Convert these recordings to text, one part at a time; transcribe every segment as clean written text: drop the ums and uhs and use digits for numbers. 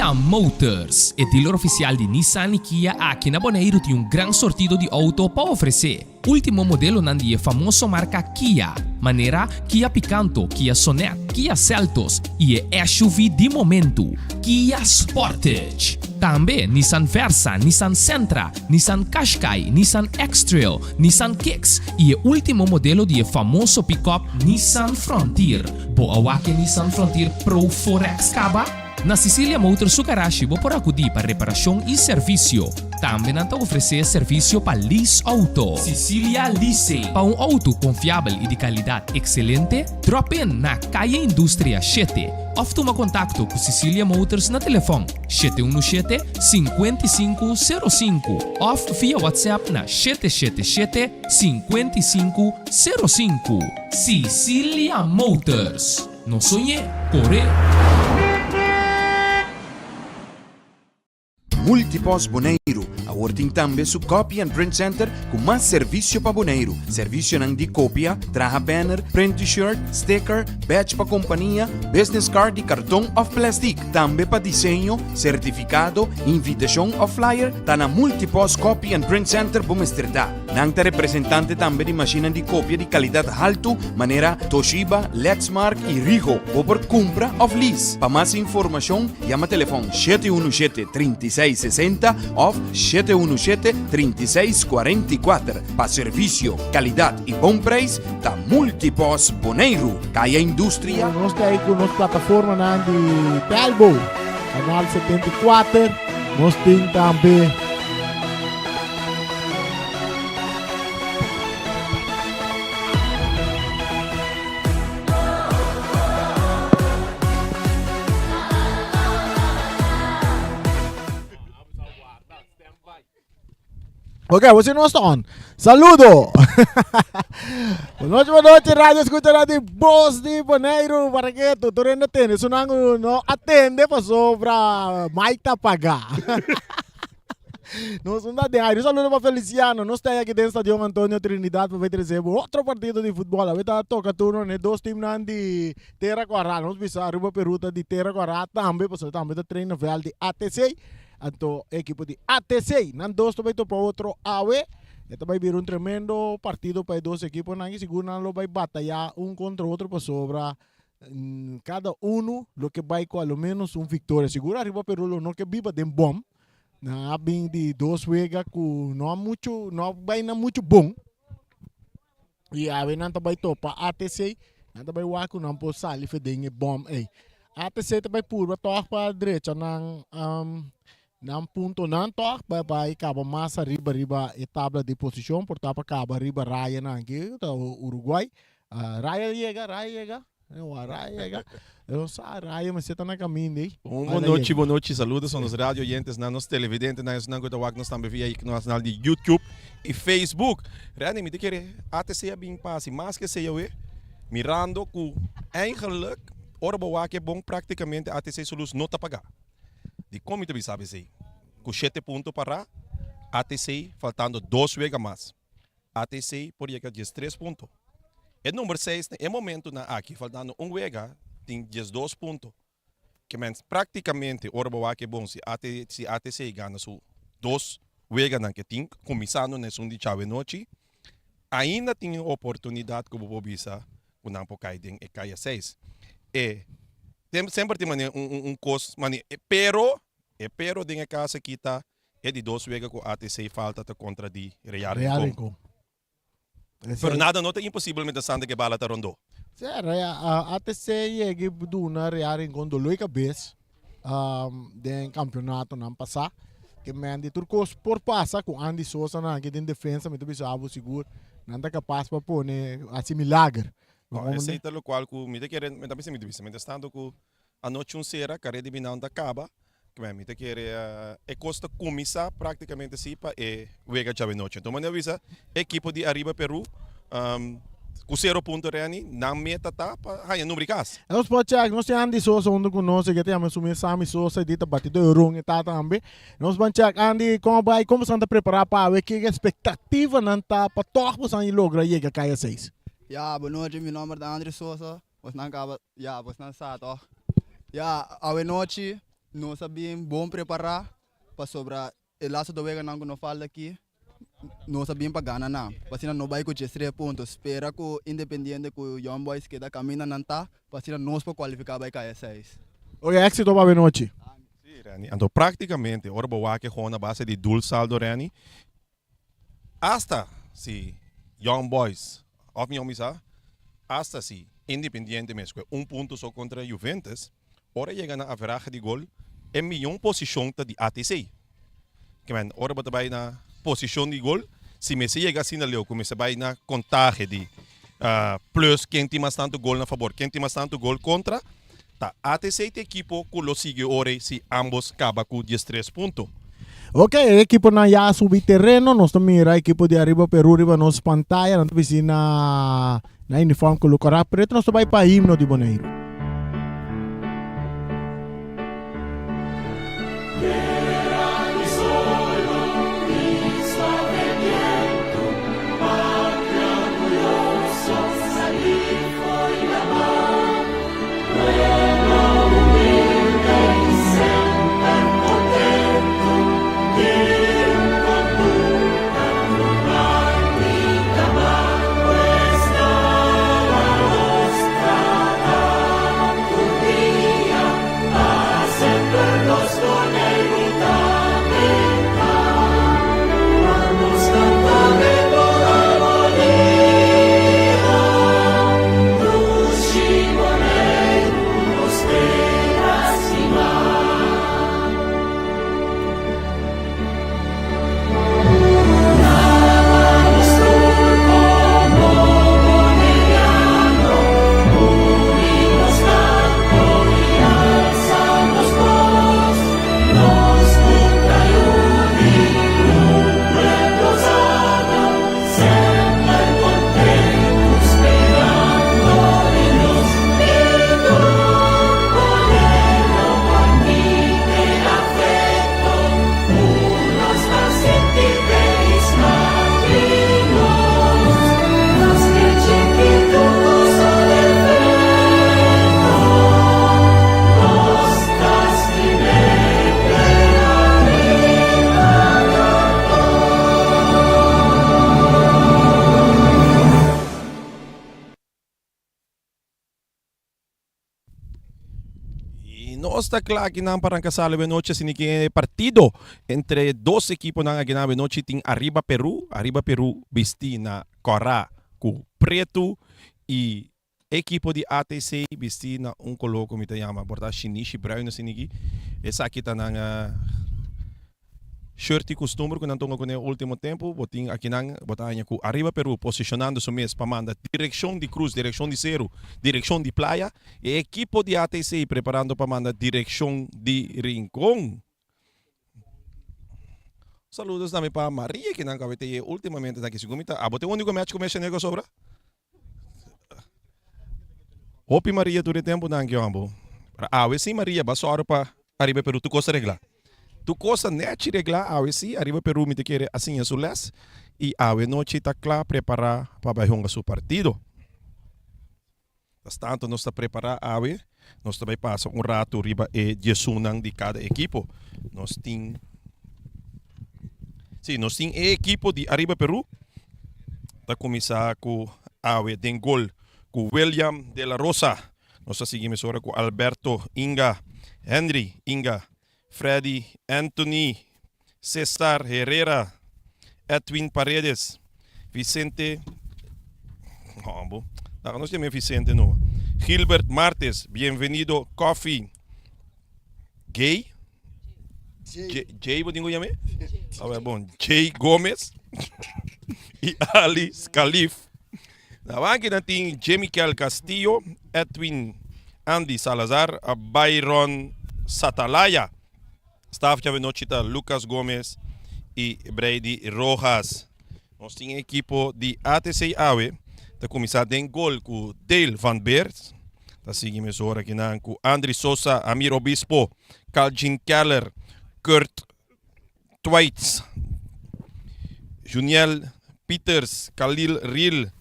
Cecilia Motors, e dealer oficial di Nissan y Kia aki na Boneiru tin un gran sortido di auto pa ofrece. Ultimo modelonan di e famoso marca Kia, manera Kia Picanto, Kia Sonet, Kia Seltos y e SUV di momento, Kia Sportage. Tambe Nissan Versa, Nissan Sentra, Nissan Qashqai, Nissan X-Trail, Nissan Kicks y e ultimo modelo di e famoso pick-up Nissan Frontier. Bo a wak e Nissan Frontier Pro 4X caba? Na Cecilia Motors su garashi bo por acudi pa reparacion y servicio. Tambe nan ta ofrece servicio pa lease auto. Cecilia Leasing. Pa un auto confiabel y di calidad excelente, drop in na Calle Industria shete of tuma contacto cu Cecilia Motors na telefon 717 5505 of via WhatsApp na 777 5505. Cecilia Motors. No soñ'é, cor'é! Multipost Boneiru awor tin tambe su Copy and Print Center ku mas servisio pa Boneiru. Servisionan di kopia, traha banner, print t-shirt, sticker, badge pa kompania, business card di karton òf plèstik. Tambe pa diseño, sertifikado, invitashon òf flyer, ta na Multipost Copy and Print Center bo mester ta. Nan ta representante tambe di mashinnan di kopia di kalidat haltu manera Toshiba, Lexmark i Ricoh. Bo por kumpra òf lease. Pa mas informashon yama telefòn 717 36 60 òf 717 36 44. Pa servisio, kalidat i bon preis ta Multipost Boneiru, Kaya Industria. Nos ta ei ku nos plataformanan di Telbo, Kanal 74. Nos tin tambe. Ok, você não está on. Saludo! Boa noite, boa noite, Radio Escuta Radio Voz de Bonaire, para que tu tu renda atende, sunango no atende pasobra Mike ta paga. Nos unda den aire. Un saludo pa Feliciano. Nos ta aki den Stadion Antonio Trinidad pa trece otro partido di futbol. Awe ta toca turno ne dos teamnan di Tera Cuará. Nos bisa Aruba Peru ta di Tera Cuará tambe, pasobra tambe ta train na veld di ATC. Anto e ekipo di ATC, nan dos ta bay topa otro awe. E ta bay bira un tremendo partido pa e dos ekiponan y sigur nan lo bay bataya un contra otro pasobra cada uno lo ke bay cu alo menos un victoria. Sigur Aruba Peru lo no ke biba den bom. Nan a bin di dos wega cu no a mucho, no a bay na mucho bon. Y awe nan ta bay topa ATC, nan ta bay wak cu nan por sali fe den e bom ey. ATC ta bay purba toch pa drecha nan um, nan puntonan toch pa bay caba mas ariba riba e tabla di posicion, por ta pa caba riba raya nan aki, ta Uruguay. Ah, raya yega, raya yega. Ewa, raya yega. Eu sa, raya mester ta na caminda ey. Un bon nochi, bon nochi. Saludos a nos radio oyentes, na nos televidente, na esnan ku ta wak nos tambe via e canal di YouTube i Facebook. Randy, mi ta kere ATC a bin pa hasi mas ke esei awe, mirando ku eigenlijk ora bo wak e bon praktikamente ATC su lus no ta paga. Dikon mi ta bisa esei? Ku shete punto para, ATC faltando dos wega mas. ATC por yega 13 punto. E number 6 na e momentonan aki, faltando un wega, tin 12 punto. Ke men práktikamente ora bo wak e bon si AT si ATC gana su dos weganan ke tin, kuminsando na esun di djawe nochi, ainda tin e oportunidat ku bo por bisa ku nan por kai den e kaya 6. E semper tin manera un un un kos manera pero e pero den e kas aki ta E di dos wega ku ATC falta ta kontra di Real Real Rincon. Rincon. Esei. Pero nada no ta imposibel mientras tanto ke bala ta rondó. Sí, Rea- ah, ATC yega i duna Real Rincon doló i kabes um, den kampionatonan pasá. Ke men di tur kos por pasa ku Andy Sosa nan aki den defensa mi ta bisa abo sigur nan ta kapas pa pone hasi milager. No, esei ta lokual ku mi ta kere, mi ta bisa mi ta bisa mientras tanto ku Anochi un sera, kare di binan ta kaba. Kmen mi ta kere e kos ta kuminsá praktikamente si pa e wega djawe-nochi. Anto manera bisa ekipo di Ariba Peru ku sero punto Renny, nan meta ta pa haña number di kas. Nos por check, nos tin Andy Sosa hunto ku nos, e ke ta yama su mes Sammy Sosa, e di ta bati de ron e ta tambe. Nos ban check, Andy, kon a bai, kon boso ta prepará pa awe, ke espektativanan ta pa tòg boso a logra yega kaya seis? Ya, bonochi, mi nomber ta Andry Sosa. Bosnan kaba, ya, bosnan sa tòg. Ya, awenochi Nos a bin bon prepará pasobra e laatste dos weganan ku nos falta aki nos a bin pa gana nan pa asina no bai ku djes tres punto. Spera ku Independiente ku Young Boys keda kaminda nan ta pa asina nos por kualifiká bai kaya seis. Oke, éksito pa benochi. Sí, Renny. Anto práktikamente ora bo wak e hon a base di doelsaldo, Renny, Asta si Young Boys of mihó bisa asta si Independiente mes kue un punto so kontra Juventus, ora yega na averahe di gol e mihó posishon ta di ATC. Ke men ora bo ta bai na posishon di gol si mester yega asina leu ku mester bai na kontahe di plus ken tin mas tantu gol na fabor ken tin mas tantu gol kontra Ta ATC ta ekipo ku lo sigui ora si ambos kaba ku diestres punto. Ok, e ekiponan ya a subi tereno. Nos ta mira ekipo di Ariba Peru riba nos pantaya. Nan ta bisti na na uniform ku lo kòrá pretu. Nos ta bai pa himno di Boneiru. Y nos ta kla akinan pa ranka sali benochi asina ke partido entre dos ekiponan akinan benochi tin Arriba Peru, Arriba Peru bisti na kòrá ku pretu y Ekipo di ATC bisti na un koló ku mi ta yama por ta shinishi bruin asina aki. Esaki ta nan shirt di kustumber ku nan tonga kuné ultimo tempu. Bo tin akinan bo ta haña ku Arriba Peru posishonando su mes pa manda direkshon di Cruz, direkshon di Seru, direkshon di Playa. E ekipo di ATC preparando pa manda direkshon di Rincon. Saludos tambe pa Maria kinan ku a wete ultimamente ta aki. Segun mi ta abo ta e uniko match ku mi a shene ku a sobra? Hopi Maria tur e tempu danki hombo. Pero awe si Maria ba sòru pa ariba Peru tur kos ta reglá. Tur kos ta nèchi reglá awe si ariba Peru mi ta kere a siña su lès i awe nochi ta kla prepará pa bai hunga su partido. Mientras tanto nos ta prepará awe nos ta bai pasa un ratu riba e diesunnan di kada ekipo. Nos tin si nos tin e ekipo di Ariba Peru ta kuminsá ku awe den gol ku William de la Rosa. Nos ta sigui mesora ku Alberto Inga, Henry Inga, Freddy Anthony, Cesar Herrera, Edwin Paredes, Vicente Hombo, laga nos yama e Vicente no, Gilbert Martes, Bienvenido Coffee, Gay, Jay bo tin ku yama e? Awe bon, Jay Gomez i Ali Scalif. Na banki nan tin Jemikel Castillo, Edwin Andy Salazar, Byron Satalaya. Staf djawe-nochi ta Lucas Gomez i Brady Rojas. Nos tin e ekipo di ATC awe ta kuminsá den gol ku Dale van Beert. Ta sigui mesora kinan ku Andri Sosa, Amir Obispo, Calgin Keller, Kurt Twaits, Juniel Pieters, Khalil Riel,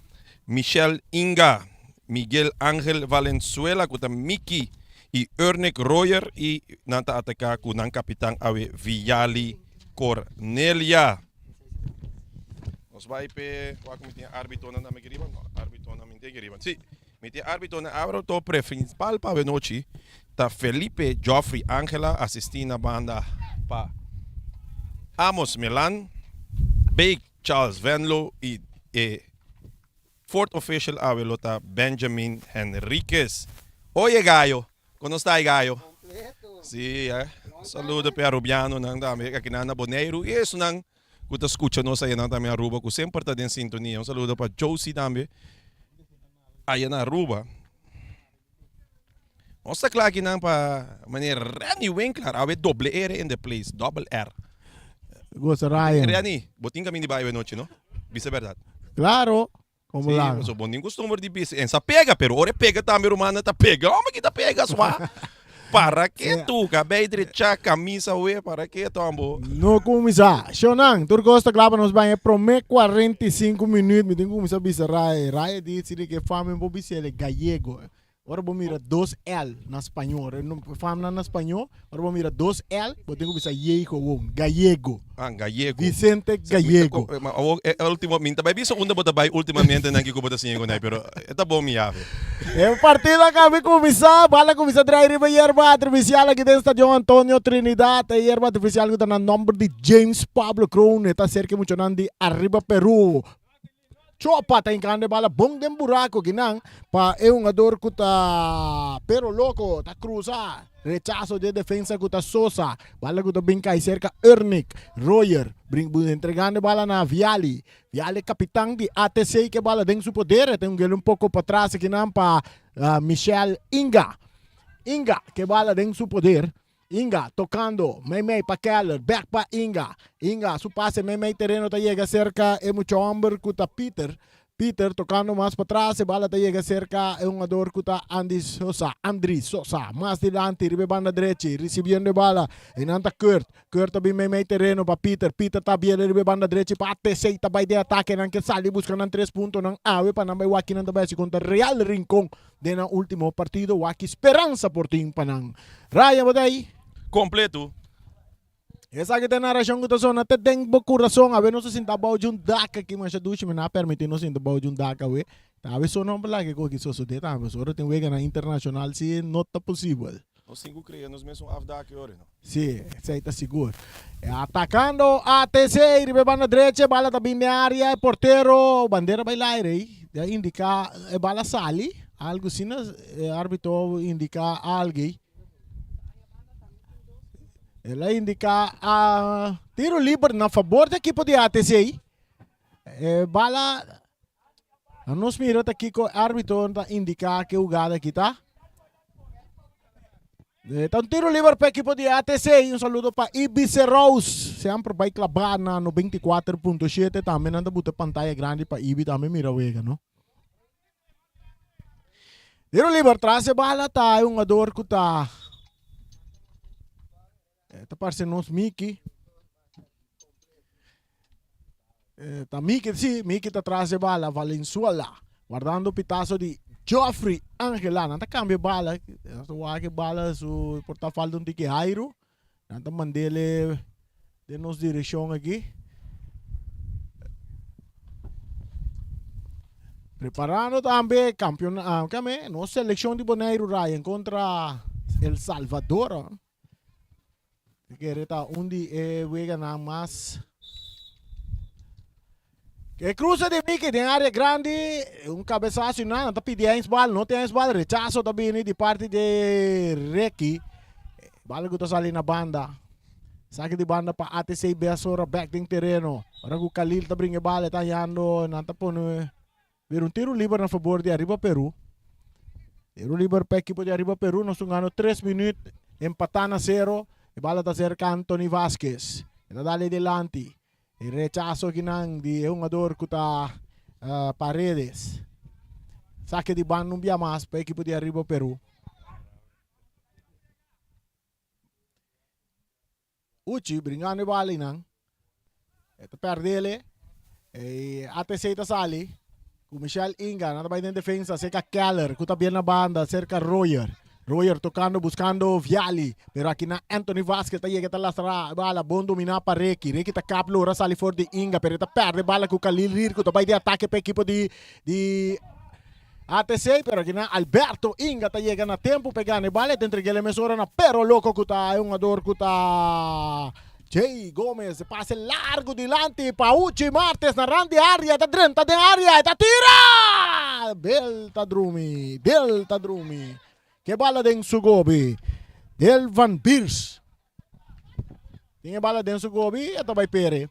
Michel Inga, Miguel Angel Valenzuela ku ta Miki. i Ernick Royer i nan ta ataká ku nan kapitan awe Viali Cornelia. Nos bai p'e wak mi tin arbitonan tambe aki riba? No, arbitonan mi tin aki riba. Sí, mi tin arbitonan. Arbito principal pa awe nochi ta Felipe Geoffrey Angela asistí na banda pa Amos Melan, Bake Charles Venlo i e fourth official awe lo ta Benjamin Henriquez. Oye Gayo, kon nos ta Gayo? Sí, eh. Saludo p'e Arubianonan tambe aki nan na Boneiru i esunnan ku ta skucha nos ayanan tambe Aruba ku semper ta den sintonia. Un saludo pa Josie tambe aya na Aruba. Nos ta kla akinan pa meneer Renny Winkler awe doble R in the place, double R. Gosa Ryan. Renny, bo tin kamin di bai awe nochi no? Bisa berdad. Claro, como Sí, laga. paso bo tin costumber di bisa en sa pega, pero ora e pega tambe rumannan ta pega. Homber ki ta pega swa. Para ke tu kabei drecha, camisa we, para ke tu ambo? No cuminsa. Shonan, tur cos ta cla pa nos baña e prome 45 minuut. Mi tin cu cuminsa bisa Ray. Ray a dici di ke fami bo bisa el e gallego. Ora bo mira dos L na spañó, ora no famnan na spañó, ora bo mira dos L, bo tin ku bisa yei gewoon, gallego. Ah, gallego. Vicente Gallego. Ma awor e ultimo, mi ta bai bisa unda bo ta bai ultimamente nan kiko bo ta siña ku nai, pero e ta bon mi yabe. E partido a kaba di kuminsá, bal a kuminsá drai riba yerba artifisial aki den Stadion Antonio Trinidad. E yerba artifisial ku ta na nòmber di James Pablo Kroon, e ta serka e muchanan di Arriba Peru. Chopa ta hinkando e bala bon den buraco kinan pa e hungador cu ta Pero Loco ta cruza rechazo de defensa cu ta Sosa. Bala cu ta bin cay cerca Ernick Royer brin entregando e bala na Viali. Viali capitan di ATC ke bala den su poder e ta hunguel un poco patras kinan pa Michel Inga. Inga ke bala den su poder. Inga tocando meimei pa Keller, bek pa Inga. Inga su pase meimei tereno ta yega cerca e mucha homber cu ta Peter. Peter tocando mas patras, e bala ta yega cerca e hungador cu ta Andy Sosa, Andri Sosa. Mas dilanti riba e banda drechi, ricibiendo e bala. Eynan ta Kurt. Kurt ta bin meimei tereno pa Peter. Peter ta biele riba e banda drechi pa ATC ta bay den atake. Nan ke sali busca nan tres puntonan awe pa nan bay wak kinan ta bay haci contra Real Rincon. Den nan ultimo partido wak ki speransa por tin pa nan. Ryan bo ta ei? Kompleto. Esaki ta e narashon ku ta sona te den bo kurason. Awe nos a sinta bou di un dak aki masha dushi. Mi no a permití nos sinta bou di un dak awe. Ta awe so no por laga e koki sosodé tambe. Pasobra ora tin weganan internashonal si no ta posibel. Nos tin ku krea nos mes un afdak e ora no. Si, esei ta sigur. Atakando ATC riba e banda drecha, e bala ta bin den area, e portero, bandera bai laire ei, ta indica e bala sali, algo asina, e arbitro indica algo ei. El a indica a tiro liber na fabor di ekipo di ATC. E bala, nos mira ta kiko e arbitro ta indica ke hugada aki ta. E ta un tiro liber pa ekipo di ATC. Un saludo pa Ibice Rose. Semper bai klabá na 94.7. Tambe nan ta buta pantaya grandi pa Ibi tambe mira wega, no? Tiro liber tras e bala ta e hungador ku ta eh, ta parse nos Miki. Eh, ta Miki, sí, Miki ta tras e bala, Valenzuela. Guardando pitazo di Geoffrey Angela. Nan ta cambia bala. Nan ta wak e bala su por ta falta un tiki Jairo. Nan ta mandele den nos direccion aki. Preparando tambe campeon, ah, kame, nos seleccion di Boneiru Ryan contra El Salvador. Mi kere ta un di e weganan mas. E cruce di Mickey den area grandi, un cabezazo y nada, ta pidi handsbal, no tin handsbal, rechazo ta bini di parti di Ricky. Bal cu ta sali na banda. Saque di banda pa ATC Besora back den tereno. Ora cu Khalil ta bringa e bal, e ta hallando, nan ta pone Bira un tiro liber na fabor di Arriba Peru. Tiro liber pa ekipo di Arriba Peru. Nos tungando 3 minuut. Empatá na 0. E bala ta cerca Anthony Vasquez. E ta dale dilanti. E rechazo kinan di e hungador ku ta uh, Paredes. Saque di banda un bia mas pa ekipo di Arriba Peru. Uchi bringando e bala einan. E ta perdele. E ATC ta sali. Ku Michel Inga. Nan ta bai den defensa serka Keller. Ku ta bien na banda serka Royer. Royer tocando buscando Viali, pero aki na Anthony Vasquez ta yega ta lastra bala bon domina pa Ricky. Ricky ta kap lora sali for di Inga, pero e ta perde bala cu Khalil Rirko ta bay di atake pa ekipo di di ATC, pero aki na Alberto Inga ta yega na tempo pa e gana e bala e ta entreg'el e mesora na Pero Loco cu ta e hungador cu ta Jay Gomez. E pase largo dilanti pa Uchi Martes na rand di area, e ta drenta den area, e ta tira! Bel ta drumi, Bel ta drumi. Ke bala den su gobi. Del van Beers. Tin e bala den su gobi, e ta bai pere.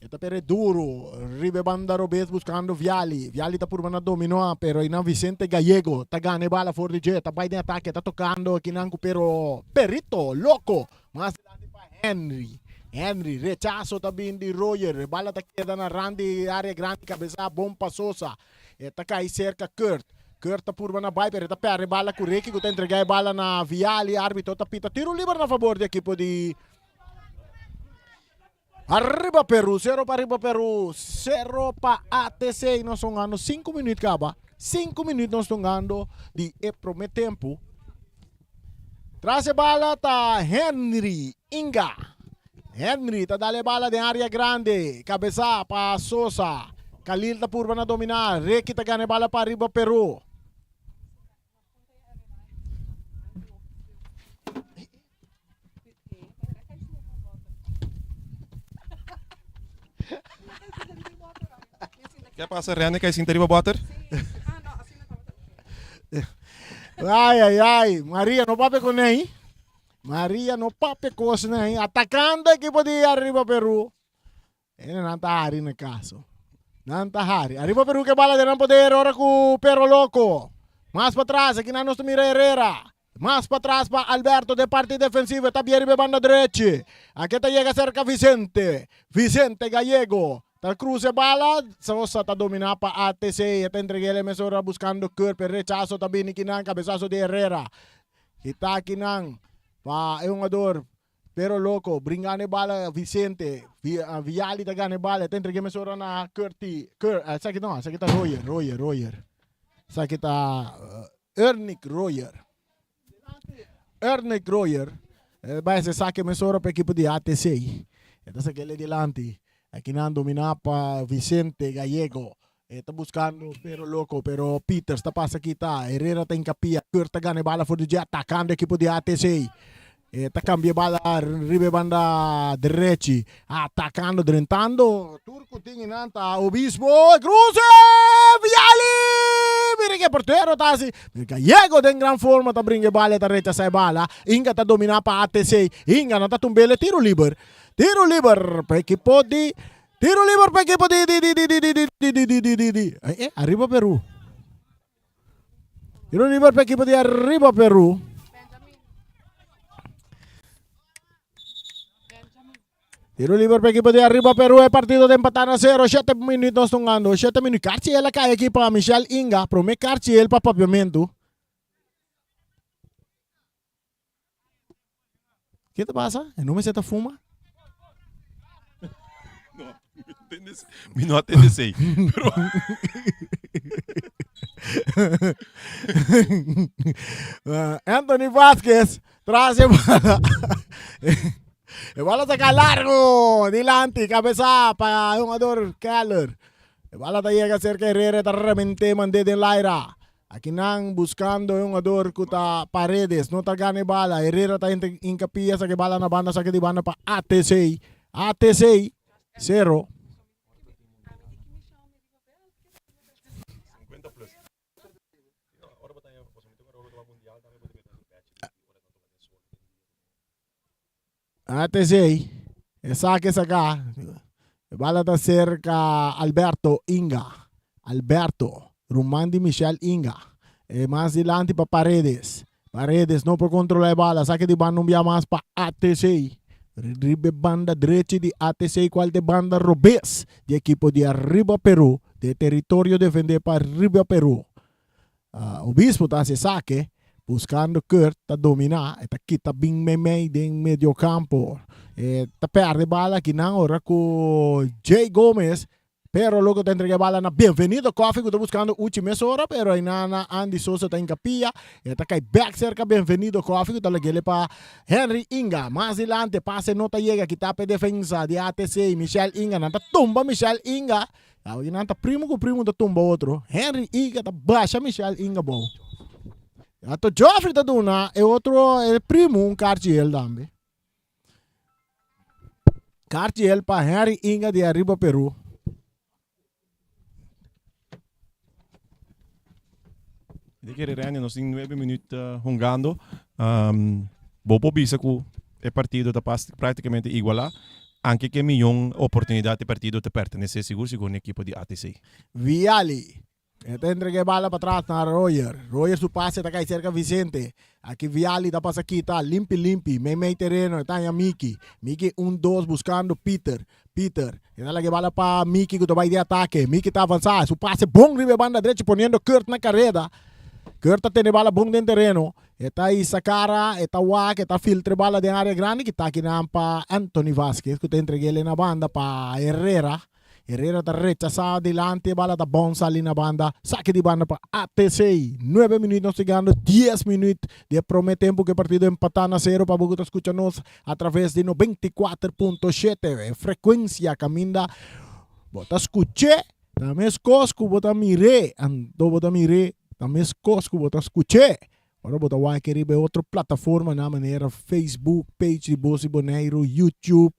E ta pere duro, riba e banda robes buscando Viali. Viali ta purba na dominoa, pero einan Vicente Gallego ta gana e bala for di dje, ta bai den atake, ta tocando kinan cu pero Perito, loco. Mas dilanti pa Henry. Henry, rechazo ta bin di Royer. E bala ta keda na rand di area grandi, cabeza bon pa Sosa. E ta kai serka Kurt. Kurt ta purba na bai pero e ta perde e bala ku Ricky ku ta entrega e bala na Viali. Arbitro ta pita tiro liber na fabor di ekipo di Arriba Peru. Sero pa Arriba Peru. Sero pa ATC. Nos ta hungando sinku minuut kaba. Sinku minuut nos ta hungando di e prome tempu. Tras e bala ta Henry Inga. Henry ta dal e bala den area grandi. Kabesa pa Sosa. Khalil ta purba na domina. Ricky ta gana e bala pa Arriba Peru. Ke pasa Rene kai sinta riba boter? Ai, ai, ai. Maria no papia con ei. Maria no papia cos nei. Atacando equipo di Arriba Peru. Ene nan ta hari na caso. Nan ta hari. Arriba Peru ke bala den nan poder ora ku Perro Loco. Mas pa tras, aki nan nos ta mira Herrera. Mas pa tras pa Alberto den parti defensivo. Ta bien riba e banda drechi. Aki ta yega cerca Vicente. Vicente Gallego. Ta cruza e bala. Sosa ta domina pa ATC. E ta entreg'el e mesora buscando Curpe. Rechazo ta bini kinan. Cabezazo di Herrera. Kita kinan pa e hungador Pero loco, bringando e bala Vicente, Viali ta gana e bala, e ta entrega mesora na Curti, Cur, esaki no, esaki ta Royer, Royer, Royer. Esaki ta Ernick Royer. Ernick Royer, e bai hasi esaki mesora pa ekipo di ATC. E ta sak'el dilanti. Aki nan domina pa Vicente Gallego. E ta buscando Pero Loco, pero Peters ta pasa kita. Herrera ta hincapia. Kurt ta gana e bala for di dje, atacando ekipo di ATC. E ta cambia e bala riba e banda derechi. Atacando, drentando. Tur cu tin nan ta Obispo. Cruce! Viali! Mira que portero ta haci. Gallego den gran forma ta bringa e bala, e ta rechasa e bala. Inga ta domina pa ATC. Inga no ta tumbele tiro liber. Tiro liber pa ekipo di Tiro liber pa ekipo di di di di di di di di di di di di eh, eh, Arriba Peru. Tiro liber pa ekipo di Arriba Peru. Tiro liber pa ekipo di Arriba Peru. E partido ta empatá na 0. 7 minuut nos tungando. 7 minuut. Karchi el a kai aki pa Michel Inga. Prome karchi el pa papiamentu. Ke ta pasa? E no mester ta fuma? No, mi no atende esei. Pero Anthony Vasquez tras e bala. E bala saca largo dilanti, cabeza pa jugador Keller. E bala ta yega cerca Herrera, ta remente mande den laira. Aki nan buscando e hungador cu ta Paredes, no ta gana e bala. Herrera ta inter hincapia, saca e bala na banda, saca di banda pa ATC. ATC, cero. ATC, e saque saca. E bala ta cerca Alberto Inga. Alberto, ruman di Michel Inga. E mas dilanti pa Paredes. Paredes no por controla e bala. Saque di banda un bia mas pa ATC. Riba e banda drechi di ATC cual ta e banda robes di ekipo di Arriba Peru. De territorio defende pa Arriba Peru. Obispo ta hasi esaki buscando Kurt ta domina e ta kita bin meimei den medio campo e ta perde bala akinan ora cu Jay Gomez. Pero loco ta entrega e bala na Bienvenido Coffee cu ta buscando Uchi mesora, pero ainana Andy Sosa ta hincapia. E ta cay bek cerca Bienvenido Coffee cu ta lagele pa Henry Inga. Mas dilante pase no ta yega, kita p'e defensa di ATC. Michel Inga, nan ta tumba Michel Inga. Awe nan ta primo cu primo ta tumba otro. Henry Inga ta basha Michel Inga bou. Ato Geoffrey ta duna e otro e primo un karchi el tambe. Cartiel pa Henry Inga di Arriba Peru. De kere Randy, nos tin 9 minuut uh, hungando. Um, bo por bisa ku e partido ta pas prácticamente igualá. Anke ke miyon oportunidad e partido te pertenece sigur sigur na equipo di ATC. Viali E ta entrega e bala patras na Royer. Royer su pase ta kai serka Vicente. Aki Viali ta pasa kita limpi limpi mei mei tereno e ta haña Miki. Miki un dos buskando Peter. Peter e ta laga e bala pa Miki ku ta bai di atake. Miki ta avansá su pase bon riba e banda drechi poniendo Kurt na kareda. Kurt ta tene e bala bon den tereno. E ta hisa kara, e ta wak, e ta filtra e bala den área grandi kita akinan pa Anthony Vasquez ku ta entreg'el na banda pa Herrera. Herrera ta rechasá dilanti e bala ta bon sali na banda. Sake di banda pa ATC. Nuebe minuut nos yegando dies minuut di e prome tempu ku e partido empatá na sero pa bo ku ta skucha nos atraves di 94.7 e frekuensia kaminda bo ta skuch'é ta meskos ku bo ta mir'é anto bo ta mir'é ta meskos ku bo ta skuch'é. Ora bo ta wak riba e otro plataformanan manera Facebook page di Bos di Boneiru, YouTube.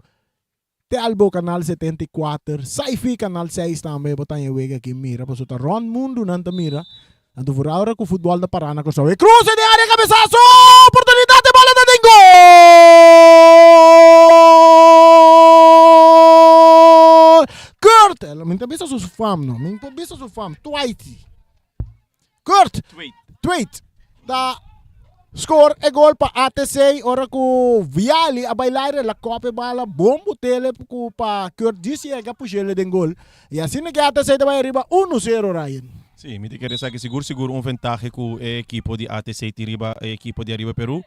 Telbo canal 74, Sci-Fi canal 6 tambe bo ta haña wega aki mira pasobra ta rond mundu nan ta mira. Anto for ahora ku futbol ta para na Kòrsou. E kruse den área kabesaso! Oportunidat e bola ta den gol! Kurt! Mi ta bisa su fam no, mi por bisa su fam, Twaiti. Kurt Tweet ta score e gol pa ATC ora ku Viali a bai laire la kop e bala bon botele ku pa Kurt djis yega pushele den gol y asina ke ATC ta bai ariba 1-0 Ryan. Sí, mi ta kere sa ke sigur sigur un ventahe ku e ekipo di ATC tin riba e ekipo di Ariba Peru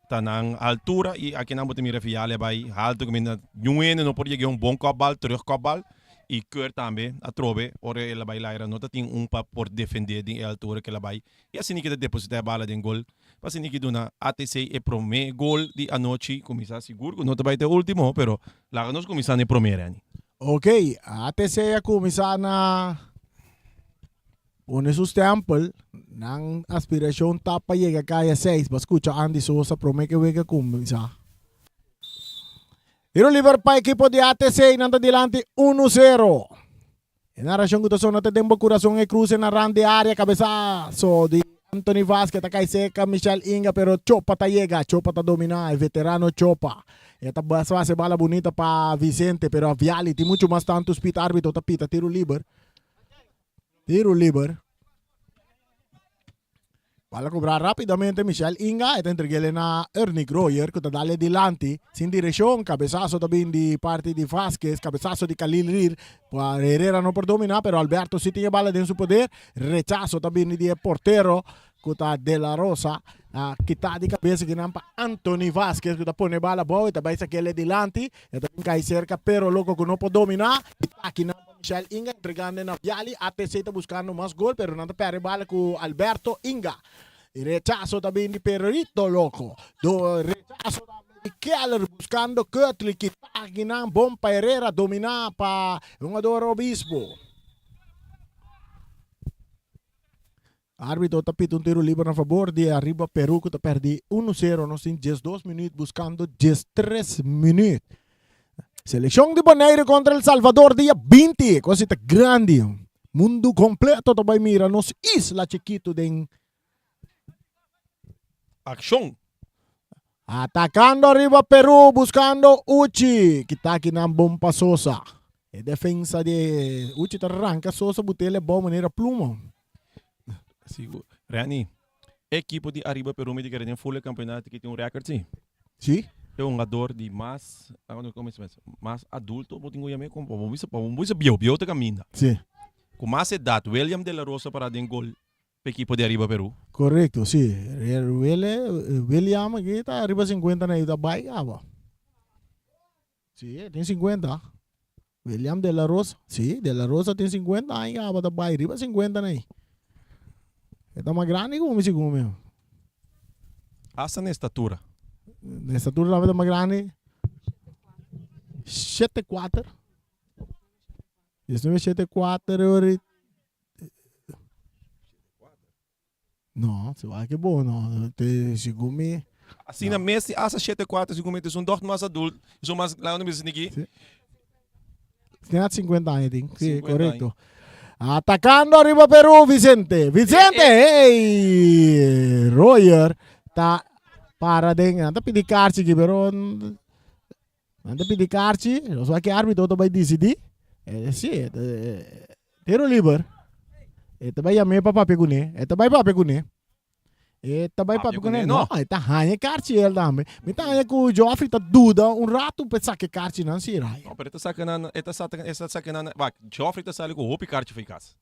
ta nan altura y aki nan bo ta mira Viali a bai halto ku mi niun hende no por yega un bon kopbal terug kopbal Y Keur tambe atrobe ora el a bai laira no ta tin un pa por defende den e altura ke el a bai y asina ke ta deposita e bala den gol pa asina ke duna ATC e prome gol di anochi cuminsa sigur cu no ta bai ta e ultimo pero laga nos cuminsa na e prome Renny. Ok, ATC a cuminsa na pone su stempel, nan aspiracion ta pa yega caya seis, bo a scucha Andy Sosa prome ke wega cuminsa. Tiro liber pa ekipo di ATC, nan ta dilanti unu sero. E narashon ku ta sona ta den bo kurason e kruse na rand di área, kabesaso di Anthony Vazquez ta kai seka Michel Inga pero Chopa ta yega, Chopa ta dominá, e veterano Chopa. E ta basa e bala bunita pa Vicente pero Viali tin muchu mas tantu speed árbitro ta pita tiro liber. Tiro liber. Bala cobra rapidamente Michel Inga, e ta entreg'ele na Ernie Groyer cu ta dale dilanti sin direccion, cabesazo ta bin di parti di Vasquez, cabesazo di Khalil Rir, pa Herrera no por domina pero Alberto si tin e bala den su poder, rechazo ta bini di e portero cu ta De La Rosa, a kita di cabeza kinan pa Anthony Vasquez cu ta pone e bala abou, e ta bay sak'ele dilanti, e ta bin cay cerca pero loco cu no por domina, kita kinan. Michel Inga entregando na Viali. ATC ta buscando mas gol, pero nan ta perde bala cu Alberto Inga. E rechazo ta bin di Perrito Loco. Do rechazo tambe di Keller buscando Curtly. Kita akinan bon pa Herrera domina pa hungador Obispo. Arbitro ta pita un tiro liber na fabor di Arriba Peru cu ta perdi uno sero. Nos tin 12 minuut buscando 13 minuut. Seleccion di Bonaire contra El Salvador dia 20. Cosita grandi. Mundo completo ta bay mira nos isla chikito den Accion. Atacando arriba Peru buscando Uchi. Kita aki nan bon pa Sosa. E defensa di Uchi ta ranca Sosa butele bou manera pluma. Sigur. Renny, e ekipo di Ariba Peru mi di kere den full e campeonato ki tin un record si. Si. E hungador di mas, mas adulto bo tin ku yam'e, bo bisa, bo bisa bieu, bieu ta caminda. Si. Ku mas edad, William de la Rosa para den gol pa ekipo di Ariba Peru. Correcto, si. William aki ta riba 50 na e ta bai caba. Si, e tin 50. William de la Rosa, si, de la Rosa tin 50 aña kaba ta bai riba 50 nai. E ta mas grandi ku mi segun mi. Hasta na estatura. Na estatura tambe ta mas grandi. Shete kuater. 19 shete kuater ori. No, si wak e bo no. Te segun mi. Asina Messi hasta shete kuater segun mi ta esun dòkter mas adult, esun mas laga no bisa niki. Si. Tin 50 aña tin. Si, 50 korekto. Atacando ariba Peru, Vicente. Vicente, hey! Royer ta para den. Nan ta pidi karchi aki, pero nan ta pidi karchi. Nos wak e arbitro ta bai disidí. Eh, si, e ta, eh, tiro liber. E ta bai yam'é pa papia kuné. E ta bai papia kuné. E ta bai papia kuné. No, e ta haña e karchi el tambe. Mi ta haña ku Geoffrey ta duda un ratu pa e saka e karchinan si, Ryan. No, pero e ta saka nan, e ta saka, e ta saka nan, wak, Geoffrey ta sali ku hopi karchi for e kas.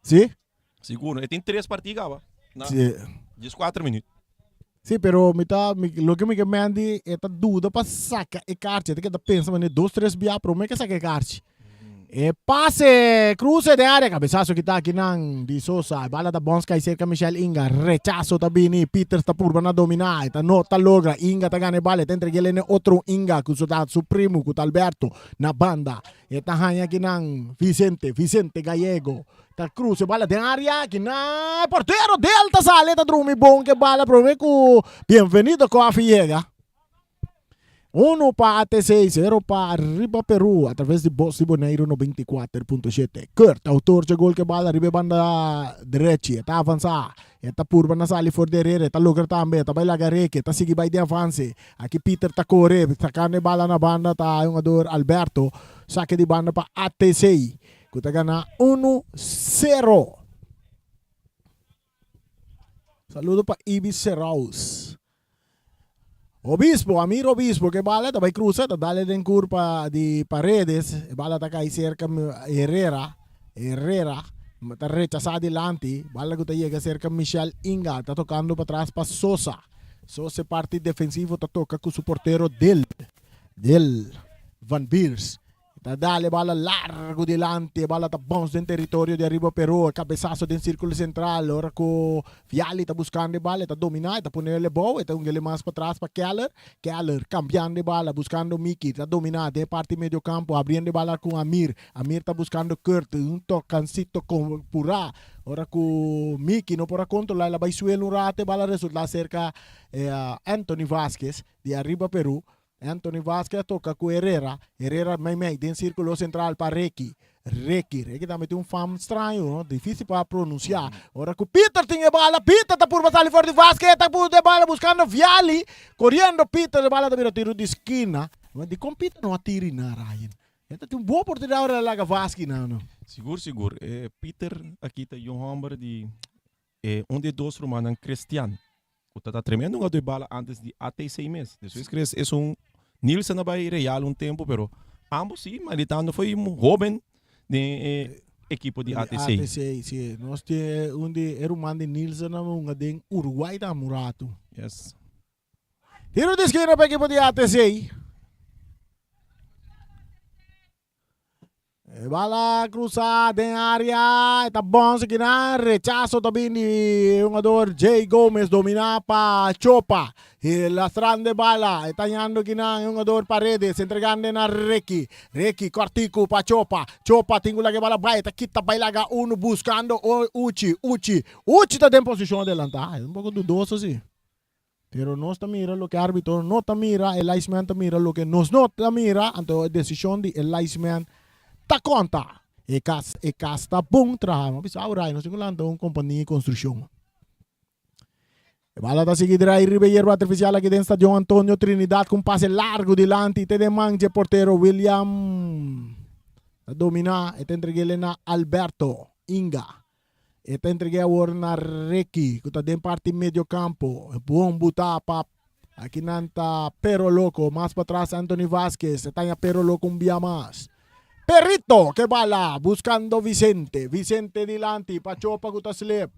Si? Sigur, e tin tres partí kaba. Na Si. 14 minuut. Si, pero mi ta, mi, loke mi ke mendi, e ta duda pa saka e karchi. E ta keda pensa manera dos, tres bia prome ke saka e karchi. E pase, cruce den area, cabezazo kita aki nan di Sosa. E bala ta bons kai cerca Michel Inga. Rechazo ta bini, Peters ta purba na domina, e ta no ta logra. Inga ta gana e bala, e ta entreg'el ne otro Inga cu su ta su primo cu ta Alberto na banda. E ta haña aki nan Vicente, Vicente Gallego. Ta cruce bala den area, aki nan e portero Del ta sali, ta drumi bon ke bala prome cu Bienvenido Coffee yega. Uno pa ATC, zero pa Riba Peru, a traves di Bos di Boneiru 94.7. Kurt, autor dje gol ke bala riba e banda drechi, e ta avansa, e ta purba na sali for di Herrera, e ta logra tambe, e ta bai laga Reke, e ta sigui bai den avanse. Aki Pieter ta kore, sakando e bala na banda ta e hungador Alberto, sake di banda pa ATC, ku ta gana uno, sero. Saludo pa Ibi Seraus. Obispo, Amir Obispo ke bala ta bai cruza, ta dale den curpa di Paredes, e bala ta cai cerca Herrera, Herrera ta rechasa dilanti, bala cu ta yega cerca Michel Inga, ta tocando patras pa Sosa, Sosa e parti defensivo ta toca cu su portero Del, Del Van Beers. Ta dal e bala largu dilanti, e bala ta bounce den teritorio di Ariba Peru, e cabesazo den circulo central, ora cu Vialli ta buscando e bala, e ta domina, e ta pone el ebou, e ta ungele mas patras pa Keller, Keller cambiando e bala, buscando Miki, ta domina den e parti medio campo, abriendo e bala cu Amir, Amir ta buscando Kurt, un tocancito con pura, ora cu Miki no por a controla, el a bay suelo un rato, e bala resulta cerca Anthony Vasquez di Ariba Peru. Anthony Vazquez a toca cu Herrera, Herrera meimei den circulo central pa Ricky, Ricky, Ricky tambe tin un fam straño no, dificil pa pronuncia, ora cu Peter tin e bala, Peter ta purba sali for di Vazquez, ta purba e bala buscando Vialli, coriendo Peter, e bala ta bira tiro di skina, dicon Peter no a tiri na Ryan? E ta tin un bon oportunidad ora el a laga Vazquez na no. Sigur sigur, Peter aki ta yu homber di E un di e dos rumannan cristian cu ta ta tremendo un adoy bala antes di ATC mes. Despues Chris es un Nielsen a bay Real un tempo pero ambos si militando foi hoben den e ekipo di ATC. ATC, si. Nos tin un di e ruman di Nielsen a hunga den Uruguay tambe un rato. Yes. Tiro di esquina pa ekipo di ATC. E bala cruza den area, e ta bon kinan, rechazo ta bin di hungador Jay Gomez domina pa Chopa. E lastrando e bala, e ta hallando kinan hungador Paredes, entregando na Ricky. Ricky cortico pa Chopa. Chopa tin cu laga e bala bai, ta kita bai laga uno buscando Uchi, Uchi. Uchi ta den posicion adelanta, e un poco dudoso si. Pero nos ta mira loke arbitro no ta mira, e linesman ta mira loke nos no ta mira, anto e desishon di e linesman ta konta. E kas, e kas ta bon traha. Mi a bisa, Aurai, nos tin ku lanta un kompania di konstrukshon. E bala ta sigui drai riba e yerba artifisial aki den Stadion Antonio Trinidad ku un pase largu dilanti te den man dje portero William. Ta dominá, e ta entreg'é na Alberto Inga. E ta entreg'é awor na Ricky ku ta den parti medio kampo. Bon butá pa akinan ta Pero Loco. Mas patras Anthony Vasquez. E ta haña Pero Loco un bia mas. Perito ke bala buskando Vicente. Vicente dilanti pa Chopa ku ta slip.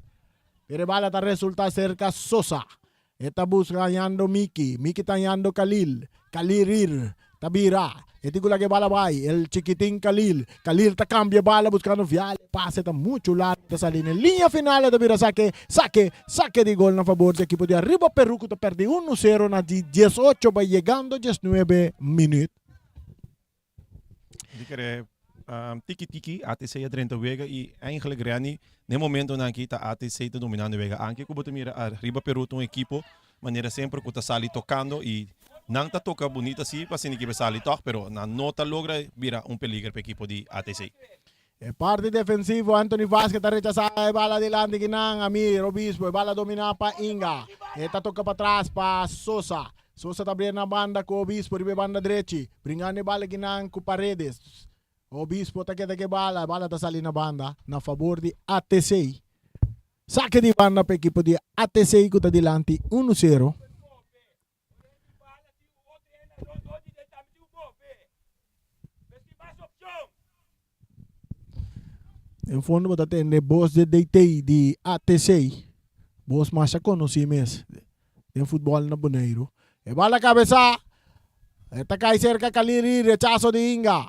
Pero e bala ta resultá serka Sosa. E ta buska hañando Miki. Miki ta hañando Khalil. Khalil rir. Ta bira. E tin ku laga e bala bai. El chikitin Khalil. Khalil ta kambia e bala buskando Viale. Pase ta muchu largu ta sali na e liña final. E ta bira sake, sake, sake di gol na fabor di ekipo di Arriba Peru ku ta pèrdè unu sero na di diesocho bai yegando diesnuebe minüt. Di kere tiki tiki ATC a drenta wega y eigenlijk Renny den momentonan aki ta ATC ta dominando e wega. Anke ku bo ta mira Arriba Peru ta un ekipo manera semper ku ta sali tokando y nan ta toka bunita si pa asina ekipo sali tòg pero nan no ta logra bira un peliger pa ekipo di ATC. E parti defensivo Anthony Vazquez ta rechasa e bala dilanti kinan Amir Obispo e bala domina pa Inga e ta toka patras pa Sosa Sosa ta bria na banda ku Obispo riba e banda drechi bringando e bala kinan ku Paredes Obispo ta keda ku e bala e bala ta sali na banda na fabor di ATC sake di banda pa ekipo di ATC ku ta dilanti uno sero. Den fondo bo ta tende bos di DT di ATC. Bos masha konosí mes den futbòl na Boneiru. E bala kabesá. E ta kai serka Kaliri, rechaso di Inga.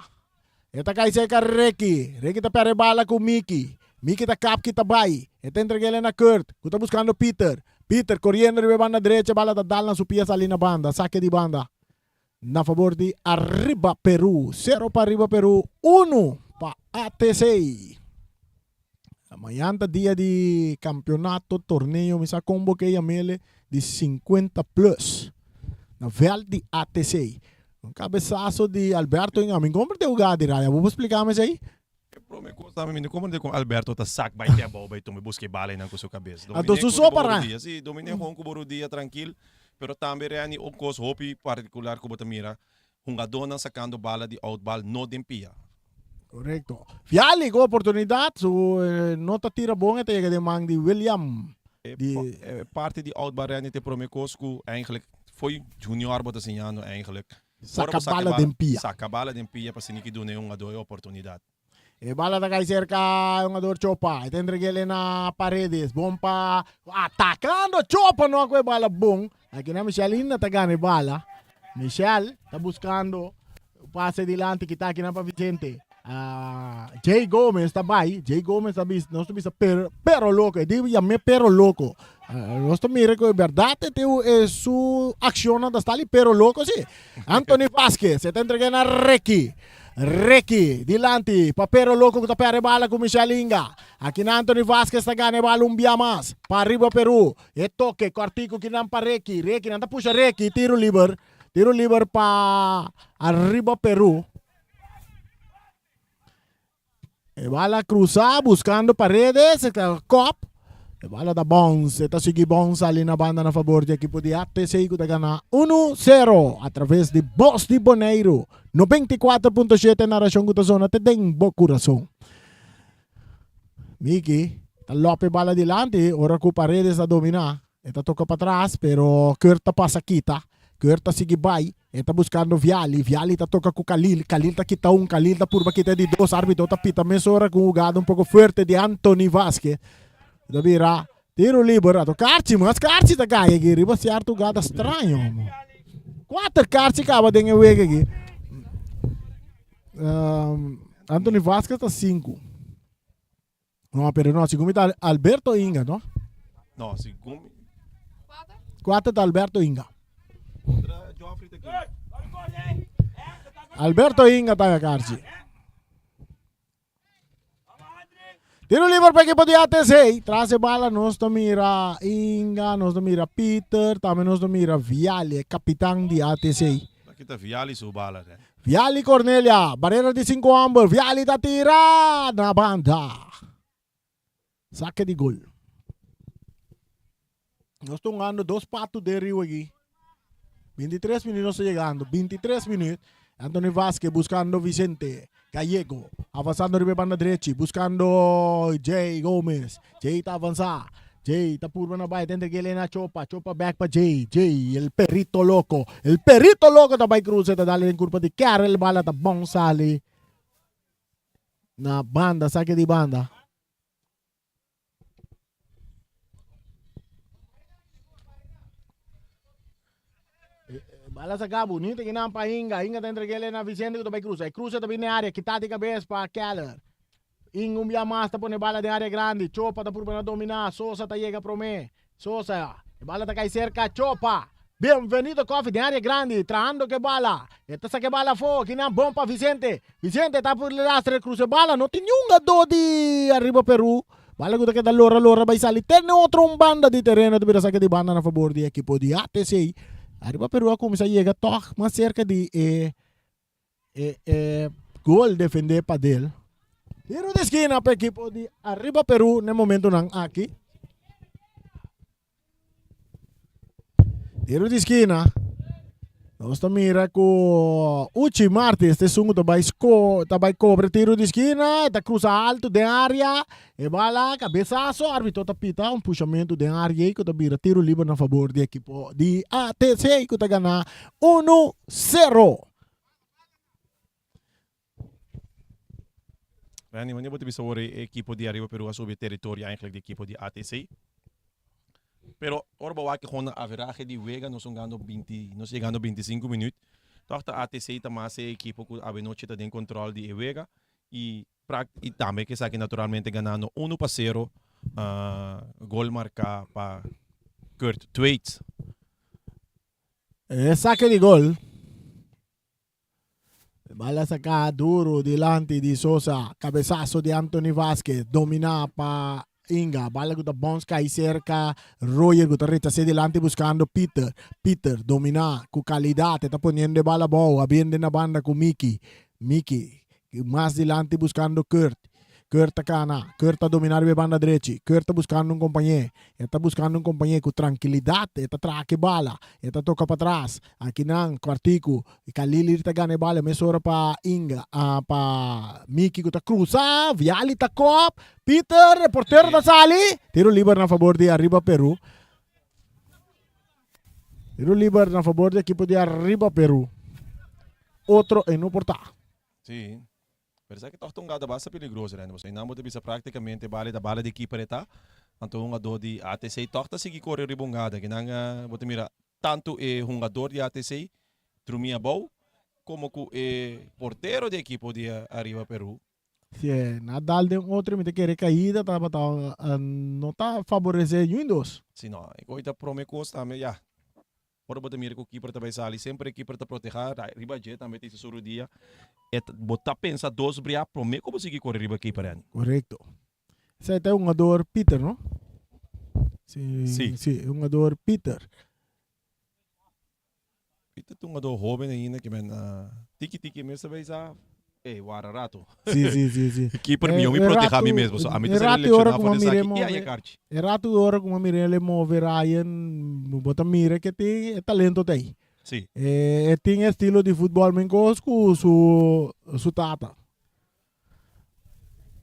E ta kai serka Reki. Reki ta pèrdè bala ku Miki. Miki ta kap kita bai. E ta entreg'é na Kurt, ku ta buskando Peter. Peter koriendo riba e banda drecha, e bala ta dal na su pia sali na banda. Sake di banda na fabor di Arriba Peru. Sero pa Arriba Peru, unu pa ATC. Mañan ta dia di kampeonato, torneo, mi sa kon bo ke yam'ele, di 50 plus na vèlt di ATC. Un kabesaso di Alberto Inga. Mi komprende te hugá di raya. Bo por splika mi esei? E prome kos tambe mi no komprende kon Alberto ta sak bai te abou bai tuma e buska e bala einan ku su kabes. Anto su so para. Si, dominé hon ku bo rudia trankil, pero tambe Renny un kos hopi partikular ku bo ta mira, hungadónan sakando bala di outbal no den pia. Korekto. Viali ku oportunidat, su no ta tira bon e ta yega den man di William. Di. E parti di outbal Renny ta e prome kos ku eigenlijk fo'i junior bo ta siñando eigenlijk. Saka bala den pia. Saka bala den pia pa asina ki duna e hungador e oportunidat. E bala ta kai serka e hungador Chopa. E ta entreg'el na Paredes. Bon pa atakando Chopa no a ku e bala bon. Aki na Michel ainda ta gana e bala. Michel ta buskando pase dilanti kita aki na pa Vicente. Ah, Jay Gomez ta bai. Jay Gomez ta bis, nos ta bisa pero, pero loco. E di yam'é pero loco. Ah, nos ta mira ku e berdad e te e su accionnan ta sta li pero loco si. Anthony Vasquez e ta entreg'é na Ricky. Ricky dilanti pa pero loco ku ta perde bala ku Michel Inga. Aki na Anthony Vasquez ta gana e bala un bia mas. Pa riba Peru. E toke kortiku kinan pa Ricky. Ricky nan ta pusha Ricky tiro liber. Tiro liber pa arriba Peru. E bala cruza buscando Paredes, e kop. E bala ta bounce, e ta sigui bounce ali na banda na favor di equipo di ATC ku ta gana 1-0 a traves di Bos di Boneiru. 94.7 narracion ku ta zona te den bo curason. Miki ta lop e bala dilanti ora ku Paredes ta domina. E ta toca patras pero Kurt ta pasa kita. Kurt ta sigui bai. E ta buscando Viali. Viali ta toca cu Khalil. Khalil ta kita un. Khalil ta purba kita di dos. Arbitro ta pita mesora cu un hugada un poco fuerte di Anthony Vasquez. Ta bira tiro liber. Ato karchi mas karchi ta cay aki riba cierto hugada straño. Cuater karchi caba den e wega aki. Um, Anthony Vasquez ta cinco. No, pero no, segun mi ta Alberto Inga, no? No, segun mi. Cuater ta Alberto Inga. Alberto Inga ta karchi. Tiro liber pa equipo di ATC. Tras e bala nos ta mira Inga, nos ta mira Peter, tambe nos ta mira Viali, e kapitan di ATC. Aki ta Viali su bala. Viali Cornelia, barera di sinku homber, Viali ta tira na banda. Sake di gol. Nos ta hungando dos patu den riu aki. 23 minuut nos ta yegando, 23 minuut. Anthony Vasquez buscando Vicente Gallego, avanzando riba e banda drechi, buscando Jay Gomez. Jay ta avanza. Jay ta purba na bai, ta entreg'é na Chopa, Chopa back pa Jay, Jay, el perito loco, el perito loco ta bai cruza, ta dale den curpa di Karel, bala ta bon sali na banda, sake di banda. Bala saká bunita kinan pa Inga. Inga ta entreg'é na Vicente ku ta bai krusa. E krusa ta bin den área, kitá di kabes pa Keller. Inga un bia mas ta pone bala den área grandi. Chopa ta purba na dominá. Sosa ta yega promé. Sosa, e bala ta kai serka Chopa. Bienvenido Koffie den área grandi, trahando ku e bala. E ta saka e bala afó. Kinan bon pa Vicente. Vicente ta por lastra e krusa e bala. No tin niun gadó di Arriba Peru. Bala ku ta keda lora lora bai sali te na otro un banda di tereno ta bira saka di banda na fabor di ekipo di ATC. Ariba Peru a kuminsá yega tòg mas serka di e e e gol defendé pa del. Tiro di skina pa ekipo di Ariba Peru na e momentunan aki. Tiro di skina. Nos ta mira ku Uchi Martis ta esun ku ta bai sko ta bai kobra tiro di skina, e ta krusa altu den área, e bala kabesaso, árbitro ta pita un pushamentu den área ei ku ta bira tiro liber na fabor di ekipo di ATC ku ta gana unu sero. Randy, wanneer bo ta bisa ora e ekipo di Arriba Peru a subi e teritorio eigenlijk di ekipo di ATC? Pero ora bo wak gewoon na averahe di wega nos hungando binti, nos yegando 25 minuut, toch ta ATC ta mas e ekipo ku awenochi ta den control di e wega y prak y tambe ke esaki naturalmente ganando 1-0, gol marka pa Kurt Thwaites. E sake di gol. Bala saká duru dilanti di Sosa. Kabesaso di Anthony Vasquez. Dominá pa Inga. Bala ku ta bons kai serka Royer ku ta rechas'é dilanti buskando Peter. Peter dominá ku kalidat. E ta poniendo e bala abou. Abiende na banda ku Miki. Miki mas dilanti buskando Kurt. Kurt ta kana. Kurt ta dominá riba e banda drechi. Kurt ta buskando un kompañé. E ta buskando un kompañé ku trankilidat. E ta traha ki bala. E ta toka patras. Akinan kwartiku Kalili ta gana e bala mesora pa Inga, pa Miki ku ta krusa. Viali ta kop. Peter, e portero ta sali. Tiro liber na fabor di Arriba Peru. Tiro liber na fabor di ekipo di Arriba Peru. Otro e no por ta. Sí. Pero sa ki tòg ta un gada basta peligroso, Randy. Pasobra einan bo ta bisa práktikamente bala ta bala di keeper e ta. Anto un hungadó di ATC tòg ta sigui kore riba un gada. Kinan bo ta mira tantu e hungador di ATC drumí abou komo ku e portero di ekipo di Arriba Peru. Si e na dal den otro mi ta kere kaida tabata no ta faboresé niun dos. Si no, e koi ta prome kos tambe ya. Ora bo ta mira ku keeper ta bai sali, semper e keeper ta protehá, riba dje tambe ta hisa su rudia. E ta, bo ta pensa dos bria promé ku bo sigui kore riba keeper Andy. Korekto. Esei ta e hungador Peter, no? Si, Si. si, e hungador Peter. Peter ta un hungador hóben ainda ke men tiki tiki mes ta bai sa Ey, wara rato. Si, si, si, si. Keeper E, mihó mi e protehá mi ratu, mes, pasobra ami e ta ser ratu e ora lekshoná ku for mi di mir'é esaki i move, haña karchi. e ratu e ora ku mi mir'é move Ryan, bo ta mira ke tin e talento ta ei. Si. E, e tin e estilo di futbòl menkos ku su, su tata.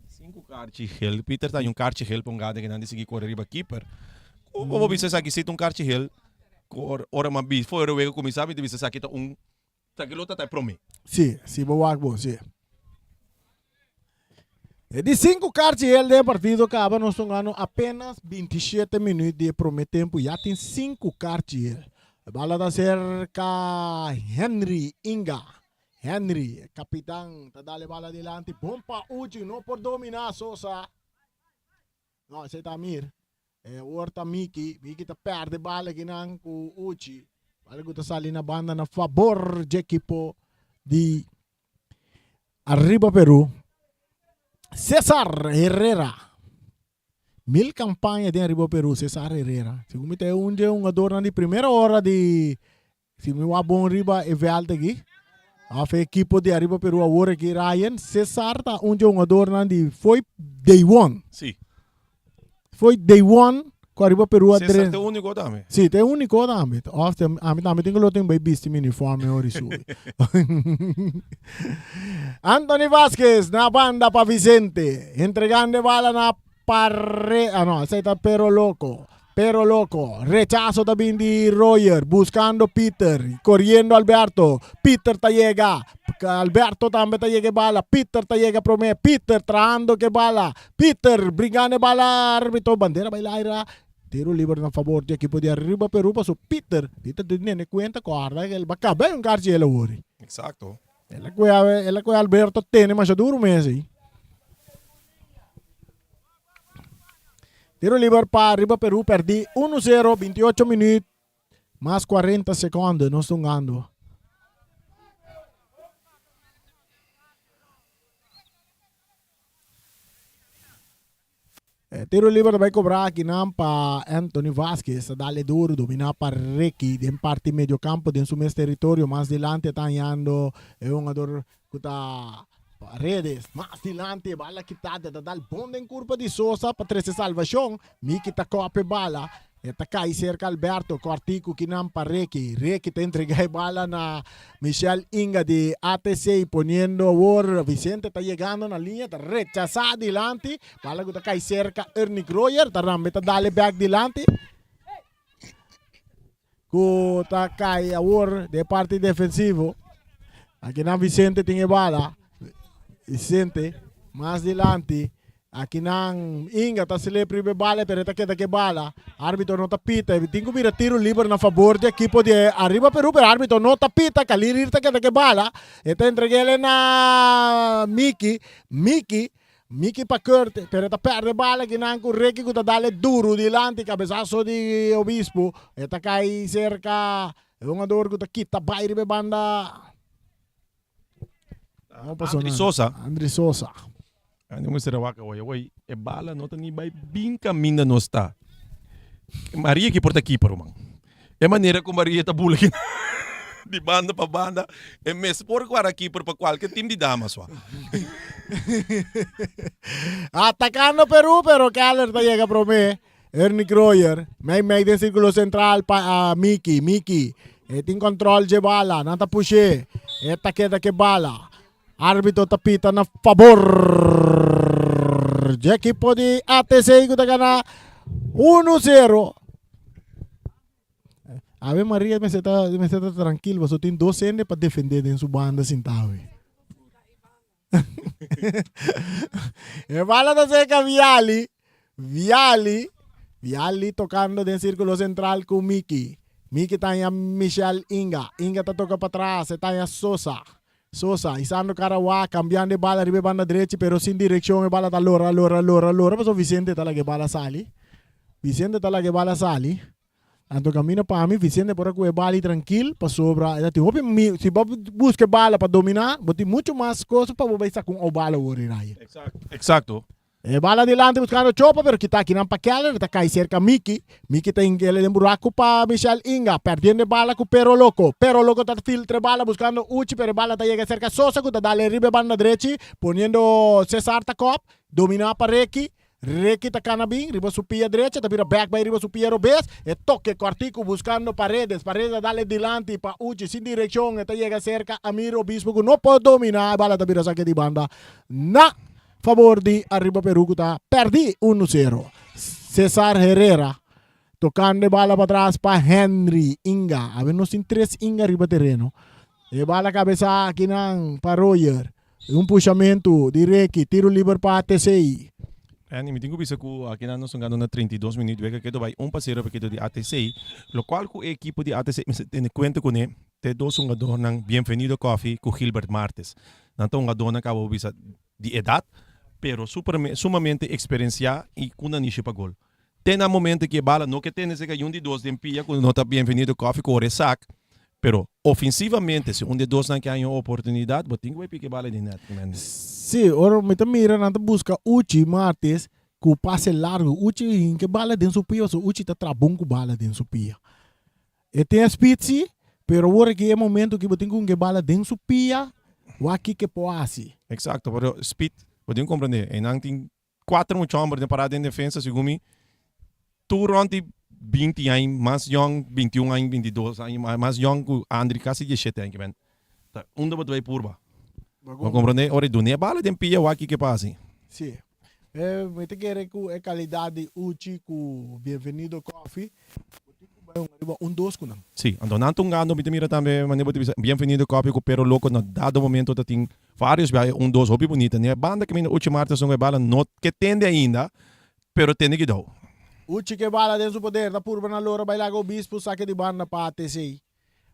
Sinku karchi gel. Peter ta haña un karchi gel pa un gada ku nan di sigui kore riba keeper. Ku bo bisa esaki si ta un karchi gel? Ku ora, ora mi a bisa, for e wega kuminsá mi ta bisa esaki ta un Esaki lo ta ta e promé. Sí, si bo wak bon, sí. E di sinku karchi hel den e partido kaba nos ta gano apenas 27 minuut di e promé tempu ya tin sinku karchi hel. E bala ta serka Henry Inga. Henry, e kapitan, ta dal e bala dilanti. Bon pa Uchi, no por dominá Sosa. No, esei ta Amir. E awor ta Miki. Miki ta perde bala akinan ku Uchi. Bala ku ta sali na banda na fabor dje ekipo di Arriba Peru. Cesar Herrera. Mil kampaña den Arriba Peru, Cesar Herrera. Segun mi ta e un dje hungadornan di primera ora di Si mi wak bon riba e veld aki, of e ekipo di Ariba Peru awor aki, Ryan, Cesar ta un dje hungadornan di foi day one. Si. Foi day one ku Ariba Peru a Cesar dren. ta e úniko tambe. Si, ta e úniko tambe. Of te, ami tambe tin ku lo tin bai bisti mi uniforme ora i subi. Anthony Vasquez na banda pa Vicente, entregando e bala na Pare, ah no, esei ta Pero Loco. Pero Loco, rechazo ta bin di Royer, buscando Peter, corriendo Alberto. Peter ta yega, Alberto tambe ta yega e bala, Peter ta yega prome, Peter trahando ke bala, Peter bringando e bala, arbitro, bandera bai laira. Tiro liber na fabor di ekipo di Arriba Peru paso Peter, Peter di nene cuenta corda el ba caba un karchi el awori. Exacto. El a kue el a kue Alberto tene masha duro mes ei. Tiro liber pa Arriba Peru perdi 1-0, 28 minuut mas 40 seconde nos ta hungando. E tiro liber ta bai kobra akinan pa Anthony Vasquez. Ta dale duro, domina pa Ricky den parti medio campo den su mes teritorio. Mas dilanti e ta hañando e hungador ku ta Paredes. Mas dilanti e bala kita ta dal bon den kurpa di Sosa pa trese salvashon. Miki ta kòp e bala. E ta kai serka Alberto, kòrtiku kinan pa Ricky. Ricky ta entregá e bala na Michel Inga di ATC poniendo awor Vicente ta yegando na liña, ta rechasá dilanti. Bala ku ta kai serka Ernie Groyer, ta rambe ta dale bèk dilanti. Ku ta kai awor den parti defensivo. Akinan Vicente tin e bala. Vicente mas dilanti. Akinan Inga ta slip riba e bala pero e ta keda ku e bala. Arbitro no ta pita. E tin ku bira tiro liber na fabor di ekipo di Arriba Peru pero arbitro no ta pita. Kalirir ta keda ku e bala. E ta entreg'el na Miki. Miki Miki pa Kurt pero e ta perde bala akinan ku Ricky ku ta dale duru dilanti kabesaso di Obispo. E ta kai serka e hungador ku ta kita bai riba e banda. Andri Sosa. Andri Sosa. Andri mester a wak awor. Awor e bala no ta ni bai bin kaminda nos ta. Maria ki por ta keeper man. E manera ku Maria ta bula ki di banda pa banda e mes por guarda keeper pa kualke team di damas wa. Atakando Peru pero Keller ta yega prome. Ernie Kroyer, mei mei den sirkulo sentral pa Miki, Miki e tin kontrol dje bala, nan ta push'é, e ta keda ke bala. Arbitro ta pita na fabor dje ekipo di ATC ku ta gana uno sero. Ave Maria mester ta mester ta trankil pasobra tin dos hende pa defendé den su banda sintá awe. E bala ta cerca Viali. Viali. Viali tocando den círculo central cu Miki. Miki ta haña Michel Inga. Inga ta toca patras. E ta haña Sosa. Sosa, isando cara wak, cambiando e bala riba e banda drechi, pero sin direccion. E bala ta lora, lora, lora, lora. Pasobra Vicente ta laga e bala sali. Vicente ta laga e bala sali. Anto camino pa mi Vicente por a cu e bala y trankil pasobra e ta tin hopi mi si bo busca e bala pa domina bo tin mucho mas cosa pa bo bay saca un bala awor y raya. Exacto. E bala dilanti buscando Chopa pero kita akinan pa Keller e ta cay cerca Miki. Miki ta hinkele den buraco pa Michel Inga perdiendo e bala cu Pero Loco. Pero Loco ta filtra e bala buscando Uchi pero e bala ta yega cerca Sosa cu ta dale riba e banda drechi poniendo Cesar ta cop domina pa Ricky. Ricky ta kana bin riba su pia drecha, ta bira bek bai riba su pia robes, e toke kòrtiku buskando Paredes, Paredes a dale dilanti pa Uchi sin direkshon, e ta yega serka Amir Obispo ku no por dominá, e bala ta bira sake di banda na fabor di Arriba Peru ku ta pèrdí unu sero. Cesar Herrera tokando e bala patras pa Henry Inga, awe nos tin tres Inga riba tereno, e bala kabesá akinan pa Royer. Un pushamentu di Ricky, tiro liber pa ATC. Andy, mi tin ku bisa ku akinan nos ta gana na 32 minuut wega keto bai un pa sero pa ekipo di ATC. Lokual ku e ekipo di ATC mester tene kuenta kuné ta e dos hungadornan Bienvenido Coffie ku Gilbert Martes. Nan ta hungadornan ku abo bisa di edat pero super sumamente eksperensiá i ku nanishi pa gol. Te na momento ku e bala no ke tene seka un di dos den pia ku no ta Bienvenido Coffie ku ora e sak Pero ofensivamente si un di e dosnan ke haña un oportunidat bo tin ku bai pika e bala den net. Sí, ora mi ta mira nan ta buska Uchi Martes ku pase largu. Uchi hinka e bala den su pia pasobra Uchi ta traha bon ku bala den su pia. E tin e speed sí, pero ora ki e momento ki bo tin ku hinka e bala den su pia, wak kiko e por hasi. Exacto, pero speed bo tin ku komprende einan tin Kuater mucha homber den pará den defensa segun mi tur rond di binti aña mas yong bintiun aña bintidos aña mas yong ku Andri kasi dieshete aña kimen ta unda bo ta bai purba bo komprende ora e duna e bala den pia wak kiko a pasa. Si e mi ta kere ku e kalidat di Uchi ku Bienvenido Coffee bo tin ku bai hunga riba un dos ku nan. Si anto nan ta hungando mi ta mira tambe manera bo ta bisa Bienvenido Coffee ku Pero Loco na dado momento ta tin Varios biaha e un dos hopi bunita. Ni e banda kaminda Uchi Martens hunga e bala no ke tende ainda, pero tende ki dou. Uchi ke bala den su poder ta purba na lora bai laga Obispo sake di banda pa ATC.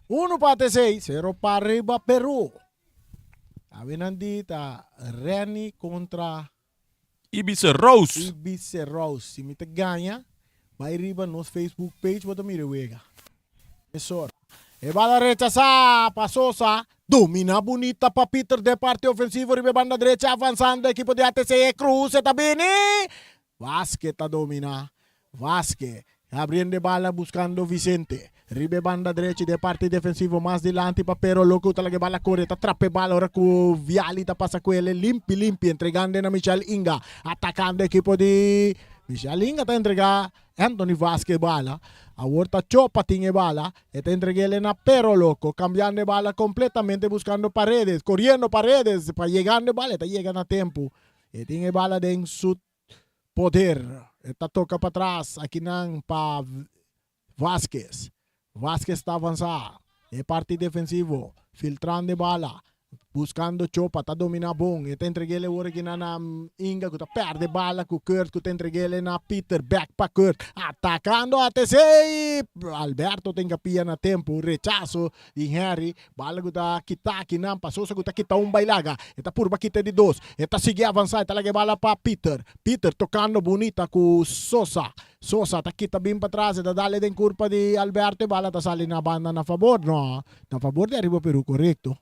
Uno pa ATC, sero pa Ariba Peru. Awe nan di ta Renny kontra Ibiza Rose. Ibiza Rose. Si mi ta gaña, bai riba nos Facebook page bo ta mira e wega. Mesora. E bala rechasá pa Sosa. Domina bunita pa Pieter den parti ofensivo riba e banda drecha avansando ekipo di ATC. E kruse ta bini. Vásquez ta domina. Vásquez abriendo e bala buscando Vicente. Riba e banda drechi den parti defensivo mas dilanti pa Pero Loco ta laga e bala core ta trapa e bala ora cu Viali ta pasa cu el limpi limpi entregando na Michel Inga atacando ekipo di Michel Inga ta entrega Anthony Vásquez e bala awor ta Chopa tin e bala e ta entreg'el na Pero Loco cambiando e bala completamente buscando Paredes coriendo Paredes pa yegando e bala e ta yega na tempo e tin e bala den su poder e ta toca patras akinan pa Vásquez. Vásquez ta avansá e parti defensivo, filtrando e bala, buskando Chopa, ta dominá bon. E ta entreg'é el ora kina na Inga ku ta pèrdè bala ku Kurt ku ta entreg'é el na Pieter, bèk pa Kurt, atakando ATC! Alberto tin kapia na tempu, rechaso di Henry, bala ku ta kita akinan pa Sosa ku ta kita un bailaga, e ta purba kita e di dos, e ta sigui avansá, e ta laga e bala pa Pieter, Pieter tokando bunita ku Sosa. Sosa ta kita bin patras, e ta dale den kurpa di Alberto, e bala ta sali na banda na fabor, no, na fabor di Ariba Peru, korekto.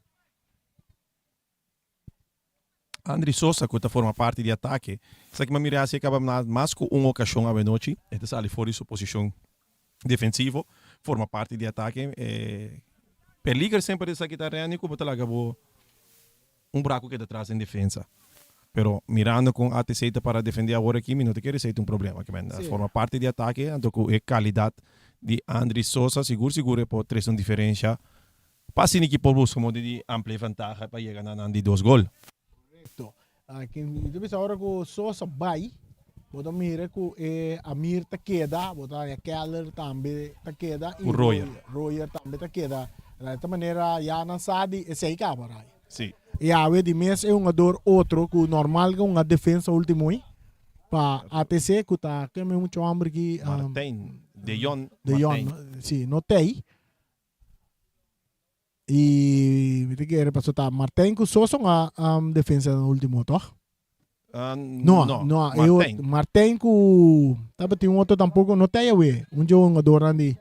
Andry Sosa ku ta forma parti di atake, esaki m'a mira si e kaba na mas ku un okashon awenochi, e ta sali for di su posishon defensivo, forma parti di atake, e peliger semper esaki ta Renny ku bo ta laga bo Un buraku keda tras den defensa. Pero mirando kon ATC ta para defende awor aki, mi no ta kere esei ta un problema. Ke men a forma parti di atake, anto ku e kalidat di Andry Sosa sigur sigur e por trese un diferensha pa asina ki por buska modo di amplia e ventaha pa yega na nan di dos gol. Korekto. Mi ta bisa ora ku Sosa bai, bo ta mira ku e Amir ta keda, bo ta haña Keller tambe ta keda i Royer. Royer tambe ta keda. Na esta manera ya nan sa di esei kaba rai. Sí. I awe di mes e hungador otro ku normal ku hunga defensa ultimo i pa ATC ku ta keme mucho homber ki Martijn, De Jong, De Jong, Martijn. si, no tei. I mi ta kere paso ta Martijn ku Sosa hunga defensa na ultimo toch? No, No, no, e Martijn. Martijn ku tabatin un otro tampoco no tei awe, un dje hungadornan di.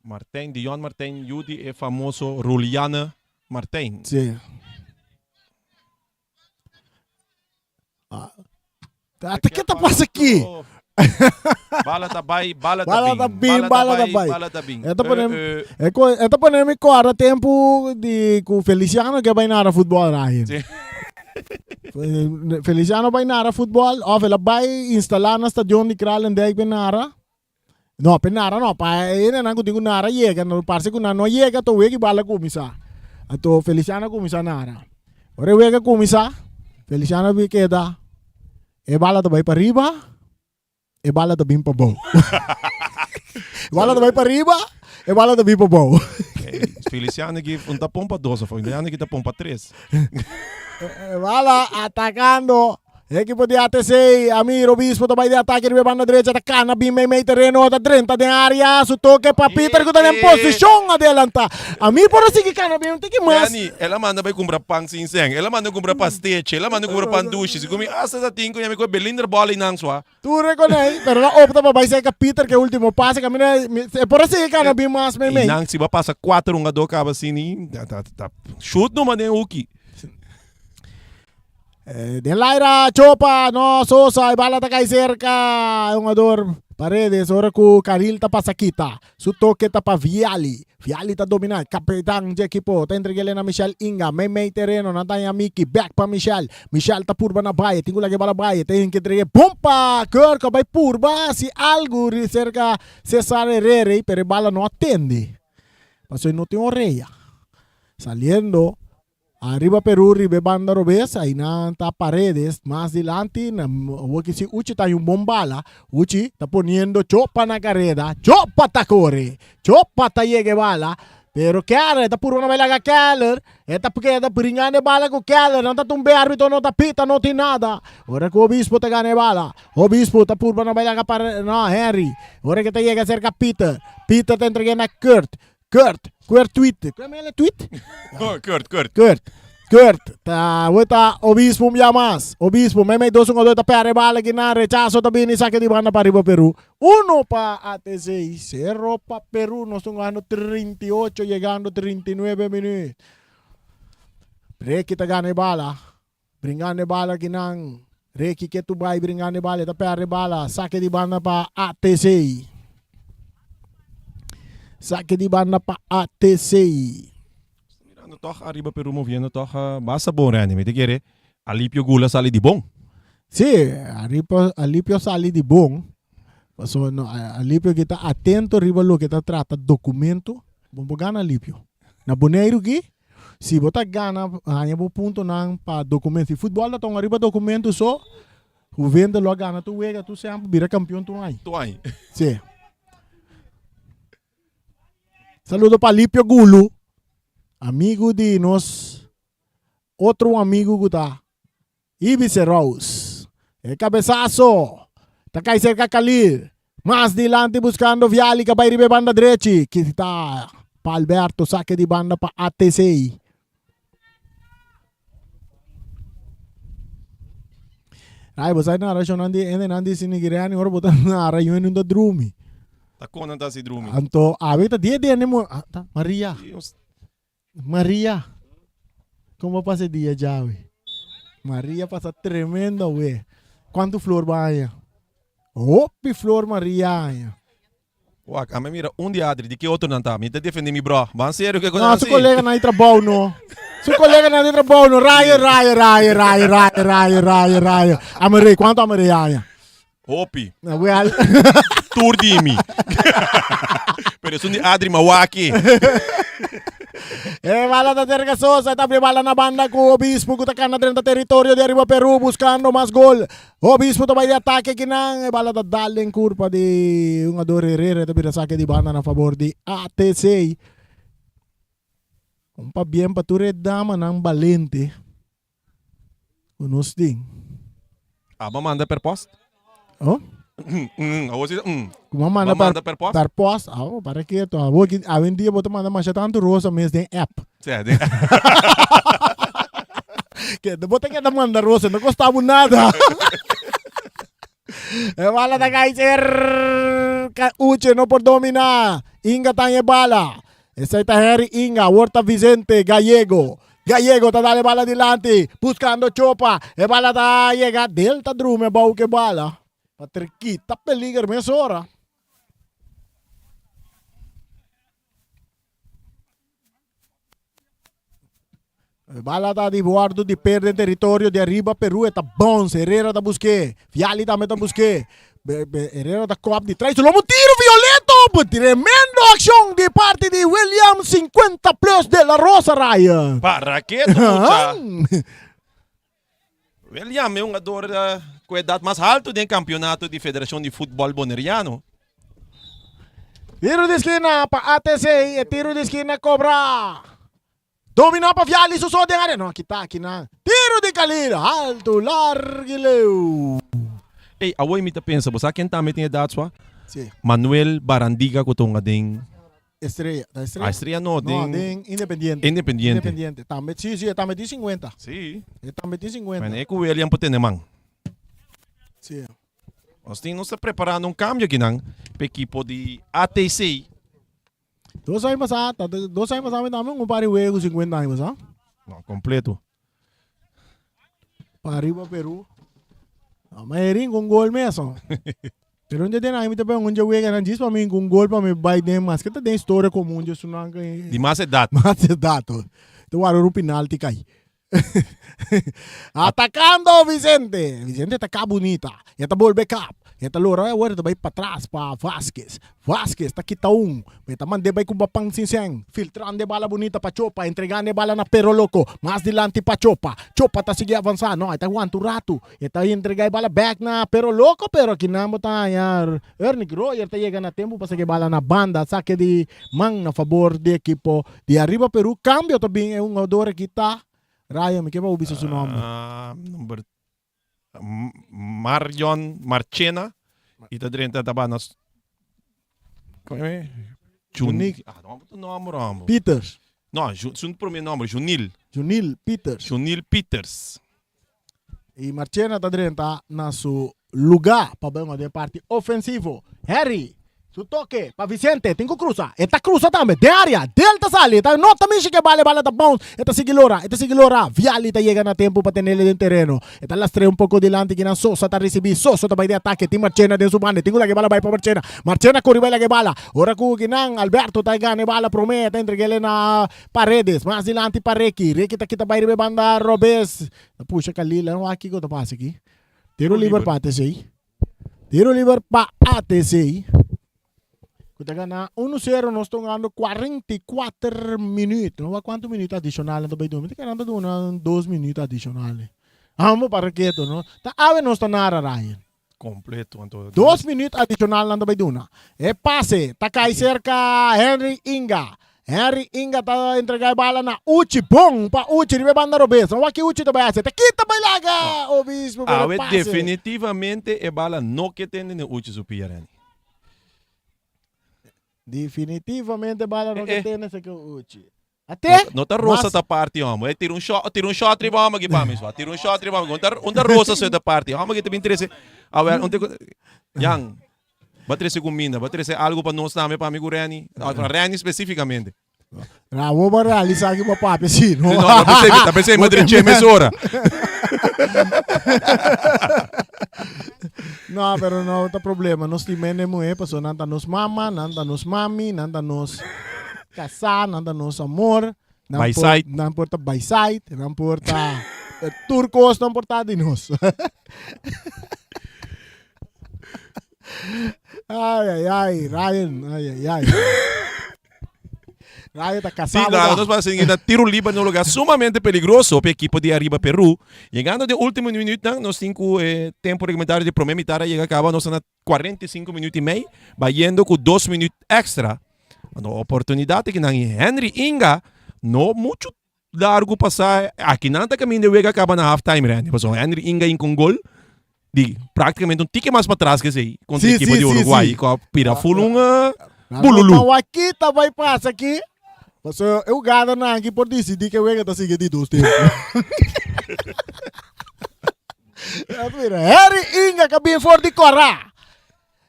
Martijn, Dion Martijn, yu di e famoso Rulianne Martijn. Sí. Ah. Ata ke ta pasa aki? Bala ta bai, bala ta Bala bin. ta bin, bala ta bai. Bala ta bin. E ta pone- Eh, eh. E ko e ta pone mi kòrda tempu di ku Feliciano ke bai nara futbòl Ryan. Sí. Feliciano bai nara futbòl òf el a bai instalá na stadion di Kralendijk bai nara. No, pe nara no, pa e hendenan ku tin ku nara yega, no parse ku nan no yega to wega i bala kuminsá. Anto Feliciano a kuminsá nara. Ora e wega kuminsá, Feliciano a bin keda, e bala ta bai pa riba, e bala ta bin pa bou. E bala ta bai pa riba, e bala ta bin pa bou. Feliciano ki un ta pon pa dos of Feliciano ki ta pon pa tres. E bala atakando. Ekipo di ATC, Amir Obispo ta bai di atake riba e banda drecha, ta kana bin meimei tereno, ta drenta den area, su toke pa Peter ku ta den posishon adelanta. Amir por a sigui kana bin un tiki mas. Danny, el a manda bai kumpra pan sin sen, el a manda kumpra pastechi, el a manda kumpra pan dushi, si kumi asta sa tin ku yami ku e Belinder bòl einan sua. Tur rekonei, pero el a opta pa bai serka Peter ku e ultimo pase, kaminda e por a sigui kana bin mas meimei. Einan si bo a pasa kuater hungadó kaba asini, ta ta ta shut numa den huki. Den laira Chopa, no Sosa, e bala ta kai serka e hungador Paredes ora ku Caril ta pasa kita. Su toke ta pa Viali. Viali ta domina, kapitan dje ekipo ta entreg'el na Michel Inga. Mei mei tereno nan ta haña Miki, bek pa Michel. Michel ta purba na Baye, tin ku laga e bala Baye, ta hinka entreg'e bon pa Kirk a bai purba hasi algu serka Cesar Herrera pero e bala no a tende pasobra e no tin orea. Saliendo Ariba Peru riba e banda robes ainan ta Paredes mas dilanti na awor ki si Uchi ta hay un bon bala Uchi ta poniendo Chopa na careda Chopa ta core Chopa ta yega e bala. Pero Keller ta purba na bai laga Keller. E ta keda bringando e bala ku Keller. Nan ta tumbe arbitro no ta pita no tin nada. Ora ku Obispo ta gana e bala. Obispo ta purba na bai laga pa no Henry. Ora ke ta yega serka Peter. Peter ta entrega na Kurt. Kurt. Kurt tweet. Kurt mele tweet? Kurt, Kurt. Kurt. Kurt. Ta weta Obispo un bia mas. Obispo mei mei dos un ta perde bala kinan. Rechazo ta bini sake di banda pa riba Peru. Uno pa ATC, sero pa Peru. Nos ta hungando 38 yegando 39 minuut. Reki ta gana e bala. Bringando e bala kinan. Reki ke tu bai bringando e bala. E ta perde e bala. Sake di banda pa ATC. Sake di banda pa ATC. Mirando toch ariba Peru moviendo toch basta bon Randy. Mi ta kere Alipio Gula sali di bon. Sí, Alipio, Alipio sali di bon. Paso no, Alipio ki ta atento riba loke ta trata documento. Bon bo gana Alipio. Na Boneiru ki, si bo ta gana haña bo puntonan pa documento. Si futbol ta tonga riba documento so, Juvente lo a gana tur wega tur semper bira campeon tur aña. Tur aña. Sí. Saludo pa Alipio Gulu, amigo di nos otro amigo ku ta Ibice Rose. E cabezazo ta kai cerca Khalil. Mas dilanti buscando Viali ka bai riba e banda drechi. Kita pa Alberto saque di banda pa ATC. Ai, bo sa narracionan di ende nan di sinigiriani ora bo ta narra yu en ta drumi. Ta kon nan ta si drumi? Anto awe ta dia dia ne mo ah, ta Maria. Maria. Kon bo pasa e dia djawe? Maria pasa tremendo awe. Kuantu flor bo haña? Hopi flor Maria haña. Wak, ami mira un di Adri, di ke otro nan ta? Mi ta defende mi bro. Ban serio ke No, konan su si. colega nan di trabou no. Su colega nan di trabou no. Rayo, rayo, rayo, rayo, rayo, rayo, rayo, rayo. Amaré, cuanto amaré haña? Hopi. Na wel. Tur di mi. Pero esun di Adri ma waki. E bala ta cerca Sosa, ta abri bala na banda ku Obispo ku ta kana drenta territorio di Arriba Peru buscando mas gol. Obispo ta bai di atake kinan, e bala ta dal den kurpa di hungador Herrera e ta bira sake di banda na fabor di ATC. Un pabien pa tur e damanan balente ku nos tin. Aba manda per post? Oh? Awor si mm. Kuma manda Ba manda per post? Per post? Awo, para keto. Awor ki awendia bo ta manda masha tantu rosa mes den app. Sè, den Ke bo ta keda manda rosa, no kosta bo nada. E bala ta kai cerca Uche no por domina. Inga ta e bala. Esei ta Harry Inga, awor ta Vicente Gallego. Gallego ta dale bala dilanti, buscando Chopa. E bala ta yega Delta drume bou ke bala. Patriquita peliger mesora. Bala ta di bordo di perde territorio di arriba Peru e ta bons Herrera ta buske Viali tambe ta buske Herrera ta kop di traes lomo tiro violento tremendo accion di parti di William 50 plus de la Rosa Ryan Para ke mucha William e hungador ku edat mas haltu den kampionato di Federashon di Futbòl Boneriano. Tiro di skina pa ATC, e tiro di skina kobra. Domina pa Viali su so den area. No, kita aki nan. Tiro di Khalil, haltu, largu i leu. Ey, awor mi ta pensa, bo sa ken tambe tin edat sua? Si. Manuel Barandiga ku ta hunga den. Estrella, ta Estrella? Ah, Estrella no, No, den. den Independiente. Independiente. Independiente. Tambe, si, si, e tambe tin 50. Si. E tambe tin 50. Bueno, e ku William por tene man. Si. Nos tin, nos ta preparando un cambio akinan pa ekipo di ATC. Dos aña pasá, ta, dos aña pasá mi tambe un par di wega ku 50 aña pasá. No, completo. Pa arriba Peru. No, ma e rin un gol meso. Pero un dia den mi ta un dia wega nan djis pa mi un gol pa mi bai den mas que ta den historia común dje sunan que Di mas edad. Mas edad. Te wara un penalti kai. Atacando Vicente. Vicente ta ka bonita. E ta bolbe kap. E ta lora awor e ta bai patras pa Vasquez. Vasquez ta kita un. E ta mand'é bai ku Bapan sin sen. Filtrando e bala bunita pa Chopa, entregando e bala na Perro Loco. Mas dilanti pa Chopa. Chopa ta sigui avansá. No, e ta wanta un ratu. E ta entregá e bala bèk na Perro Loco, pero akinan bo ta haña Ernick Royer ta yega na tempu pa saka e bala na banda. Sake di man na fabor di ekipo di Arriba Peru. Kambio ta bin e hungador aki ta Ryan, mi ke pa bo bisa su nòmber. Number Marion Marchena y ta drenta ta ba na Junik. Ah, no, tu nombre, hombre. Peters. No, su primer nombre, Junil. Junil Peters. Junil Peters. Y Marchena ta drenta na su lugar pa ben den parti ofensivo. Harry Su toke pa Vicente, tin ku krusa. E ta krusa tambe, den área. Del ta sali, e ta no ta mishi ku e bala, e bala ta bounce. E ta sigui lora, e ta sigui lora. Vialli ta yega na tempu pa tenele den tereno. E ta lastr'é un poko dilanti kinan Sosa ta risibí. Sosa ta bai den atake, tin Marchena den su banda. E tin ku laga e bala bai pa Marchena. Marchena kore bai laga e bala. Ora ku kinan Alberto ta gana e bala promé, e ta entreg'é na Paredes. Mas dilanti pa Ricky. Ricky ta kita bai riba e banda robes. Ta pusha Kalil. Nan wak kiko ta pasa aki. Tiro liber pa ATC. Tiro liber pa ATC. Ku ta gana 1-0 nos ta hungando 44 minuut. No cuanto minuut adicional ta bay duna. Mi ta kere ta duna 2 minuut adicional. Amo para keto no. Ta awe nos ta nara Ryan. Completo anto. 2 minuut adicional nan ta bay duna. E pase ta kai cerca Henry Inga. Henry Inga ta entrega e bala na Uchi. Bon pa Uchi riba e banda robes. No wak ki Uchi ta bai hasi. Ta kita bai laga Obispo pero Awe pase. definitivamente e bala no ke tende ne Uchi su pia Renny. Definitivamente bala no Eh, ke eh. tende se ke Uchi. Ate? No ta Rosa Mas- ta parti homo. E tira un shot, tira un shot riba homo aki pa mi swa. Tira un shot riba homo. Un ta un ta Rosa so ta parti. Homo ki ta bin trese. Awe un te Jan. Ba trese kuminda, ba trese algu pa nos tambe, pa mi ku Renny. Ah, pa Renny spesífikamente. Ra, bo ba realisá ki bo papia si, no? No, ta pensei, ta pensei, ma dreché mesora. No, pero no ta problema. Nos tin mende muhé, pasobra nan ta nos mama, nan ta nos mami, nan ta nos kasá, nan ta nos amor. Nan By por, side. nan por ta by side, nan por ta eh, tur kos nan por ta di nos. Ay, ay, ay, Ryan, ay, ay, ay. Ryan ta Sí, casado. claro, ba? nos para seguir na tiro libre no lugar sumamente peligroso para equipo de Arriba Perú. Llegando de último minuto, nos cinco eh, tempo reglamentario de primer mitad llega a cabo, nos na 45 minutos y medio, bayendo con dos minutos extra. No oportunidad que nan Henry Inga no mucho largo pasá aki nan ta kaminda e wega kaba na half time Randy. Pasobra Henry Inga in con gol di prácticamente un tiki mas patras que esei contra Sí, equipo sí, di sí, Uruguay sí. ku a pira full un eh, Nan bululu. no ta wakita bai pasa aki. Pasobra e hugadonan aki por disidí ke wega ta sigui di dos tempu. Mira, Henry Inga ka bin for di kora.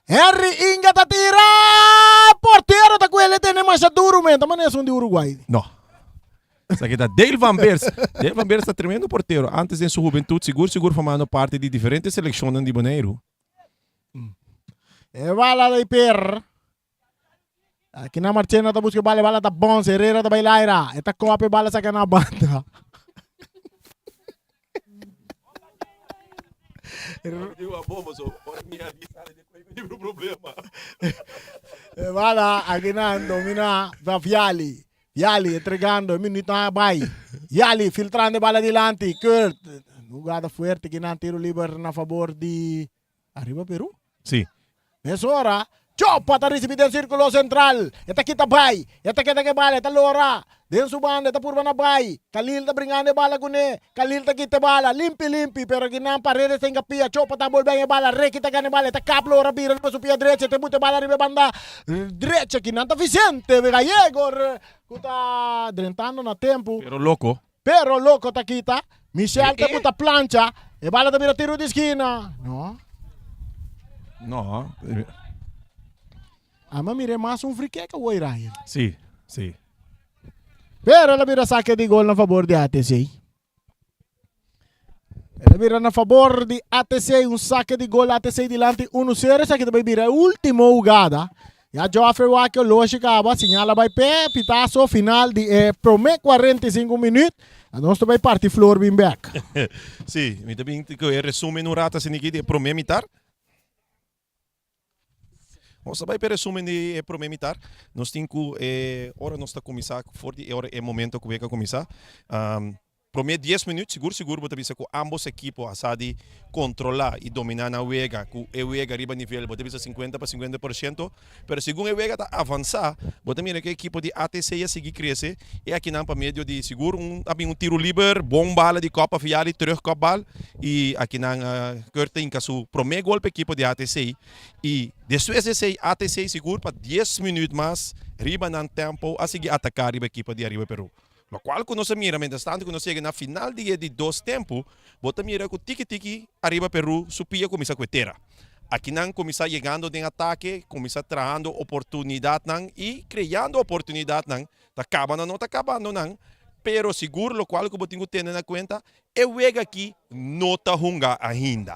Henry Inga ta tira! Portero ta kuele tene masha duro men. Ta manera esun di Uruguay. No. Esaki ta Dale van Beers. Dale van Beers ta tremendo portero. Antes den su hubentud sigur sigur formando parte di diferente seleccionnan di Boneiru. E bala di per. Aki na Marchena ta busca bala, e bala ta bons. Herrera ta bai laira. E ta kopa e bala saka na banda. E bala aki nan domina va Viali. Viali entregando, e minuto a bai. Viali filtrando e bala dilanti. Kurt, jugada fuerte ki nan tiro liber na favor di Arriba Peru. Si. Mesora, Chopa ta ricibi den circulo central. E ta kita bai. E ta keda ke bala. E ta lora. Den su banda e ta purba na bai. Khalil ta bringando e bala kuné. Khalil ta kita e bala. Limpi limpi. Pero kinan Paredes ta hinka pia. Chopa ta bolbe e bala. Ricky ta gana e bala. E ta kap lora bira riba su pia drecha. E ta buta e bala riba e banda drecha. Kinan ta Vicente Gallego ku ta drentando na tempu. Pero loko. Pero loko ta kita. Michel ta buta plancha. E bala ta bira tiro di skina. No. No. Ama mire mas un free kick awor Ryan. Si, si. Pero el a bira saque di gol na favor di ATC. El a bira na favor di ATC, un saque di gol ATC dilanti 1-0. Esaki ta bay bira e ultimo hugada. Ya Geoffrey wak e oloshi kaba, señala bay pe, pitazo final di e prome 45 minuut. Nos ta bay parti flor bin bek. Si, mi ta bin ku e resumen un rato asina aki di e prome mitar. Nos ta bai pa e resumen di e prome mitar. Nos tin ku e ora nos ta kuminsá for di e ora e momento ku wega kuminsá. Prome dies minuut sigur sigur bo ta bisa ku ambos ekipo a sa di kontrolá i dominá nan wega ku e wega riba nivel bo ta bisa sinkuenta pa sinkuenta por shento. Pero segun e wega ta avansá bo ta mira ku e ekipo di ATC a sigui krese i akinan pa medio di sigur un a bin un tiro liber, bon bala di kòp a Viali terug kòpbal i akinan Kurt ta hinka su prome gol pa ekipo di ATC i despues di esei ATC sigur pa dies minuut mas riba nan tempo a sigui ataká riba ekipo di Ariba Peru. Lokual ku nos a mira mientrastantu ku nos yega na final di e di dos tempu, bo ta mira ku tiki tiki ariba Peru su pia kuminsá ku e tera. Akinan kuminsá yegando den atake, kuminsá trahando oportunidatnan i kreando oportunidatnan. Ta kaba nan no ta kabando nan, pero sigur lokual ku bo tin ku tene na kuenta, e wega aki no ta hunga ainda.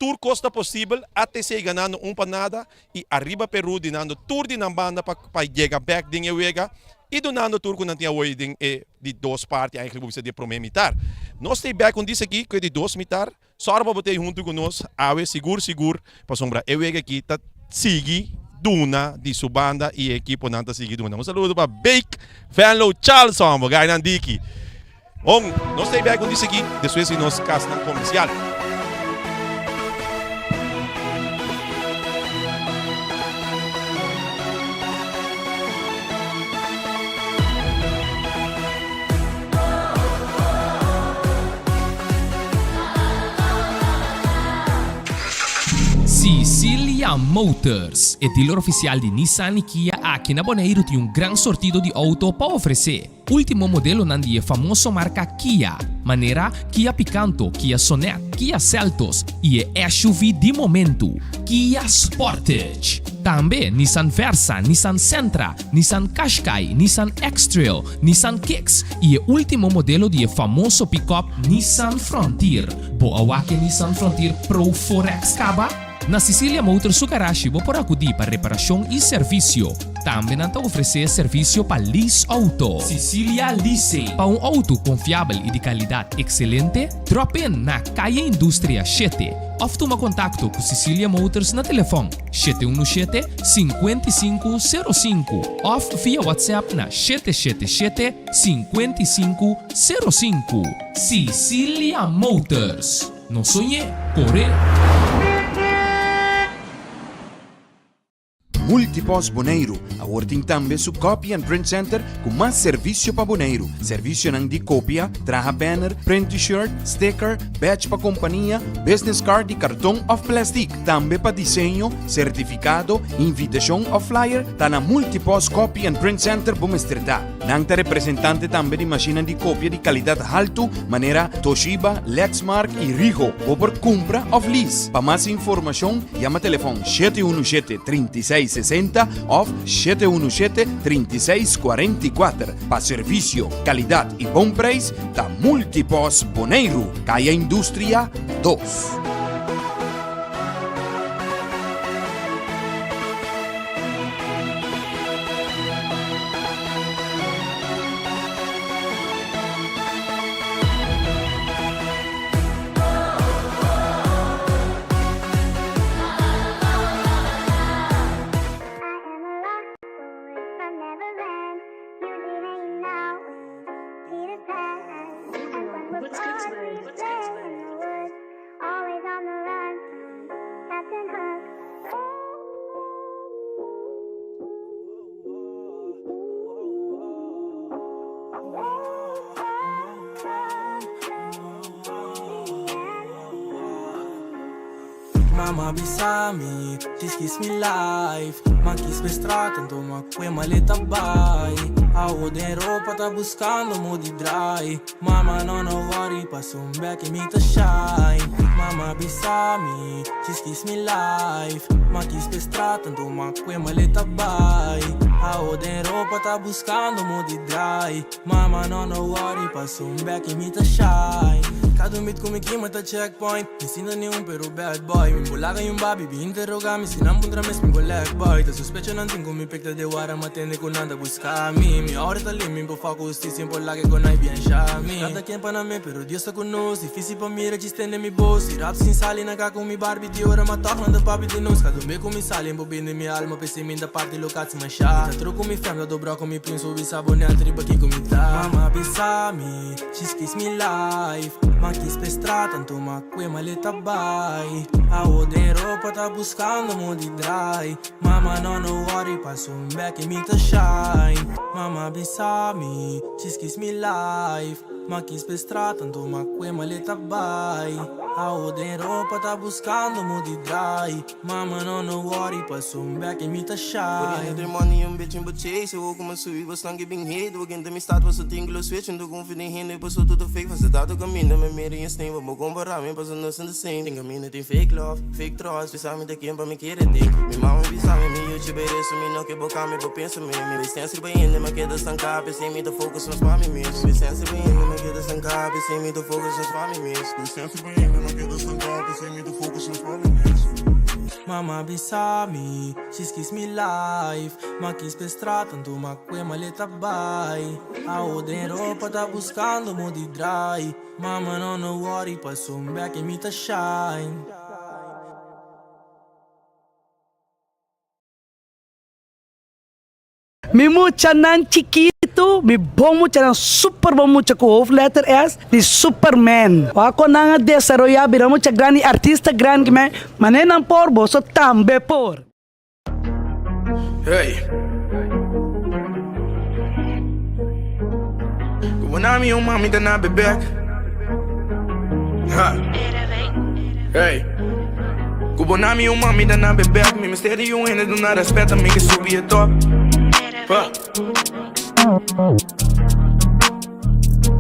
Tur kos ta posibel, ATC ganando un pa nada i ariba Peru dinando tur di nan banda pa pa yega bek den e wega i dunando tur ku nan tin awor den e di dos parti eigenlijk bo bisa di e prome mitar. Nos ta bek un dis aki ku e di dos mitar. Sòru pa bo ta ei huntu ku nos awe sigur sigur pasobra e wega aki ta sigui duna di su banda i e ekiponan ta sigui duna. Un saludo pa Bake Venlo Charlson bo gainan diki. Bon, nos ta bek un di sigui despues di nos kasnan komersial. Sicilia Motors, e dealer oficial di Nissan y Kia aki na Boneiru tin un gran sortido di auto pa ofrece. Ultimo modelonan di e famoso marka Kia, manera Kia Picanto, Kia Sonet, Kia Seltos i e SUV di momentu, Kia Sportage. Tambe Nissan Versa, Nissan Sentra, Nissan Qashqai, Nissan X-Trail, Nissan Kicks i e ultimo modelo di e famoso pickup Nissan Frontier. Bo a wak e Nissan Frontier Pro 4X kaba? Na Sicilia Motors su garashi bo por akudí pa reparashon i servisio. Tambe nan ta ofresé servisio pa lease outo. Sicilia Leasing. Pa un outo konfiabel i di kalidat ekselente, drop in na Kaya Industria shete òf tuma kontakto ku Sicilia Motors na telefòn 717 5505 òf via WhatsApp na 777 5505. Sicilia Motors. No soñ'é, kor'é! Multipost Boneiru awor tin tambe su Copy and Print Center ku mas servisio pa Boneiru. Servisionan di kopia, traha banner, print t-shirt, sticker, badge pa kompania, business card di karton òf plèstik. Tambe pa diseño, sertifikado, invitashon òf flyer ta na Multipost Copy and Print Center bo mester ta. Nan ta representante tambe di mashinnan di kopia di kalidat haltu manera Toshiba, Lexmark i Ricoh. Bo por kumpra òf lease. Pa mas informashon yama telefòn 717 36 60 òf 717 36 44. Pa servisio, kalidat i bon preis ta Multipos Boneiru, Kaya Industria 2. Mama bisa mi, she's kiss me life Ma kiss me straat anto ma kue maleta bai Awo den ropa ta buscando mo di draai Mama no no worry paso un bek y mi ta shine Mama bisa mi, she's kiss me life Ma kiss pe straat anto ma kue maleta bai Awo den ropa ta buscando mo di draai Mama no no worry paso un bek y mi ta shine. Kada un bit ku mi kima ta checkpoint. Mi sinta ni un pero bad boy. Mi por laga y un babi bin interroga mi. Si nan puntra mes mi por lek boy. Ta sospecho nan tin ku mi pek ta de wara ma tende ku nan ta buska mi. Mi aura ta lim mi por fa ku hustisia por laga ku nai bien sha mi. Kada ken pa nan me pero Dios ta ku nos. Dificil pa mira djis tende mi bos. Si rap sin sali nan ka ku mi Barbie di ora ma tog nan ta papia di nos. Kada un be ku mi sali mi por bende mi alma p'esei mi ta parti lokat si masha. Mi ta tro ku mi fam ta dobra ku mi prince por bisa bo nèt riba kiko mi ta. Mama bisa mi. She's kiss me life Ma kiss pe straat anto ma kue maleta bai Awo den ropa ta buscando mo di draai Mama no no worry paso un bek y mi ta shine Mama bisa mi She's kiss me life Ma kiss pe straat anto ma kue maleta bai Awo den ropa ta buscando mo di draai Mama no no worry paso un bek y mi ta shine. Poniendo money un bitch in bo chase Awo ku mi subi bo slanke bin hate Bo kenta mi stad paso tin ku lo switch Un ta konfia den hende paso tur ta fake Fase tato kaminda mi mira i steen Pa bo kompara mi paso nos ta the same Den kaminda tin fake love, fake trust Bisa mi ta ken pa mi kere tin Mi mama bisa mi mi yuchi bay resu Mi no ke bo kambia bo pensamentu Mi bay sense riba hende mi keda stanka P'esei mi ta focus mas pa mi mes Mi bay sense riba hende mi keda stanka P'esei mi ta focus mas pa mi mes Mi bay sense riba hende mi keda stanka P'esei mi ta focus mas pa mi mes. Mama bisa mi, she's kiss me life Ma kiss pe straat anto ma kue maleta bai Awo den ropa ta buscando mo di draai Mama no no worry paso un bek y mi ta shine. Mi muchanan chikitu, mi bon muchanan, super bon mucha ku hoofdletter S di Superman. Wak kon nan a desaroyá bira mucha grandi, artista grandi ki men, manera nan por, boso tambe por. Hey. Ku nami un mami ta na bebek. Ha. Hey. Ku bo nami un mami ta na bebek. Mi mester di un hende duna respet a mi ke subi e top. Ha.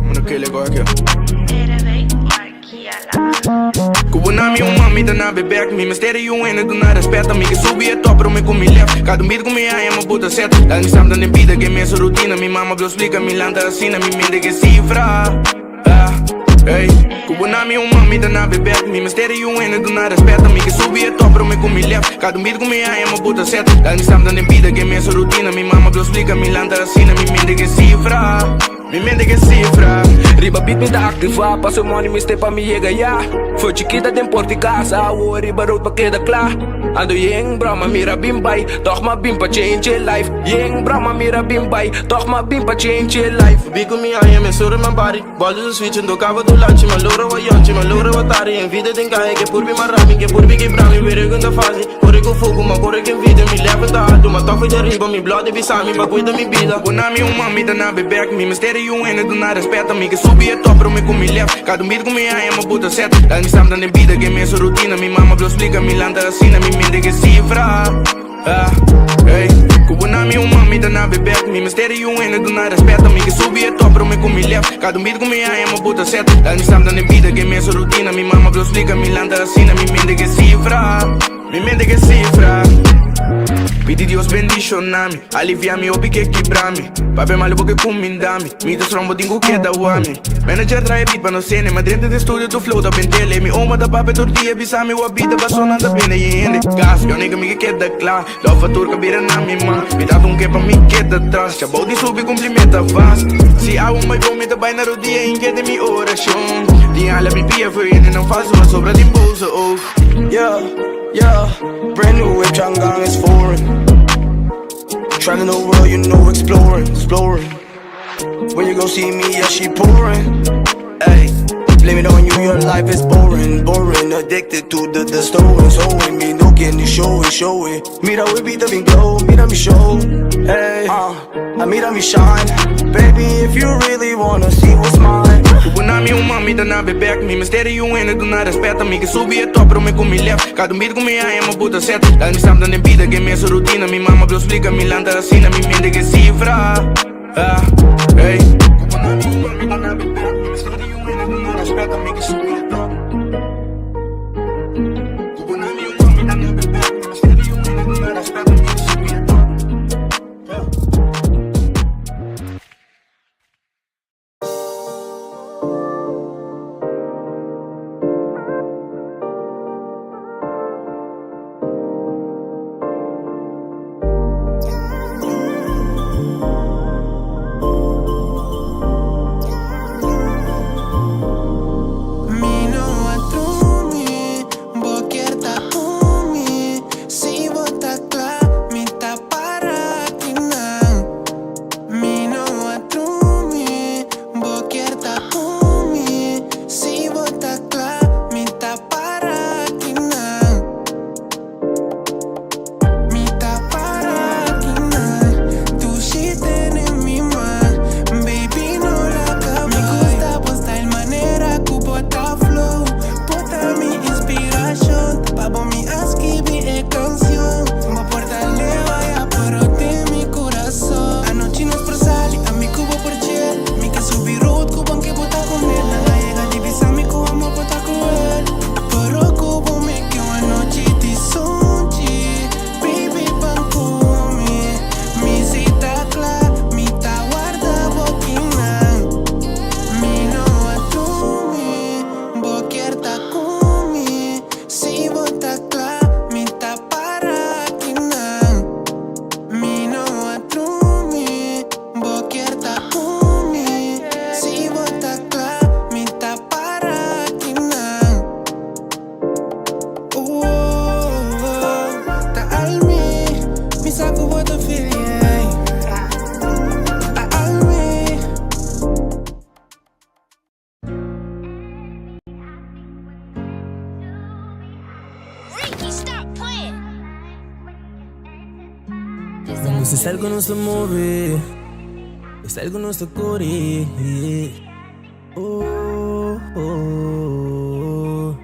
Mano ke lego aki. Ku bo nami un mami ta na bebek. Mi mester di un hende duna respet a mi ke subi e top pero mi ku mi left. Kada un bit ku mi haña mi buta set. Dal mi samta den bida ke mesun rutina. Mi mama blo splika mi lanta asina mi mente ke sifra. Ah, ey. Ku bo nami un mami ta na bebek. Mi mester di un hende duna respet a mi ke subi e top pero mi ku mi left. Kada un bit ku mi haña mi buta set. Dal mi samta den bida ke mesun rutina. Mi mama blo splika mi lanta asina mi mente ke sifra. Mi mente ke sifra. Riba beat mi ta aktivá, paso money mi step pa mi yega ya. For chikita den por di casa, awor riba road pa keda kla. Ando yen broma mira bin bai, tòg m'a bin pa change e life. Yen broma mira bin bai, tòg m'a bin pa change e life. Bi ku mi aña mi suru mi body Bòl su switch ndo kaba du lanchi Ma lora wa yonchi, ma lora wa tari En vida den kaya ke purbi marami Ke purbi kibrami, were ku ta fasi Kore ku foku, ma kore ku envidia Mi level ta altu, ma tòg di ariba Mi blood bisa mi pa kuida mi bida. Bo na mi un mami ta na bebek Mi mester di un hende duna respet A mi ke subi e top pero mi ku mi left Kada un bit ku mi haña mi buta set Dal mi samta den bida ke mesun rutina Mi mama blo splika mi lanta asina Mi mente ke sifra ah, ey. Ku bo na mi un mami ta na bebek Mi mester di un hende duna respet A mi ke subi e top pero mi ku mi left Kada un bit ku mi haña mi buta set Dal mi samta den bida ke mesun rutina Mi mama blo splika mi lanta asina Mi mente ke sifra Mi mente ke sifra. Pidi Dios bendiciona mi, alivia mi hopi ke kibra mi. Papia malo bo ke cuminda mi, mi ta strong bo tin cu keda wua mi. Manager trae beat pa no cene, ma drenta den studio tu flow ta bentele. Mi oma ta papia tur dia bisa mi wua bida paso nan ta bende y hende. Gas, yo nigga mi ke keda cla, love a tur ka bira na mi man. Mi tata un ke pa mi keda tras, chabou di subi cumpli meta vast. Si awa mai bon mi ta bay na rodia inke den mi oracion. Tin hala mi pia for hende nan falso a sobra den boze oog. Yeah, yeah, brand new whip, Changang is foreign. Traveling the world, you know, exploring, exploring. When you go see me, yeah, she pouring. Hey, blame it on you, your life is boring, boring. Addicted to the the stolen, so me, no can you show it, show it. Mira, we be the big glow, mira mi show. Hey, I mira mi shine. Baby, if you really wanna see what's mine. Ku bo na mi un mami ta na bebek Mi mester di un hende duna respet A mi ke subi e top pero mi ku mi left Kada un bit ku mi haña mi buta set Dal mi samta den bida ke mesun rutina Mi mama blo splika mi lanta asina Mi mente ke sifra ah, ey. Ku bo na mi un mami ta na bebek Mi mester di un hende duna respet A mi ke subi e top. Mi sa ku bo ta feel yeah. Awe. Nos style ku nos ta move, style ku nos ta kore. Oh, oh.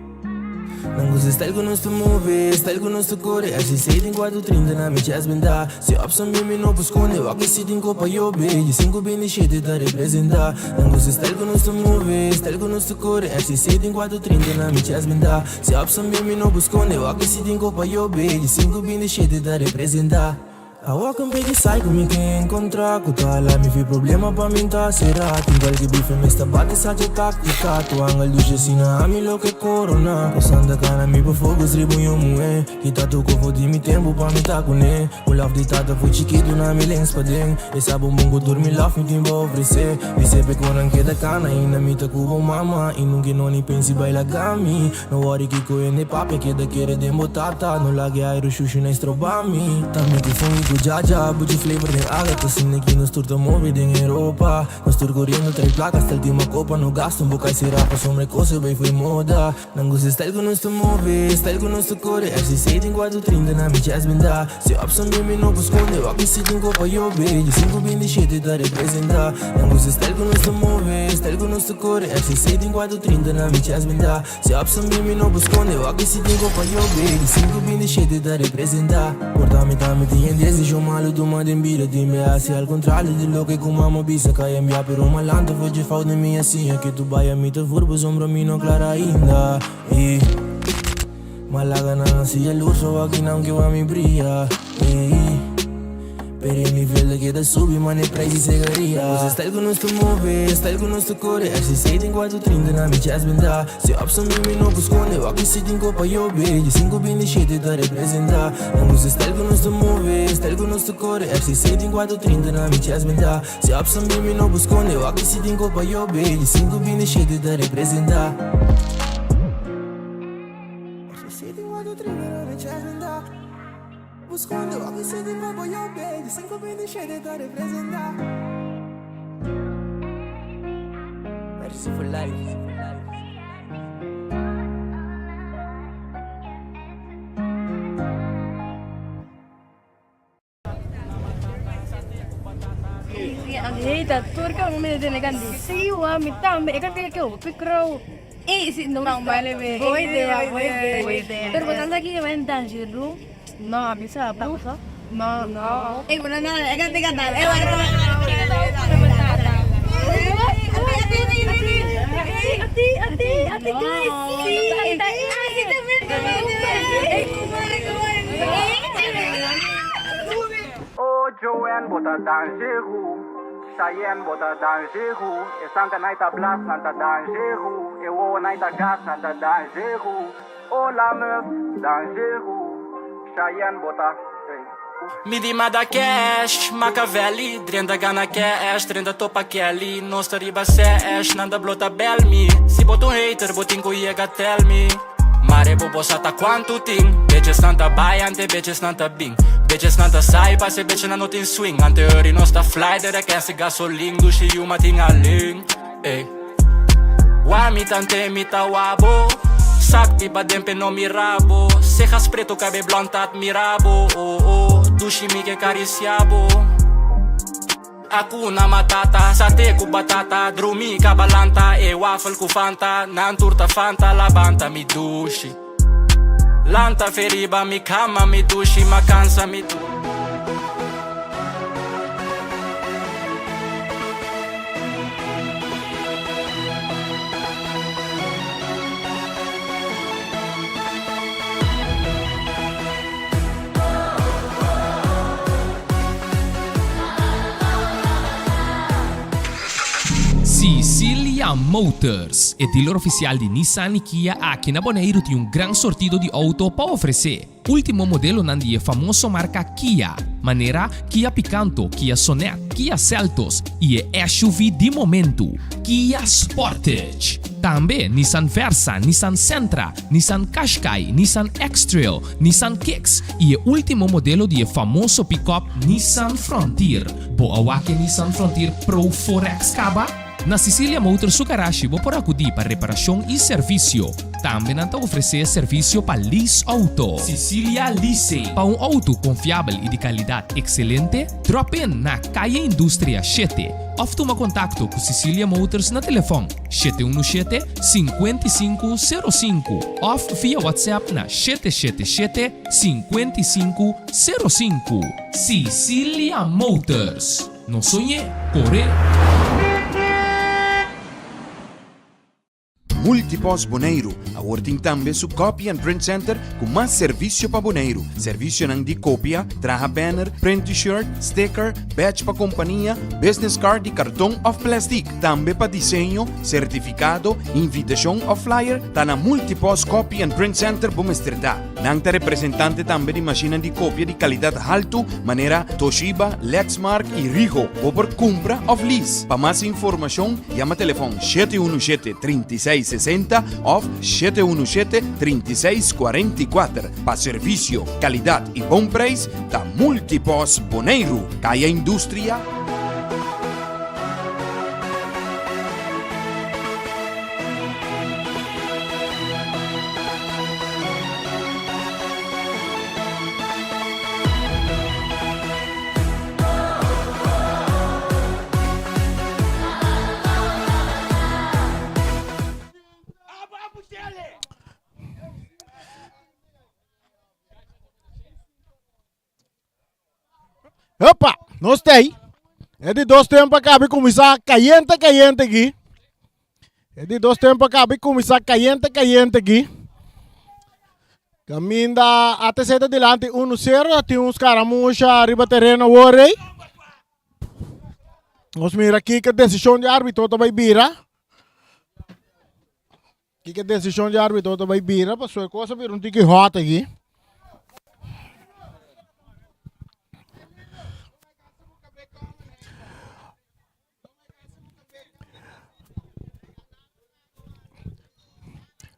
Nan gusta style ku nos ta move, style ku nos ta kore. RCC tin 430 na mi chest benta. Si opson bin mi no por skonde, wak si tin kopa yobe. Di 527 ta representa. Nan gusta style ku nos ta move, style ku nos ta kore. RCC tin 430 na mi chest benta. Si opson bin mi no por skonde, wak si tin kopa yobe. Di 527 ta representa. Awor ku pidi sai ku mi ke enkontrá ku ta hala mi fi problema pa mi ta será tin kualke bife mes ta bati sa dje taktika tu angel dushi asina ami lo ke korona ku santa kana mi por focus riba un yu muhé kita tur kofo di mi tempu pa mi ta kuné un love di tata for chikitu na mi lens paden e sa bon bon ku tur mi love mi tin pa ofresé mi sepe ku nan keda kana ainda mi ta ku bo mama i nunke no ni pensi bai laga mi. No worry kiko hende papia keda kere den bo tata. No laga e airu shushu na estroba mi. Ta mi ku fungi ku jaja, buchi flavor den aga. Ta asina ki nos tur ta move den Europa. Nos tur koriendo trae plaka hasta ultima kopa. No gasta un boka y sera pasobra e kos a bay fo'i moda. Nan gusta e style ku nos ta move, e style ku nos ta kore. RCC tin 430 na mi chest benda. Si opson bin mi no por skonde, wak mi si tin kopa yobe. Dje 527 ta representa. Nan gusta e style ku nos ta move, e style ku nos ta kore. RCC tin 430 na mi chest benda. Si opson bin mi no por skonde, wak mi si tin kopa yobe. Dje 527 ta representa. Por ta mi tambe tin e desishon malu tuma den bida. Tin be hasi al kontrario di loke ku mama bisa. Kai enbia pero malanta for dje fout den mi a siña. Ke tu bai a mi ta vur pasobra mi no klara ainda. Y. Malaga nan hasi yaluso aki nan ke wak mi bria ey. Pero e nivel ta keda subi mane prijs di segaria. Nos style ku nos ta move, style ku nos ta kore. RCC tin 430 na mi chest benta. Si opson bin mi no por skonde, wak si tin kopa yobe. Dje 527 ta representa. Nan gusta style ku nos ta move, style ku nos ta kore. RCC tin 430 na mi chest benta. Si opson bin mi no por skonde, wak si tin kopa yobe. Dje 527 ta representa. Hey, ta tur ka mi tene kandi. Sí, wa mi tambe. E kanti ke hopi krou. Ey, sí, no no vale be. Boa idea, boa idea. Boa idea. Pero botando aquí va en Dangeroo. No, a mí se va puso. No, no. Ey, bueno, no, e kanti ka tal. E bueno. Ati, ati, ati, guys. Sí. Oh Joanne bo ta dangeru Cheyenne bo ta dangeru E sanka nai ta blas nan ta dangeru E wowo nai ta gas nan ta dangeru Oh la meuf dangeru Cheyenne bo ta ey. Mi di mada cash, Machiavelli, drenta gana cash, drenta topa Kelly, nos ta riba sesh, nan ta blota bel mi, si bo ta un hater bo tin cu yega tell me. Mare bo bo sa ta cuantu tin, bitches nan ta bay ante bitches nan ta bin, bitches nan ta sai pase bitches nan no tin swing, ante hurry nos ta fly dera kese gasolin, dushi yuma tin alin, ey. Wa mi tante mi ta wabo, sak biba den pe no mira bo, cejas preto cabe blond ta admira bo, oh oh, dushi mi ke caricia bo. Hakuna matata, sate ku batata, drumi kabalanta, e wafel ku fanta, nan tur ta fanta, labanta mi dushi. Lanta fe riba mi kama mi dushi, ma kansa mi. Sicilia. Cecilia Motors, e dealer oficial di Nissan y Kia aki na Boneiru tin un gran sortido di auto pa ofrece. Ultimo modelonan di e famoso marca Kia, manera Kia Picanto, Kia Sonet, Kia Seltos y e SUV di momento, Kia Sportage. Tambe Nissan Versa, Nissan Sentra, Nissan Qashqai, Nissan X-Trail, Nissan Kicks y e ultimo modelo di e famoso pick-up Nissan Frontier. Bo a wak e Nissan Frontier Pro 4X caba? Na Cecilia Motors su garashi bo por acudi pa reparacion y servicio. Tambe nan ta ofrece servicio pa lease auto. Cecilia Leasing. Pa un auto confiabel y di calidad excelente, drop in na Calle Industria shete of tuma contacto cu Cecilia Motors na telefon 717 5505 of via WhatsApp na 777 5505. Cecilia Motors. No soñ'é, cor'é! Multipost Boneiru awor tin tambe su Copy and Print Center ku mas servisio pa Boneiru. Servisionan di kopia, traha banner, print t-shirt, sticker, badge pa kompania, business card di karton òf plèstik. Tambe pa diseño, sertifikado, invitashon òf flyer ta na Multipost Copy and Print Center bo mester ta. Nan ta representante tambe di mashinnan di kopia di kalidat haltu manera Toshiba, Lexmark i Rigo. Bo por kumpra òf lease. Pa mas informashon yama telefòn 717 36 60 òf 717 36 44. Pa servisio, kalidat i bon preis ta Multipos Boneiru, Kaya Industria. Opa, nos ta ahí. E di dos tempo acaba kuminsá caliente caliente aquí. E di dos tempo acaba kuminsá caliente caliente aquí. Caminda ATC ta dilanti 1-0, tin un scaramucha riba terreno awor ei. Nos mira aquí que decisión di árbitro ta bai bira. Kiko desishon di árbitro ta bai bira pasobra e kos a bira un tiki hòt aki.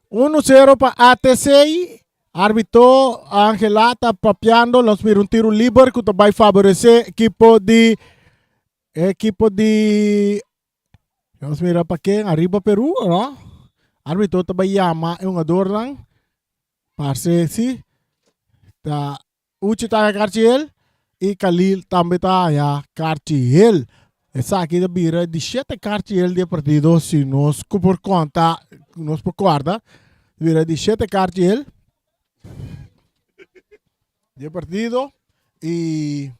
Uno sero pa ATC. Árbitro Angela ta papiando. Nos mira un tiro liber ku ta bai faboresé ekipo di ekipo di Nos mira pa ken ariba Peru, no? Arbitro ta bai yama e hungadornan. Parse si. Ta Uchi ta haya karchi hel i Khalil tambe ta haya karchi hel. Esaki ta bira di shete karchi hel di e partido si nos ku por konta, nos por kòrda. Bira di shete karchi hel di e partido i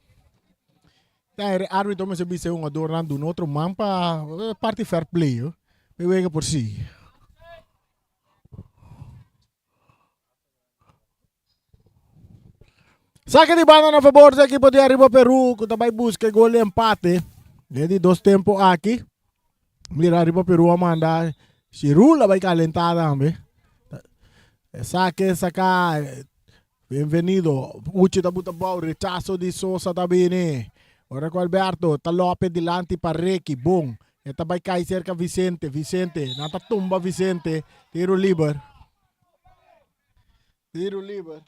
Ta e arbitro mester bisa e hungadornan duna otro man pa parti fair play ho. Pa e wega por sigui. Sake di banda na fabor di ekipo di Arriba Peru ku ta bai buska e gol di empate. Den di dos tempo aki. Mira Arriba Peru a manda Shirula bai kalentá tambe. Sake saka Bienvenido. Uchi ta buta bou, rechazo di Sosa ta bini. Ora ku Alberto ta lope dilanti pa Ricky, bon. E ta bai kai serka Vicente, Vicente, nan ta tumba Vicente. Tiro liber. Tiro liber.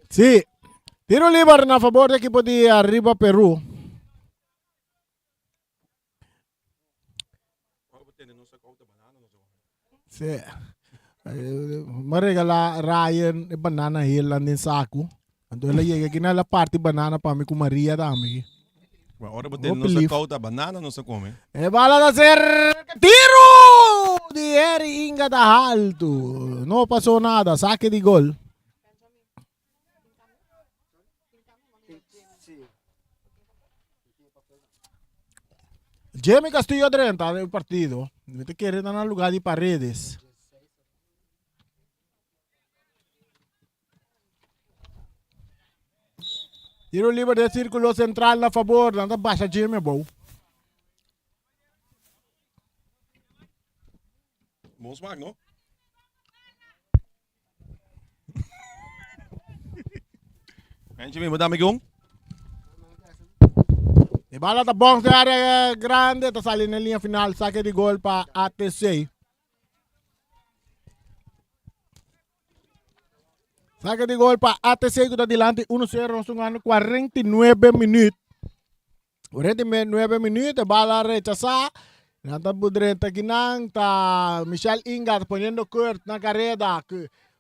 Sí. Tiro liber na favor di ekipo di Arriba Peru. Sí. M'a regalá Ryan e banana heel den saku. Anto el a yega aki na el a parti banana pa mi ku Maria tambe aki. Bueno, ora bo tende nos a kouta banana nos a kome. E bala ta ser tiru di Harry Inga ta haltu. No pasó nada, sake di gol. Jimmy Castillo drenta den partido. Mi ta kere ta na lugar di Paredes. Tiro liber den sirkulo sentral na fabor. Nan ta basha Jimmy abou. Bon smaak, no? Benjamin, bo dame un? E bala ta box de área grande, ta sali na linha final, saque de gol pa ATC. Saque de gol pa ATC ku ta dilanti 1-0, nos jugando 49 minuut. 49 minuut, e bala rechasá. Nan ta drenta kinan, ta Michel Inga poniendo Kurt na careda.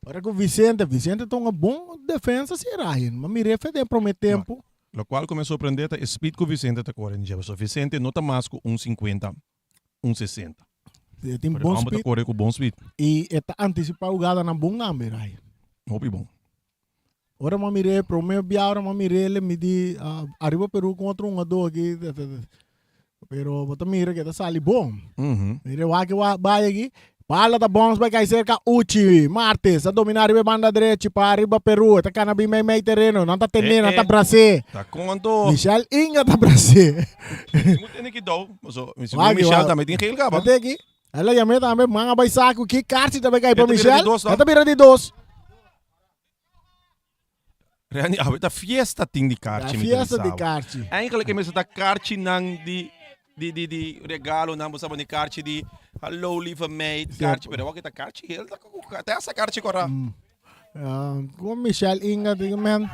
Ora ku Vicente, Vicente ta un bon defensa si Ryan. Ma mir'é fe den prome tempo. Lokual ku mi a sorprendé ta e speed ku Vicente ta kore. So Vicente no ta mas ku un 50. un 60. E tin Pero bon homber ta speed. kore ku bon speed. I e ta antisipá hugadanan bon tambe, Rai. Hopi bon. Ora mi a mir'é, promé bia ora mi a mir'é, el mi di, ah, ariba Peru ku otro hungadó aki, pero bo ta mira ku e ta sali bon. Mira wak e wak bai aki. Bala ta bons bai kai serka Uchi. Martes a dominá riba e banda drechi pa riba Peru. E ta kana bin mei mei tereno. Nan ta tené, nan ta bras'é. Ta konto. Michel Inga ta bras'é. Mi moet tene ki dou. So, mi segun Michel tambe tin geel kaba. Ate aki. El a yam'é tambe, man a bai saku ki karchi ta bai kai pa E ta bira di Michel. dos, no? E ta bira di dos. Reni, awe ta fiesta tin di karchi, Ta mi ta fiesta di bisa. karchi. Eigenlijk e mester ta karchinan di di di di regalonan, bo sa bo ni karchi di hallo lieve meid, karchi, pero awor ke ta karchi heel ta ku ta esa karchi kora. Ah, ku Michelle Inga diga men.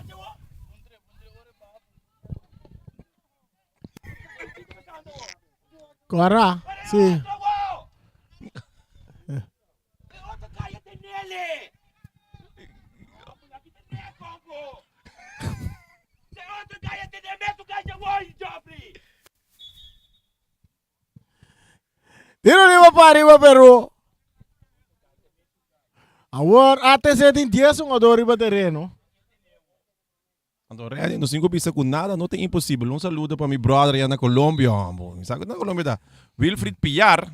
Kora, si. Tiro riba pa riba Peru. Awor ATC tin 10 hungador riba tereno. Anto Randy, nos tin ku bisa ku nada no ta imposibel. Un saludo pa mi brother ya na Colombia, hombo. Mi sa ku na Colombia ta Wilfried Pillar.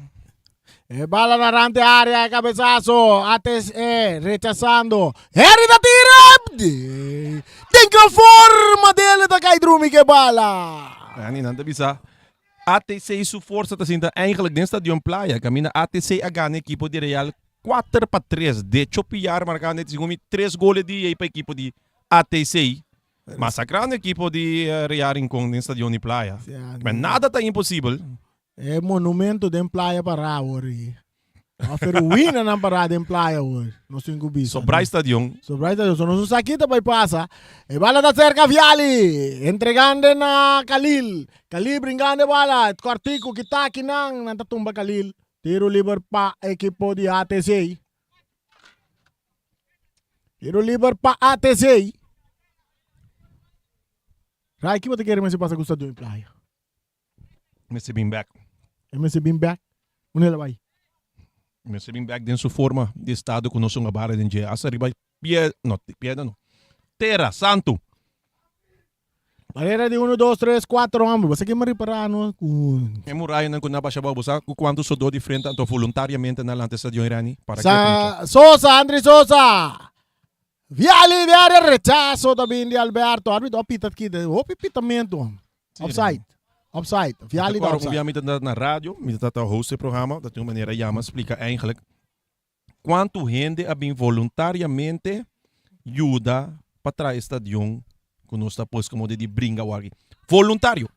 E bala na rante área, e cabezazo, ATC rechazando. Harry ta tira! Den gran forma dele ta kai drumi ke bala. Randy, nan ta bisa ATC su forsa ta sinta eigenlijk den Stadion Playa, kaminda ATC a gana ekipo di Real 4-3. Decho Pillar marka net segun mi tres goles di ei pa ekipo di ATC masacrando equipo di Real Rincon den stadion di Playa. Maar nada ta imposibel. E monumento den Playa pará awor ei. Of e ruinanan pará den Playa awor. Nos tin ku bisa. Sobra e stadion. Sobra e stadion. So nos no sa kita bai pasa. E bala ta serka Viali. Entregando na Khalil. Khalil bringando e bala. Kòrtiku kita akinan. Nan ta tumba Khalil. Tiro liber pa ekipo di ATC. Tiro liber pa ATC. Rai, ki bo ta kere mester pasa ku Stadion di Playa? Mester bin bek. E mester bin bek? Unda el a bai? Mester bin bek den su forma di estado ku nos un a bara den dje. Hasta riba pie, no, piedra no. Tera, santu. Barera di uno, dos, tres, cuatro homber. Bo sa ke mi ripara no ku. E murayanan ku na basha bou, bo sa ku kuantu sodó di frente anto voluntariamente nan lanta e stadion Irani? Para ke Sa Sosa, Andri Sosa. Viali di area, rechazo ta bin di Alberto. Arbitro a pita ki, hopi pitamento. Offside. Offside. Viali ta Un offside. bia mi ta na radio, mi ta ta host e programa, ta tin un manera yama splika eigenlijk Kuantu hende a bin voluntariamente yuda pa traha e stadion ku nos ta buska moda di bringa waki? Voluntario!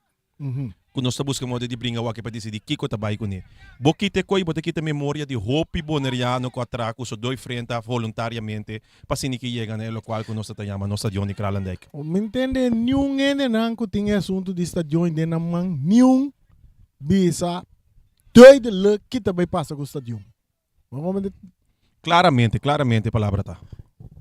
Ku nos ta buska moda di bringa waki pa disidí kiko ta bai kuné. Bo kita e koi, bo ta kita memoria di hopi boneriano ku a traha ku su doi frenta voluntariamente pa asina ki yega na e lokual ku nos ta ta yama nos stadion di Kralendijk. Mi ntende niun hendenan ku tin e asuntu di stadion den nan man, niun bisa duidelijk ki ta bai pasa ku stadion. Claramente, claramente e palabra ta.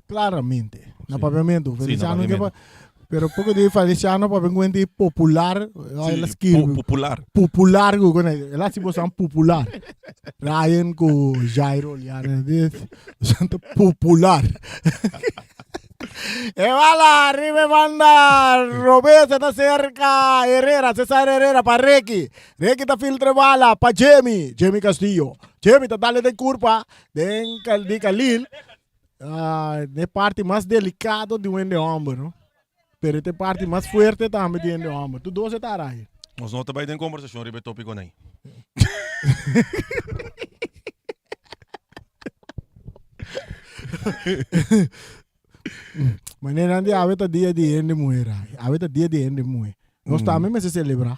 Claramente. Na papiamento. Sí, na Feliciano ke papiamento. pa, pero poco di Feliciano papia un di popular, Sí, el a skirbi. popular. Popular ku con el a si bosan popular. Ryan ku Jairo Liana, bosan ta popular. E bala riba e banda Robes ta cerca Herrera, Cesar Herrera pa Ricky. Ricky ta filtra e bala pa Jimmy, Jimmy Castillo. Jimmy ta dale den curpa den di Khalil. Ah, de parte mas delicado di un hende homber, no? Pero e ta e parti mas fuerte tambe di hende homber. Tur dos e ta arai. Nos no ta bai den kombersashon riba e topikonan ei. Manera di awe ta dia di hende muher ai. Awe ta dia di hende muher. Nos tambe mester celebra.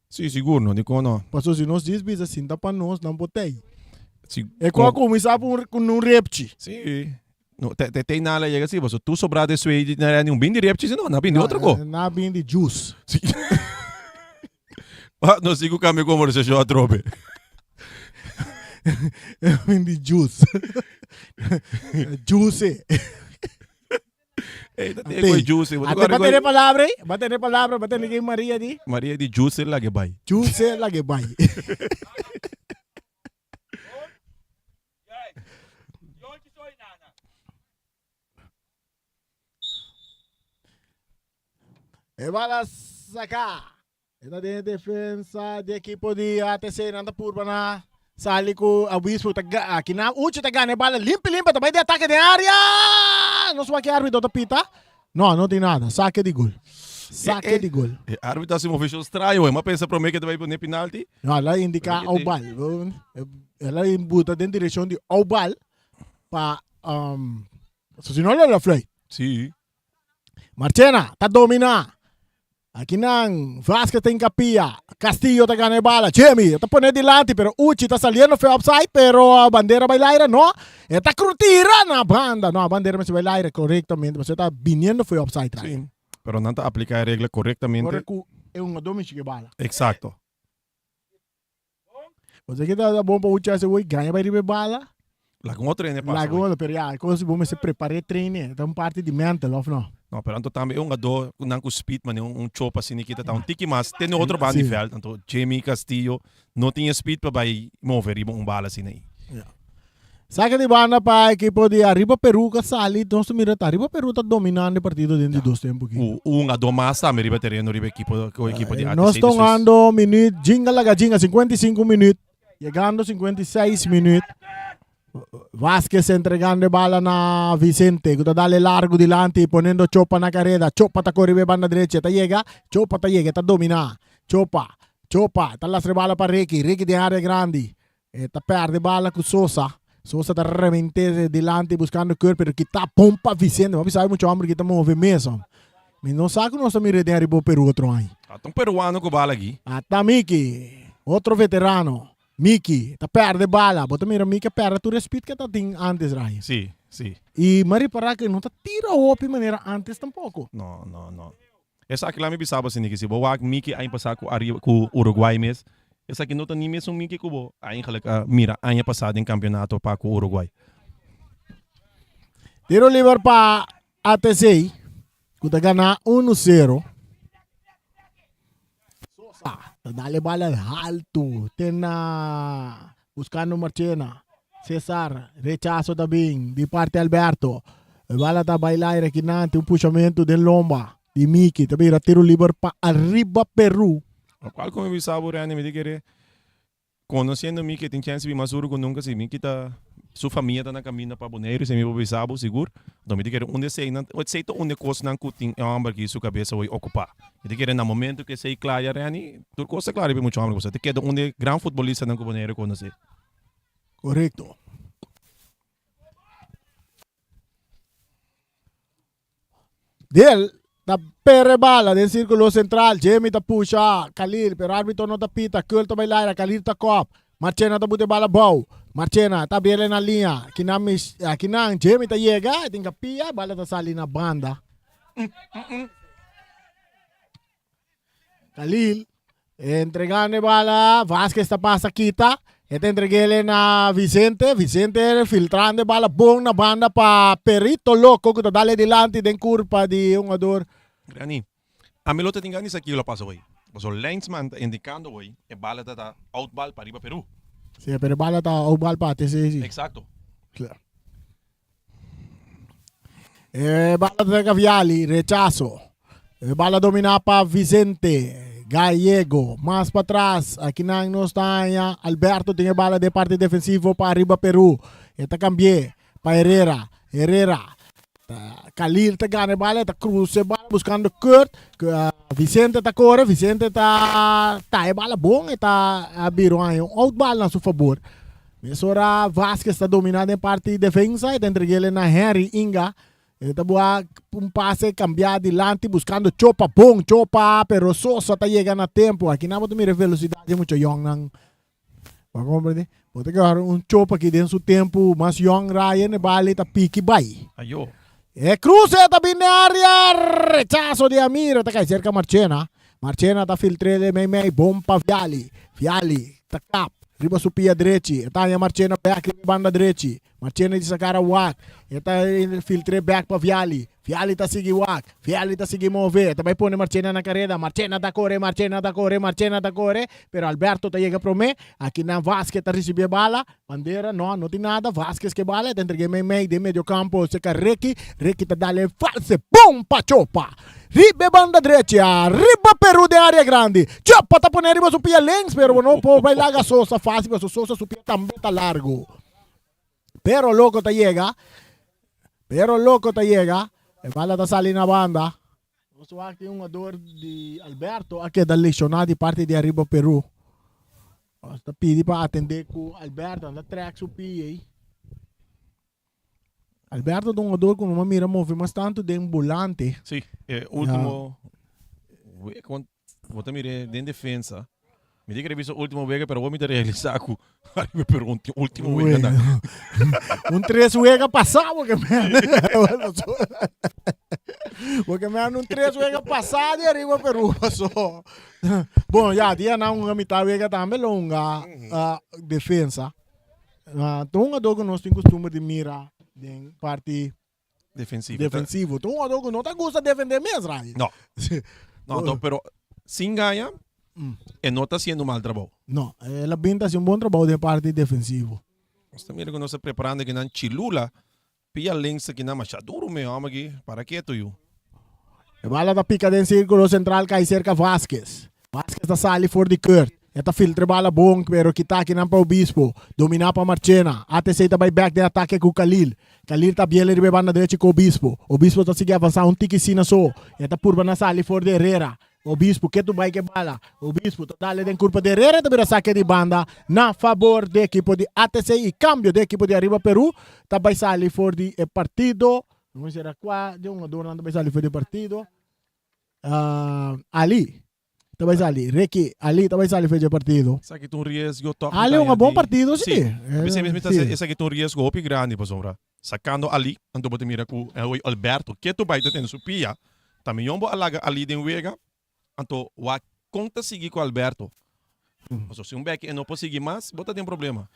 Sí, sigur no, dikon no? Paso si nos djis bisa sinta pa nos, nan por tei. Si, E ku a kuminsá ku un, ku un repchi. Sí. No, te, te, te nala llega así, paso tu sobra de sui, na era ni un bin di repchi, sino na bin di otro ko. Na bin di juice. Sí. Ah, no sigo cambio conversación atrobe. Bin di juice. Juice. Ey, ta te koi juice. Ate ba tene palabra, eh? Ba tene palabra, ba tene kay Maria di. Maria di juice lage bai. Juice lage bai. E bala saca. E ta den defensa di ekipo di ATC. Nan ta purba na sali ku Obispo. Ta aki na Uchi ta gana e bala limpi limpi. Ta bai di atake den area. Nos wak e arbitro ta pita. No, no tin nada. Sake di gol. Sake di gol. E arbitro hasi un movishon straño. Mi a pensa prome ke ta bai pone penalti. No, el a indica Pero ke oubal. El a buta den direccion di oubal pa um, so si no lo la fluit. Sí. Marchena ta domina. Aki nan Vasquez ta hincapia. Castillo ta gana e bala. Jimmy ta pone dilanti pero Uchi ta saliendo fe offside pero bandera bai laira no. E ta tira na banda. No, bandera mester bai laira correctamente pasobra ta biniendo fe offside trae. Sí, pero nan ta aplica e regla correctamente. Ora cu e hungador mishi cu e bala. Exacto. Bo sa ke ta bon pa Uchi hasi hoy? Gaña bai riba e bala. Laga un otro hende pasa Laga un otro, pero ya, e kos bo mester prepara e trainen, ta un parti di mental, of no? No, pero anto tambe e hungador ku nan ku speed mane un un chop asina kita ta un tiki mas te na otro banda di veld, anto Jimmy Castillo no tin e speed pa bai move riba un bala asina ei. Ya. Saka di banda pa ekipo di Arriba Peru ku a sali, nos ta mira ta Arriba Peru ta dominando e partido den di dos tempu aki. Ku un hungador mas tambe riba tereno riba ekipo ku ekipo di ATC Nos ta di Swiss. hungando minuut jinga laga jinga 55 minuut. Yegando 56 minuut. Vasquez entregando e bala na Vicente, ku ta dale largo dilanti, poniendo Chopa na careda. Chopa ta corre be banda derecha, ta yega, Chopa ta yega, ta domina. Chopa, Chopa, ta lastra e bala pa Ricky, Ricky den area grandi. E ta perde bala ku Sosa. Sosa ta remente dilanti buscando Keur, pero kita bon pa Vicente. Mami sabe mucho hombre kita move mes. Mi no sa ku nos ta mira den ariba Peru otro aña. Ata un peruano ku bala aki. Ata Miki, otro veterano. Miki ta perde bala. Bo ta mira Miki a perde tur e speed ke ta tin antes Ryan. Si, si. I mi a ripara ke no ta tira hopi manera antes tampoco. No, no, no. Esaki la mi bisa bo asina ki si bo wak Miki aña pasa ku ariba ku Uruguay mes, esaki no ta ni mesun Miki ku bo eigenlijk a mira aña pasa den campeonato pa ku Uruguay. Tiro liber pa ATC ku ta gana unu sero. Sosa ta dale bala haltu te na buskando Marchena. Cesar rechaso ta bin di parti Alberto. E bala ta bai laire kinanti un pushamentu den lomba di Miki ta bira tiro liber pa Arriba Peru. Lokual ku mi bisa bo Randy mi ta kere Conociendo mi ke tin chance di bin mas duro ku nunca si mi kita su famia ta na caminda pa Boneiru si mi por bisa bo sigur enton mi ta kere un di eseinan esei ta un di e cosnan cu tin e homber aki su cabeza hoy ocupa mi ta kere na momento cu esei cla ya Renny tur cos ta cla riba e mucha homber pasobra ta keda un di e gran futbolistanan cu Boneiru conoce. Correcto. Del ta pere bala den circulo central. Jamie ta pusha Khalil, pero arbitro no ta pita. Keul ta bai laira, Khalil ta kop. Marchena ta bute bala bou. Marchena ta abriele na liña. Kinan, kinan Jamie ta yega, e tin kapia, bala ta sali na banda. Khalil entregando e bala, Vasquez ta pasa kita, e ta entregele na Vicente, Vicente filtrando e bala bon na banda pa Perito Loco ku ta dale dilanti den kurpa di hungador. Reni, ami lo ta tin gana di sa kiko lo pasa hoy. Pasobra Lijnsman ta indicando hoy e bala ta ta outbal pa riba Peru. Si, pero e bala ta outbal pa ATC si. Exacto. Claro. E bala ta Viali, rechazo. E bala domina pa Vicente. Gallego, mas pa tras. Aki nan nos ta haña. Alberto tin e bala de parte defensivo pa arriba Peru. E ta cambié pa Herrera. Herrera. Khalil ta gana e bala, e ta cruza e bala buscando Kurt. Vicente ta core, Vicente ta ta e bala bon, e ta a bira un aña un out bal na su fabor. Mesora Vasquez ta domina den parti di defensa, e ta entreg'el na Henry Inga. E ta bua un pase cambia dilanti buscando Chopa, bon Chopa, pero Sosa ta yega na tempo. Aki nan bo ta mira e velocidad di e mucha yongnan. Bo a comprende? Bo ta keda un chopa aki den su tempo mas yong Ryan e bali ta piki bai. Ayo. E cruce ta bin den area, rechazo di Amir ta kai cerca Marchena. Marchena ta filtre den mei mei, bon pa Viali. Viali ta kap riba su pia drechi, e ta haña Marchena bek riba e banda drechi. Marchena di sacar a wak, e ta filtre bek pa Viali. Viali ta sigui wak, Viali ta sigui move, e ta bai pone Marchena na kareda, Marchena ta kore, Marchena ta kore, Marchena ta kore, pero Alberto ta yega prome, akinan Vazquez ta risibi e bala, bandera, no, no tin nada, Vazquez ke bala, e ta entreg'e mei mei den medio kampo serka Ricky, Ricky ta dale false, bom pa Chopa! Riba e banda drechi, ariba Peru den area grandi, Chopa ta pone riba su pia links, pero bo no por bai laga Sosa fácil, pasobra Sosa su pia tambe ta largo. Pero Loco ta yega. Pero Loco ta yega. E bala ta sali na banda. Nos wak tin un jugador di Alberto a keda lesioná di parti di Ariba Peru. Nos ta pidi pa atendé ku Alberto. Anda trek su pie ei. Alberto ta un jugador ku no a mira move mas tantu den bolante. Sí, e último wega bo ta mira den defensa. Mi tin ke revisa ultimo wega pero awor mi ta realisa ku Ariba Peru un tin ultimo wega nan. Un tres wega pasá bo ke men. Bo ke men un tres wega pasá di Ariba Peru pasó. Bon ya dia nan hunga mitad wega tambe lo hunga defensa. Ta un hungador ku nos tin kustumber di mira den parti Defensivo. Defensivo. Ta un jugador ku no ta gusta defende mes, Ray. No. No, no, pero sin gaña, e no ta haciendo mal trabou. No, el a bin ta haci un bon trabou den parti defensivo. Nos ta mira ku nos ta preparando kinan Chilula, pia links kinan masha duro mi hòmber aki, para ketu yu. E bala ta pika den sirkulo sentral kai serka Vasquez. Vasquez ta sali for di Kurt. E ta filtra e bala bon pero kita akinan pa Obispo. Domina pa Marchena. ATC ta bai bek den atake ku Khalil. Khalil ta biel riba e banda drechi ku Obispo. Obispo ta sigui avansa un tiki sina so. E ta purba na sali for di Herrera. Obispo ke tu bai ke bala. Obispo ta dale den kurpa di Herrera e ta bira sake di banda na fabor di ekipo di ATC i kambio di ekipo di Ariba Peru ta bai sali for di e partido. No sera kua di un hungadornan ta bai sali for di e partido. Ali ta bai sali. Ricky Ali ta bai sali for di e partido. Esaki ta un riesgo tòg. Ali hunga bon partido si. Si. P'esei mes mi ta sey esaki ta un riesgo hopi grandi pasobra sakando Ali anto bo ta mira ku Alberto ketu bai ta tene su pia ta miyon bo a laga Ali den wega anto wak kon ta sigui ku Alberto pasobra si un beki e no por sigui mas bo ta den problema.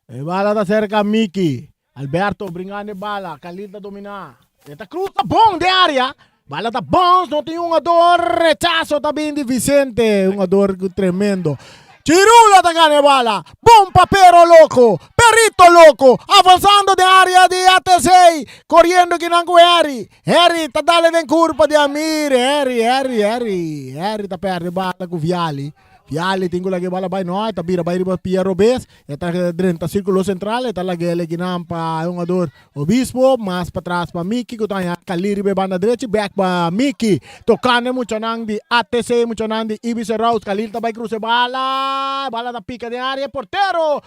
E bala ta serka Miki. Alberto bringando e bala. Khalil ta domina. E ta cruza bon den area. Bala ta bounce, no tin hungador. Rechazo ta bin di Vicente. Hungador tremendo. Chirulo ta gana e bala. Bon pa Pero Loco. Perito Loco avanzando den area di ATC. Coriendo kinan cu Harry. Harry ta dale den curpa di Amir. Harry, Harry, Harry. Harry ta perde bala cu Viali. Viali tin cu laga e bala bay. No, e ta bira bay riba pia robes. E ta drenta circulo central. E ta laga el ekinan pa e hungador Obispo. Mas patras pa Miki cu ta haña Kali riba e banda drechi. Bek pa Miki. Tocando e muchanan di ATC, muchanan di Ibis Rouse. Khalil ta bay cruza e bala. E bala ta pica den area. E portero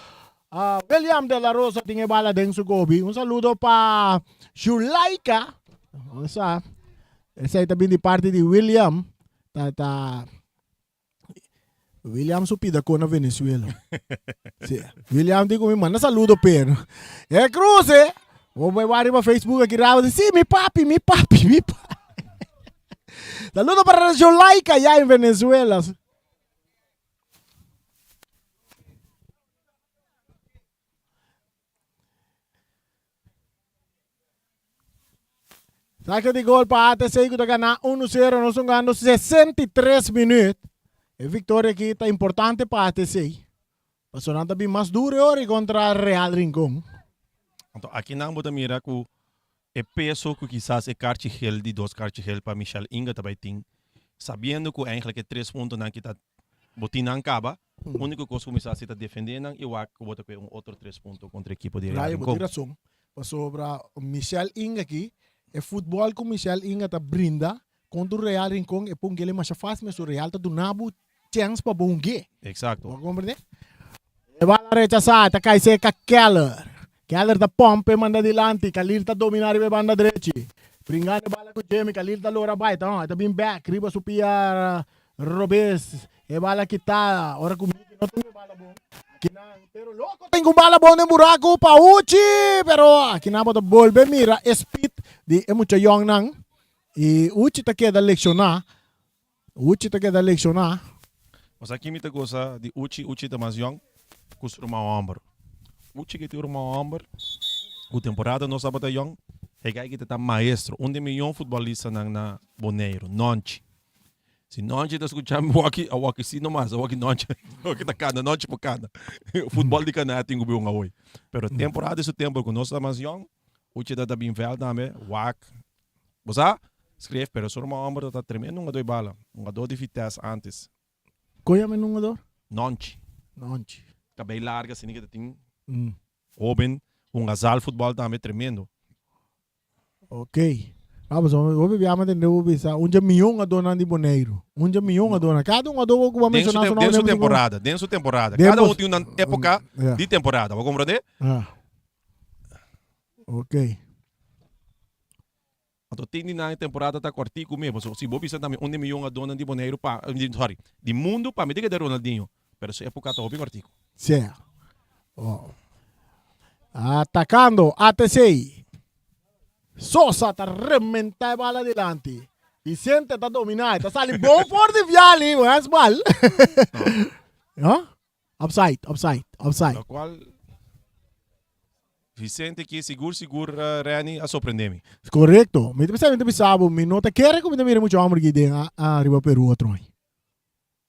William de la Rosa tin e bala den su gobi. Un saludo pa Julaika. Osa. Esey ta bin di parti di William. Ta ta William su pida con na Venezuela. Sí. William di mi manda saludo pero. E cruce. Vos voy arriba Facebook aquí rabo. Sí, mi papi, mi papi, mi papi. Saludo para Jolaika allá en Venezuela. Saque di gol pa ATC ku ta gana 1-0. Nos hungando 63 minuut. E victoria aki ta importante pa ATC. Pasobra nan ta bin mas duro e ora kontra Real Rincon. Anto aki nan bo ta mira ku e peso ku kisas e karchi gel di dos karchi gel pa Michel Inga ta bai tin. Sabiendo ku eigenlijk e tres puntonan ki ta bo tin nan kaba. Úniko kos ku mi sa hasi ta defendé nan i wak ku bo ta kue un otro tres punto kontra ekipo di Real Rayo, bo tin Rincon. rason. Pasobra Michel Inga aki. E futbòl ku Michel Inga ta brinda kontra un Real Rincon e por hung'é masha fásil mes. Real ta duna bo chèns pa bo hung'é. Exacto. Bo a komprendé? E bala rechasá, ta kai serka Keller. Keller ta pòmp e manda dilanti, Khalil ta dominá riba e banda drechi. Bringando e bala ku Jimmy, Khalil ta lora bai, ta e ta bin bèk riba su pia robes. E bala kitá, ora ku Miki no tin e bala bon. Akinan, pero loko tin ku bala bon den buraku pa Uchi, pero akinan bo ta bolbe mira e speed di e mucha yòngnan. I Uchi ta keda lekshoná. Uchi ta keda lekshoná. Bo sa ki mi ta gosa di Uchi? Uchi ta mas yòn ku su ruman hòmber. Uchi ke tin un ruman hòmber ku temporada nos tabata yòn, e guy ki ta ta maestro, un di e miyon futbolistanan na Boneiru, Nonchi. Si Nonchi ta skucha mi wòki, a wòki si nomas, a wòki Nonchi, wòki ta kana, Nonchi por kana. Futbòl di kana tin ku bin un awoy. Pero temporada di su tempu ku nos ta mas yòn, Uchi ta ta bin vèlt tambe, wak. Bo sa? Schreef, pero su ruman homber ta tremendo hungador di bala. Hungador di Vitesse antes. Kon yama e hungador? Nonchi. Nonchi. Cabey larga asina ke ta tin. Hoben, hunga zaalvoetbal tambe tremendo. Ok. Ah, pasobra hopi biaha mi a tende bo bisa un dje mihó hungadornan di Boneiru. Un dje mihó hungadornan. Kada hungador ku bo a Den su menshoná su den nòmber su temporada, den su temporada. Kada un tin un époka di temporada. Bo komprondé? Ah. Ok. Anto tin di nan e temporada ta kortiku mes, pasobra si bo bisa tambe un di miyon adónan di Boneiru pa, sorry, di mundu pa mi ta keda Ronaldinho, pero su époka ta hopi kortiku. Sea. Oh. Atacando ATC. Sosa ta rementa e bala dilanti. Vicente ta domina, e ta sali bon for di Viali, handsbal. No? Offside, offside, offside. Locual Vicente ki sigur sigur Renny a sorprende mi. Correcto. Mi ta bisa mi ta bisa bo mi no ta kere ku mi ta mira mucho homber aki den ariba Peru otro aña.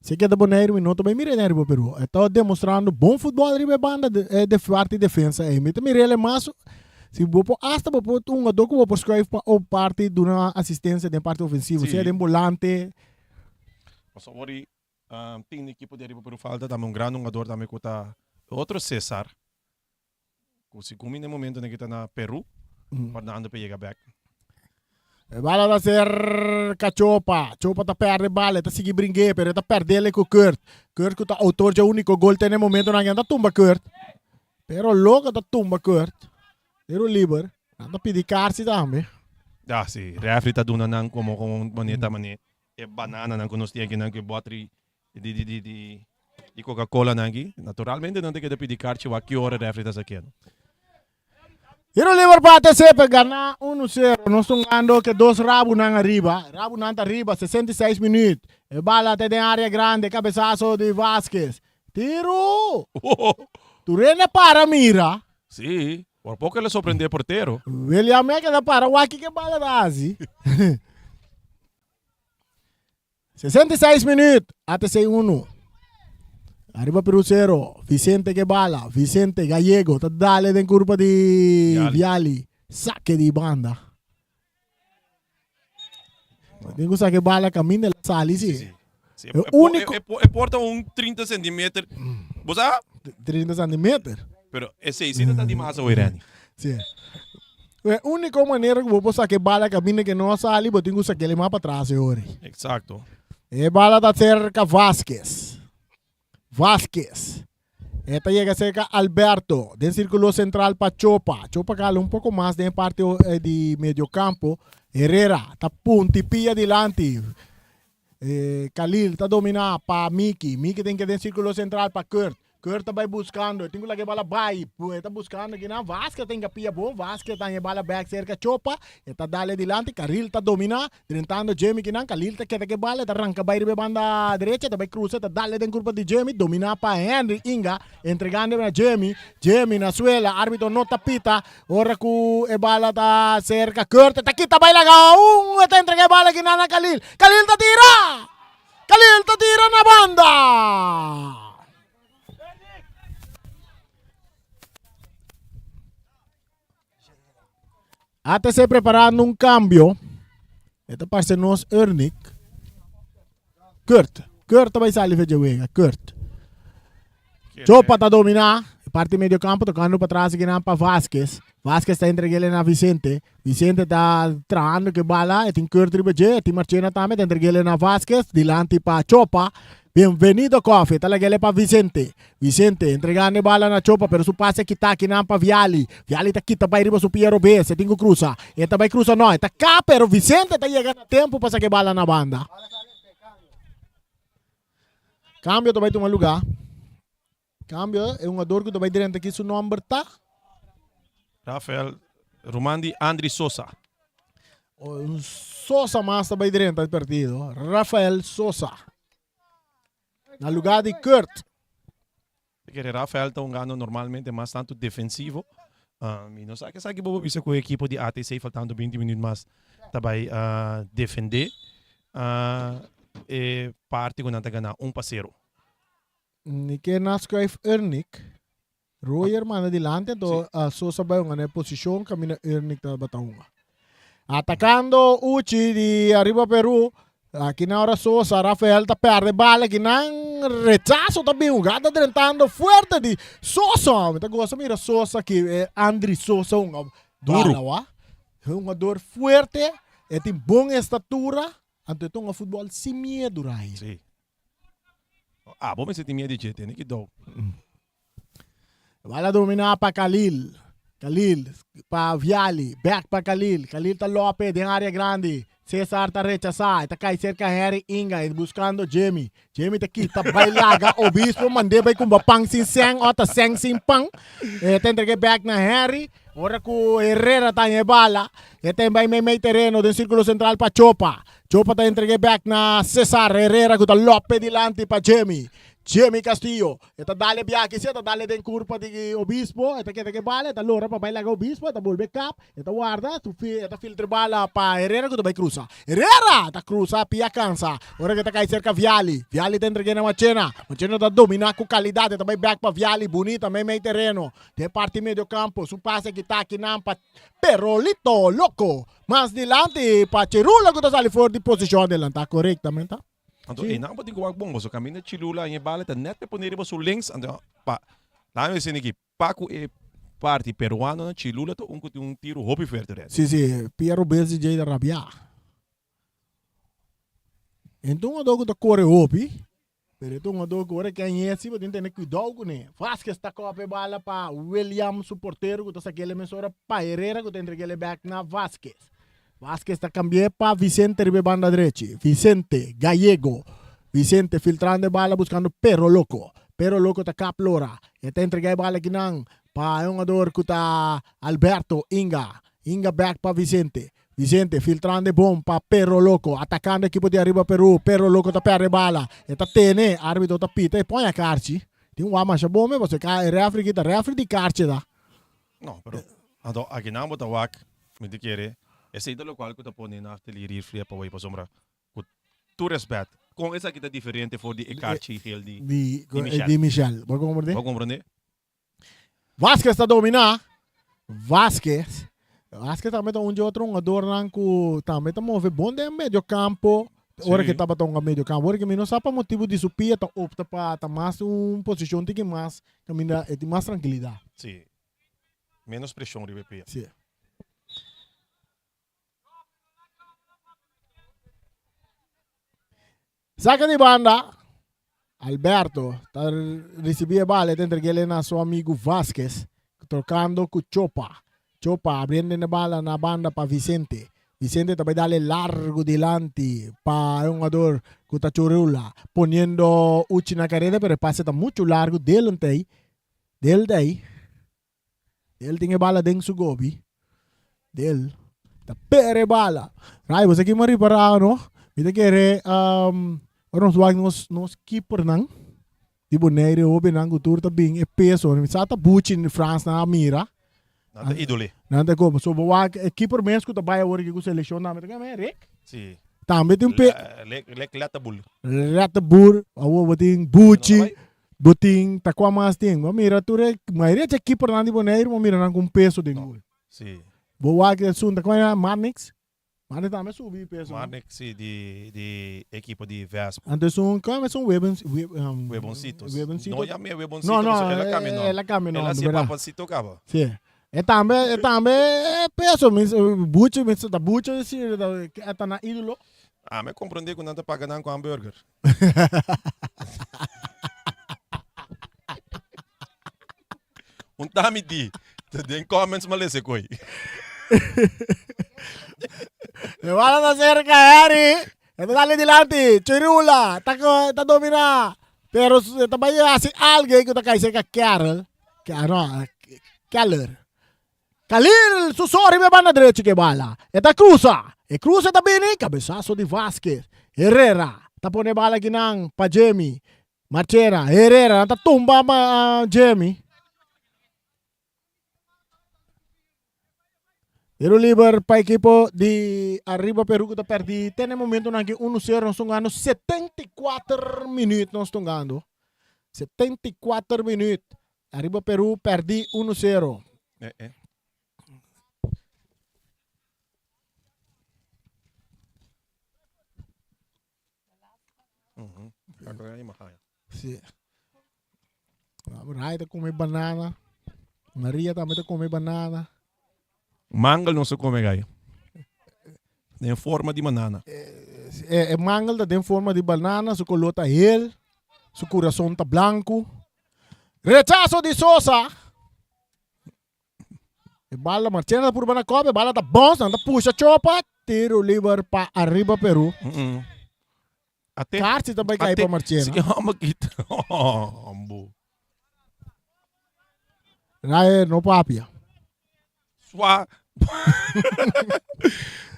Si e keda Boneiru mi no ta bai mira den ariba Peru. E ta demostrando bon futbol riba e banda de parti defensa ei. Mi ta mira el mas si bo por hasta bo por un hungador ku bo por schuif pa un parti duna asistencia den parti ofensivo sea den bolante. Pasobra Tin ekipo di ariba Peru falta tambe un gran hungador tambe ku ta e otro Cesar ku segun mi na e momento nan ki ta na Peru wardando pa e yega bek. E bala ta ser Cachopa. Chopa ta perde bala, e ta sigui bring'é, pero e ta perdele ku Kurt. Kurt ku ta outor dje úniko gol te na e momentonan aki. Nan ta tumba Kurt. Pero loko ta tumba Kurt. Tiro liber. Nan ta pidi karsi tambe. Ya, si. Refri ta duna nan komo un manera manera E banananan ku nos tin akinan ku e bòtri di di di di di Coca Cola nan aki, naturalmente nan ta keda pidi karchi wak ki ora refri ta sake'no. Tiro liber pa ATC pa gana uno sero. Nos ta hungando ke dos rabunan ariba. Rabunan ta riba, 66 minuut. E bala ta den area grande, kabesaso di Vasquez. Tiro! Turene para mira. Sí, por poko el a sorprende e portero. William a keda para wak kiko e bala ta hasi. 66 minuut, ATC 1. Arriba Peru 0. Vicente que bala. Vicente Gallego ta dale den curva di Viali. Viali. Saque di banda. Tin ku saque bala caminda la sali si. Sí, sí. E único E, e, e porta un 30 centimeter. Bo sa? 30 centimeter. Pero esei sí ta di mas awor, Randy. Sí. E único manera ku bo por saka e bala kaminda ke no a sali, bo tin ku sak'el mas patras e ora. Exacto. E bala ta serka Vasquez. Vasquez. E ta yega serka Alberto. Den sirkulo sentral pa Chopa. Chopa kala un poko mas den e parti di medio kampo. Herrera ta punti pia dilanti. E Khalil ta domina pa Miki. Miki tin ke den sirkulo sentral pa Kurt. Kurt ta bai buskando. E tin ku laga e bala bai. E ta buskando kinan. Vasquez ta hinka pia bon. Vasquez ta haña e bala bek serka Chopa. E ta dale dilanti. Khalil ta domina. Drentando Jimmy kinan. Khalil ta keda ku e bala. E ta ranka bai riba e banda derecha. E ta bai krusa. E ta dale den kurpa di Jimmy. Domina pa Henry Inga. Entregando na Jimmy. Jimmy na suela. Arbitro no ta pita. Ora ku e bala ta serka Kurt e ta kita bai laga un e ta entrega e bala kinan na Khalil. Khalil ta tira! Khalil ta tira na banda! ATC preparando un cambio. E ta parse nos Ernick. Kurt. Kurt ta bai sali fe dje wega. Kurt. Chopa ta domina. Parti medio campo tocando pa tras kinan pa Vasquez. Vasquez ta entreg'é na Vicente. Vicente ta trahando ku e bala, e tin Kurt riba dje, e tin Marchena tambe, ta entreg'é na Vasquez, dilanti pa Chopa. Bienvenido Coffee, ta lag'é pa Vicente. Vicente entregando e bala na Chopa, pero su pase a kita akinan pa Viali. Viali ta kita bai riba su pia robes, e tin ku krusa. E ta bai krusa no, e ta ka, pero Vicente ta yega na tempu pa saka e bala na banda. Kambio ta bai tuma lugá. Kambio, e hungador ku ta bai drenta aki su nòmber ta? Rafael, ruman di Andri Sosa. Un Sosa mas ta bai drenta e partido. Rafael Sosa. Na lugá di Kurt. Kere Rafael ta hungando normalmente mas tantu defensivo. Mi no sa esaki bo por bisa ku e ekipo di ATC faltando 20 minuut mas ta bai defende e parti ku nan ta gana un pa sero. Ni ke na schuif Ernick. Royer manda dilanti anto Sosa bai hunga na e posishon kaminda Ernick tabata hunga. Atakando Uchi di Ariba Peru. Aki na ora Sosa, Rafael ta perde bala aki nan rechazo ta bin hugada drentando fuerte di Sosa. Mi ta goza mira Sosa aki, eh, Andri Sosa hunga Duro. bala wa. Hungador fuerte, e tin bon estatura, anto e ta hunga futbol sin miedu Rai. Sí. Abo mester tin miedu di dje, tene kidou. Bala domina pa Khalil. Khalil pa Viali. Back pa Khalil. Khalil ta lope den area grandi. Cesar ta rechasa. E ta kai serka Harry Inga. E buscando Jimmy. Jimmy ta kita bai laga Obispo mande bai kumba pan sin seng o ta seng sin pan. E ta entrega back na Harry. Ora ku Herrera ta e bala. E ta bai mei mei tereno den circulo central pa Chopa. Chopa ta entrega back na Cesar Herrera ku ta lope dilanti pa Jimmy. Jimmy Castillo. E ta dale biachi si, e ta dale den kurpa di Obispo, e ta keda ke bala, e ta lora pa bai laga Obispo, e ta bolbe kap, e ta warda, su fi, e ta filtra bala pa Herrera ku ta bai krusa. Herrera! Ta krusa, pia kansa. Ora ku e ta kai serka Viali. Viali ta entreg'é na Machena. Machena ta dominá ku kalidat, e ta bai bèk pa Viali, bunita, mei mei tereno. Den parti medio kampo, su pase kita akinan pa Perolito Loco. Mas dilanti pa Chirula ku ta sali for di posishon adelantá korektamente. Anto einan bo tin ku wak bon, pasobra kaminda Chilula haña e bala ta nèt pe pone riba su links, anto pa laga mi bisa niki, pa ku e parti peruanonan Chilula ta un ku tin un tiru hopi fuerte rèt. Si si, Pia Robes di djei ta rabiá. E ta un jugador ku ta kore hopi, pero e ta un jugador ku ora ke hañ'é si bo tin tene kuidou kuné. Vasquez ta kòp e bala pa William su portero ku ta sak'é mesora pa Herrera ku ta entreg'é bèk na Vasquez. Vasquez ta cambi'é pa Vicente riba e banda drechi. Vicente, Gallego. Vicente filtrando e bala buscando Perro Loco. Perro Loco ta kap lora. E ta entrega e bala akinan pa e hungador cu ta Alberto Inga. Inga back pa Vicente. Vicente filtrando e bon pa Perro Loco. Atacando ekipo di Arriba Peru. Perro Loco ta perde e bala. E ta tene. Arbitro ta pita e pon e karchi. Tin un wak masha bon me pasobra e refri aki ta refri di karchi ta. No, pero anto akinan bo ta wak, mi ta kere, esei ta lokual ku ta pone Naftali Riervliet pa wei pasobra ku tur respet, kon esaki ta diferente for di e karchi geel di Di, di Michel? di Michel. Bo a komprendé? Bo a komprendé? Vasquez ta dominá. Vasquez. Vasquez tambe ta un dje otro hungadornan ku tambe ta move bon den medio kampo. Ora ke tabata hunga medio kampo. Ora ke mi no sa pa motibu di su pia ta opta pa ta mas un posishon tiki mas Caminda e tin mas trankilidat. Sí. Menos preshon riba e pia. Sí. Saca di banda. Alberto ta ricibi e bala e ta entreg'el na su amigo Vasquez trocando cu Chopa. Chopa abriendo e bala na banda pa Vicente. Vicente ta bai dale largo dilanti pa e hungador cu ta Churula, poniendo Uchi na careda, pero e pase ta mucho largo delantey, del ta ey. Del tin e bala den su gobi. Del ta pere e bala. Ray, bo sa ki mi a ripara no? Mi ta kere um, ora nos wak nos, nos keepernan di Bonaire hobennan ku tur ta bin e peso. Mi sa ta buchi Frans nan a mira. Nan ta idole. Nan ta komo. So bo wak e keeper mes ku ta bai awor aki ku selekshon tambe ta keme Rick. Si. Tambe tin pe. Lek Letterboer. Letterboer. Awor bo tin Buchi. Bo tin ta kua mas tin. Bo mira tur e mayoria dje keepernan di Bonaire bo mira nan ku un peso den gol. Si. Bo wak esun ta kua Marnix. Marnix tambe subi peso. Marnix si di di ekipo di Vesp. Anto esun kua esun Webens Weboncitos. Weboncito. No yam'e Weboncito No no pasobra el a cambia nom. el a cambia El a nomber haci berdad. Papancito caba. Si. E tambe, e tambe e peso, mi, Bucho, mi ta Bucho si, e ta na ídolo. Ah, mi a comprende cu nan ta paga nan cu hamburger. Un tami di, ta den comments ma lese koy. E bala ta cerca, Harry. E ta dale dilanti. Chirula ta, ta domina. Pero ta bai hasi algo cu ta cai cerca Carol. No, Keller. Khalil su so riba e banda drechi ke bala. E ta cruza. E cruza ta bini, cabezazo di Vasquez. Herrera ta pone bala akinan pa Jamie. Marchena, Herrera nan ta tumba ma Jamie. Tiro liber pa ekipo di Arriba Peru ku ta perdi te na e momentonan aki 1-0 nos ta hungando 74 minuut nos ta hungando 74 minuut Arriba Peru perdi 1-0. Eh, eh. Sí. Rai ta come banana. Maria tambe ta come banana. Mangel no se come gai. Den forma di banana. E, e mangel ta den forma di banana, su color ta heel, su corazón ta blanco. Rechazo di Sosa. E bala Marchena ta purba na kopa, e bala ta bons, nan ta pusha Chopa, tiro liber pa Arriba Peru. Mm -mm. Ate. Kaartje ta bai kai Ate. pa Marchena. Si hamba kita. Hambo. Rae no papia. Swa.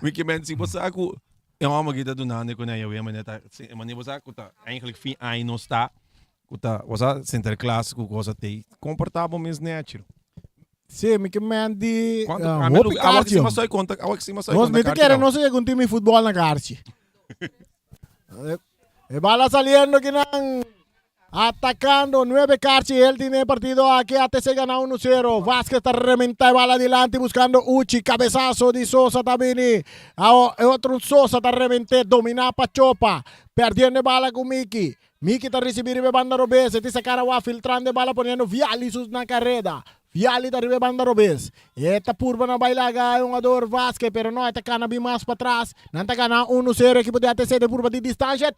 Wiki men si bo sa ku e hamba kita dunando ku na yawe mane ta mane bo sa ku ta eigenlijk fin aña no sta Ku ta wasa Sinterklaas ku cosa tei komportá bo mes nechi. Sí, mi ke men di Kuantu uh, ami hopi lu awa kaartje. sima soy konta awa sima soy Nos konta mi te kaartje kere nou. nos llega un team di futbol na kaartje. E e bala saliendo kinan atacando nueve kaartje él tiene partido aquí ATC gana 1-0 Vázquez está rementa e bala adelante buscando Uchi cabezazo di Sosa tabini Awo, e otro Sosa ta remente domina pa Chopa perdiendo e bala ku Miki Miki ta ricibi riba e banda robes, e tin sa cara wak filtrando e bala poniendo Vialli su na careda. Vialli ta riba e banda robes. E ta purba na bay laga e hungador Vazquez, pero no, e ta cana bin mas patras. Nan ta gana uno cero, ekipo di ATC ta purba di distancia.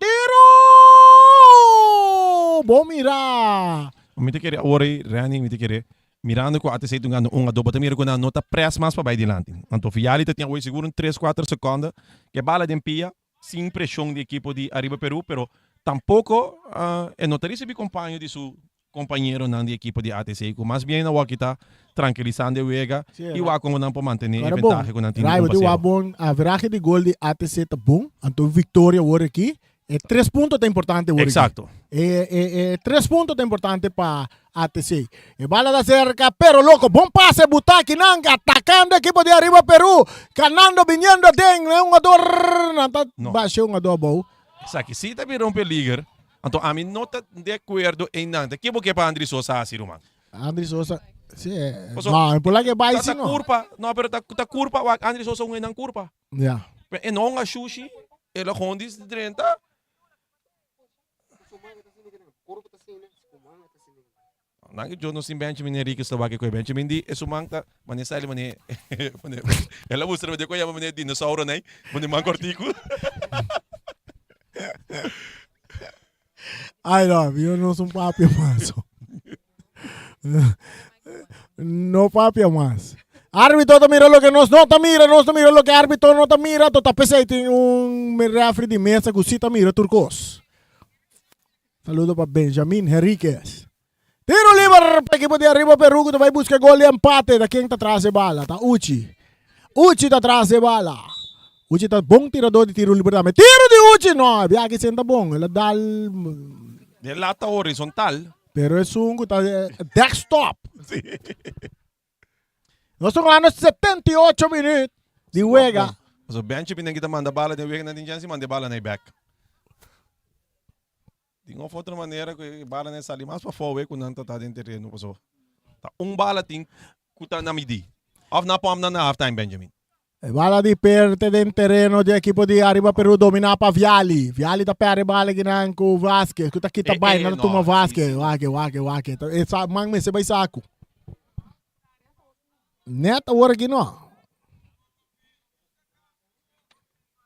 Tiro! Bon mira! Mi ta kere awor ei, Renny, mi ta kere, mirando ku ATC ta hungando un a dos, bo ta mira ku nan no ta press mas pa bay dilanti. Anto Vialli ta tin awor sigur un tres, kuater seconde ku e bala den pia. sin presion di ekipo di Arriba Peru, pero tampoco e no ta ricibi compaño di su compañeronan di ekipo di ATC, cu mas bien awor aki ta tranquilisando e wega y wak como nan por mantene e ventahe cu nan tin di un pa cero. Bon, averahe di gol di ATC ta bon, anto victoria awor aki, e tres punto ta importante awor aki. Exacto. E, e, e tres punto ta importante pa ATC. E bala ta cerca, pero loco, bon pase Butaki nan atacando equipo de Arriba Peru, ganando viniendo den un jugador, nan ta No. bashe un jugador abou. Esaki sí ta bira un peliger. Anto ami no ta de acuerdo einan. Ta kibo ke pa Andry Sosa hasi, ruman? Andry Sosa, sí, eh, Paso, no, por la que bai Ta, si ta no. curpa. No, pero ta, ta curpa. Wak, Andry Sosa un einan curpa. Ja. Pero e no un shushi, el a gewoon dis drenta. Nan ke no sin Benjamin Henriquez ta wak koe Benjamin di e su man ta mane sali mane mane el a mustra mane koe yama mane dinosauro nai mane man kortiku. Ay no, yo no soy un papi mas. No papia mas. Árbitro ta mira loke nos no ta mira, nos ta mira loke árbitro no ta mira. Tota pesey tin un referee di mesa ku si ta mira tur kos. Saludo pa Benjamin Henriquez. Tiro liber pa ekipo di Arriba Peru ku ta bai buska gol di empate. Ta ken ta tras e bala? Ta Uchi. Uchi ta tras e bala. Uchi ta bon tirador di tiro liber tambe. Tiro di Uchi! No, e biaha aki ta bon. El a dal. Den lata horizontal. Pero esun ku ta desktop. Nos ta jugando 78 minuut di wega. So Benjamin den kita manda bala den wega nan tin chance manda e bala na e back. Di un of otro manera ku e bala nan sali mas pafó we ku nan ta ta den tereno paso ta un bala tin ku ta na midi. Of nan pòmp nan na half time Benjamin. E bala di perte den tereno di ekipo di Arriba Peru domina pa Viali. Viali ta perde bala kinan ku Vasquez ku ta kita Eh, bai eh, nan ta no, tuma si, Vasquez. si. Wake wake wake. E sa man mester bai saku. Net awor aki no.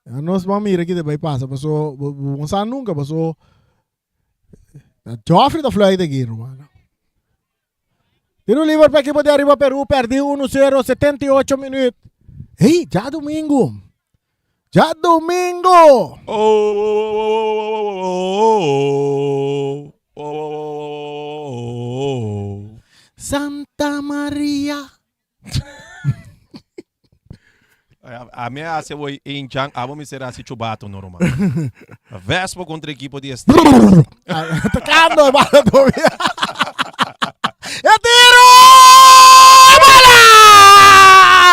Nos ban mira ki ta bai pasa paso bo no sa nunca paso Joffrey ta fluit aki ruman. Tiro liber pa ekipo di Arriba Peru perdi 1-0 78 minuut. Hey, djadomingo. Djadomingo. Oh, oh, oh, oh, oh, oh, oh. Santa Maria. A mi hace hoy in Jan, abo mi será si chubato no ruman. Vespo contra equipo di Estrella. Tocando e bala todavía. E tiro! E bala!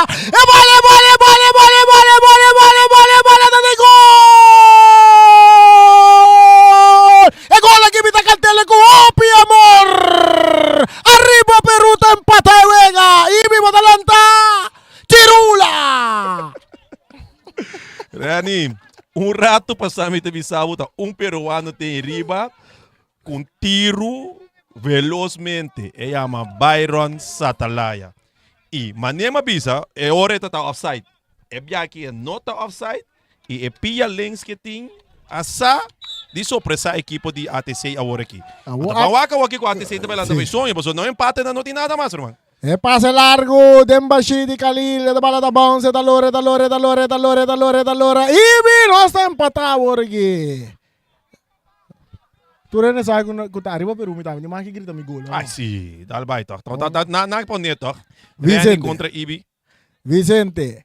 E bala, e bala, e bala, e bala, e bala, e bala, e bala, e bala, e bala, ta den gol! E gol aki mi ta cantele cu hopi amor! Arriba Peru ta empata e wega y mi bo ta lanta Chirula! Renny, un rato pasá mi ta bisa bo ta un peruano ten riba ku un tiru velozmente. E yama Byron Satalaya. I manera mi a bisa, e ora e ta ta offside. E biaha e no ta offside i e pia links ke tin a sa di sorpresa ekipo di ATC awor aki. Awor Anto ban wak awor ki ku ATC ta bai lanta bai soño pasobra no empate nan no tin nada mas ruman. E pase largu den bashí di Khalil, e ta bala ta bounce, e ta lora, e ta lora, e ta lora, e ta lora, e ta lora, e ta lora i nos ta empatá awor aki. Tur hende sa ku ta ariba Peru mi tambe tin mas ke grita mi gol. Ay si, dal bai toch. Ta ta na na pone toch. Randy Vicente. kontra Ibi. Vicente.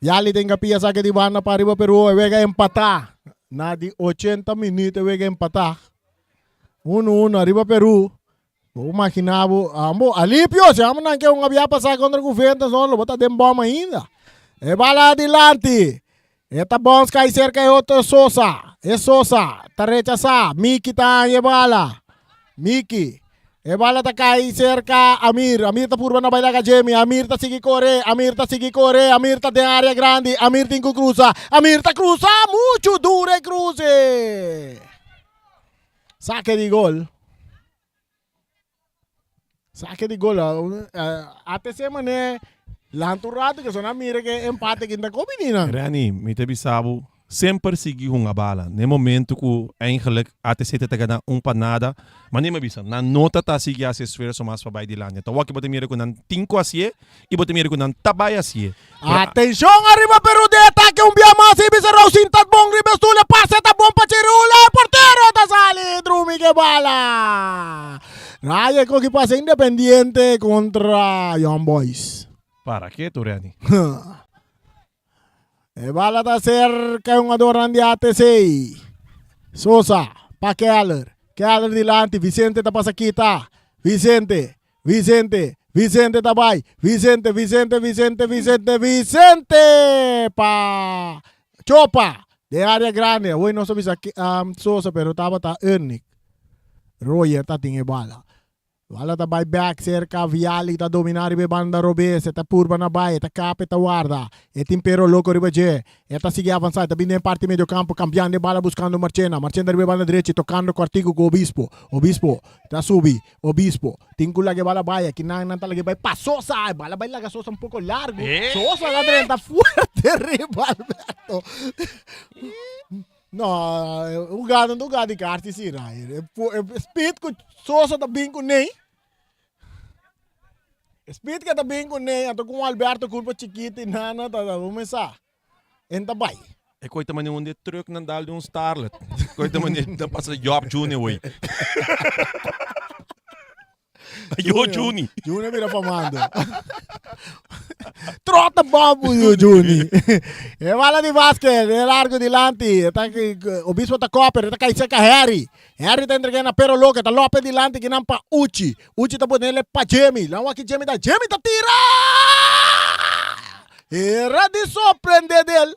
Yali den kapia sake di banda pa ariba Peru e wega empatá. Na di 80 minuut e wega empatá. 1-1 ariba Peru. Bo imagina bo, ambo alipio, si amo nan ke un abia pasá kontra Juventus no, lo bo ta den bom ainda. E bala adilanti. E ta bons kai serka e otro Sosa. E Sosa ta rechasá. Miki ta haña e bala. Miki. E bala ta kai serka Amir. Amir ta purba na bai laga Jimmy. Amir ta sigui kore. Amir ta sigui kore. Amir ta den área grandi. Amir tin ku krusa. Amir ta krusa. Muchu duro e kruse. Sake di gol. Sake di gol. ATC mané lanta un rato que sona mira que empate que ta komi ni nan. Renny, mi ta bisa bo, semper sigui hunga bala. Na e momento ku eigenlijk ATC ta ta gana un pa nada, manera mi a bisa, nan no ta ta sigui hasi esfuerso mas pa bai dilanti. Ta wak bo ta mira ku nan tin ku hasié i bo ta mira ku nan ta bai hasié. Atenshon ariba Peru den atake un bia mas i bisa Rausin ta bon riba e stoel e pase ta bon pa Chirula e portero ta sali drumi ke bala. Raya e koki pase Independiente kontra Young Boys. Para ketu Renny. E bala ta serka e hungadornan di ATC. Sosa pa Keller. Keller dilanti Vicente ta pasa kita. Vicente Vicente, Vicente ta bai, Vicente, Vicente, Vicente, Vicente, Vicente pa Chopa den área grande. Awor nos a bisa um, Sosa, pero tabata Ernick. Royer ta tin e bala. Bala ta bai back cerca Viali ta domina riba e banda robes, e ta purba na bai, e ta kap, e ta warda. E tin Pero Loco riba dje. E ta sigui avansa, e ta bin den parti medio campo, cambiando e bala buscando Marchena. Marchena riba e banda drechi, tocando cortico cu Obispo. Obispo ta subi. Obispo tin cu laga e bala bai, aki nan nan ta laga e bai pa Sosa, e bala bai laga Sosa un poco largo, Sosa ta drenta fuerte riba Alberto. No, un gado no gado di kaarchi si Ryan. E speed cu Sosa ta bin cu nei, e speed cu e ta bin cu nei, anto cu un Alberto curpa chikito y nana ta ta cuminsa. En ta bai. E koe ta mane un de truck nan dal di un starlet. Koe ta mane ta pasa Job Junior wey. Yo Juni. Juni mira famando. Trota babu yo Juni. E bala di basket, e largo dilanti. Ta Obispo ta koper, ta kai cerca Harry. Harry ta entrega na Pero Loke, ta lope dilanti kinan pa Uchi. Uchi ta ponele pa Jimmy. Lan waki Jimmy ta, Jimmy ta tira! Era di sorprende del.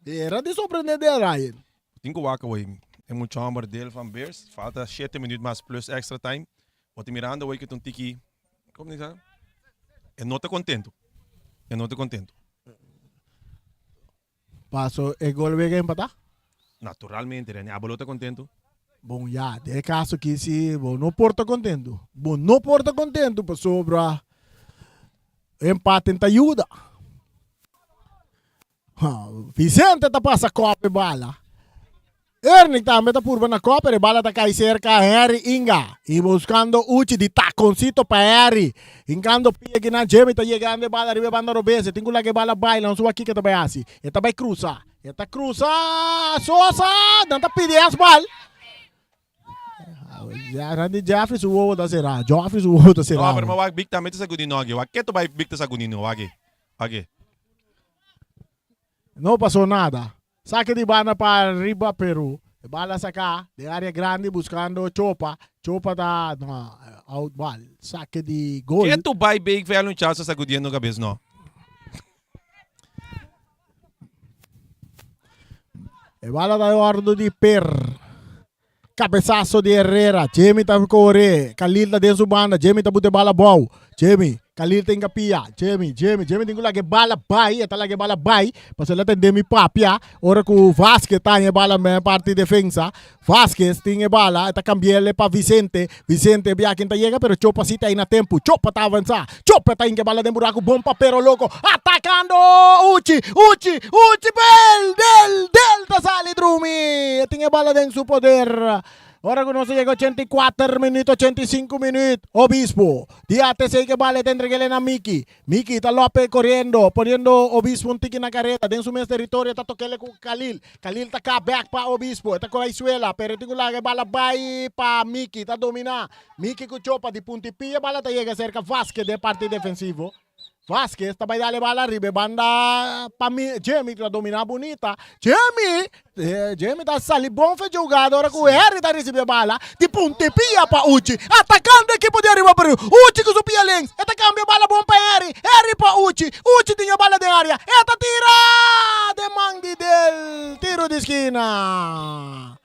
Era di sorprende del, Ryan. Tin ku wak awor e mucha homber del van Beers. Falta shete minuut mas plus extra time. Bo ta mirando awor ke ta un tiki, como ta bisa? E no ta contento. E no ta contento. Paso e gol wega empatá? Naturalmente, Rene. Abo lo ta contento? Bon ya, den e kaso aki si bo no por ta kontentu. Bo no por ta kontentu pasobra e empate ta yuda. Vicente ta pasa kòp e bala. Ernick tambe ta purba na kòp pero e bala ta kai serka Henry Inga. I buskando Uchi di takoncito pa Henry. Hinkando pia kinan Jimmy ta yegando e bala riba e banda robes. E tin ku laga e bala bai. Nan su wak kiko e ta bai hasi. E ta bai krusa. E ta krusa Sosa. Nan ta pidi handsbal. Randy Jeffrey su wowo ta será. Joffrey su wowo ta será. No, pero mi wak Big tambe ta sagudi no aki. Wak keto bai Big ta sagudi no. Wak aki. Wak. No pasó nada. Sake di banda pa riba Peru. E bala saká den área grandi buskando Chopa. Chopa ta no, out bal. Sake di gol. Keto bai Big Velon Charles ta sagudiendo kabes no. E bala ta ordo di Per. Cabezazo di Herrera. Jimmy ta corre. Khalil ta den su banda. Jimmy ta bute bala bou. Jimmy. Khalil ta inga pia. Jimmy, Jimmy, Jimmy tin ku laga e bala bai. E ta laga e bala bai. Pasobra el a tende mi papia. Ora ku Vasquez ta haña e bala men parti defensa. Vasquez tin e bala. E ta cambi'el pa Vicente. Vicente bia kin ta yega pero Chopa si ta ei na tempu. Chopa ta avansa. Chopa ta hinka e bala den buraku. Bon pa Pero Loco. Atakando Uchi. Uchi. Uchi bel del del ta sali drumi. E tin e bala den su poder. Ora ku nos a yega 84 minuut, 85 minuut. Obispo di ATC ke bala e ta entreg'el na Miki. Miki ta lope koriendo, poniendo Obispo un tiki na kareda. Den su mes teritorio e ta tok'el ku Khalil. Khalil ta ka bek pa Obispo. E ta kohe suela, pero e tin ku laga e bala bai pa Miki. Ta dominá Miki ku Chopa di punti pia. E bala ta yega serka Vasquez den parti defensivo. Vasquez ta bai dal e bala riba e banda pa mi Jimmy ta dominá bunita. Jimmy! Jimmy ta sali bon fe jugada ora ku Harry ta risibi e bala di punti pia pa Uchi. Atakando ekipo di Ariba Peru. Uchi ku su pia links. E ta kambia e bala bon pa Harry. Harry pa Uchi. Uchi tin e bala den area. E ta tira! Den man di Del. Tiro di skina.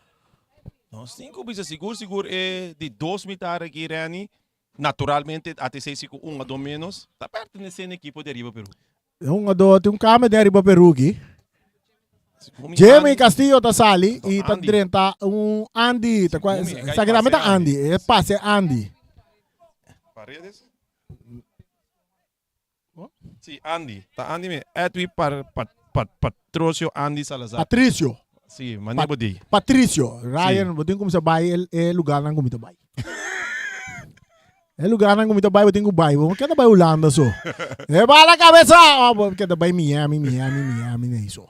Nos tin ku bisa sigur sigur e di dos mitar aki Renny. Naturalmente ATC si ku un a dos menos ta pertenece na ekipo di Ariba Peru. Un a dos tin un cambio den Ariba Peru aki. Jimmy Castillo ta sali y ta drenta un Andy. Ta cua, esaki tambe ta Andy. E pase Andy. Paredes? Si, Andy. Ta Andy me. Edwy par, pa, pa, Patrocio Andy Salazar. Patricio. Si, mane bo di. Patricio. Ryan, bo tin kumsa bai e, e lugarnan ku mi ta bai. E lugarnan ku mi ta bai, bo tin ku bai. Bo keda bai Hulanda so. E bala kabesa! Oh, bo keda bai Miami, Miami, Miami, nei so.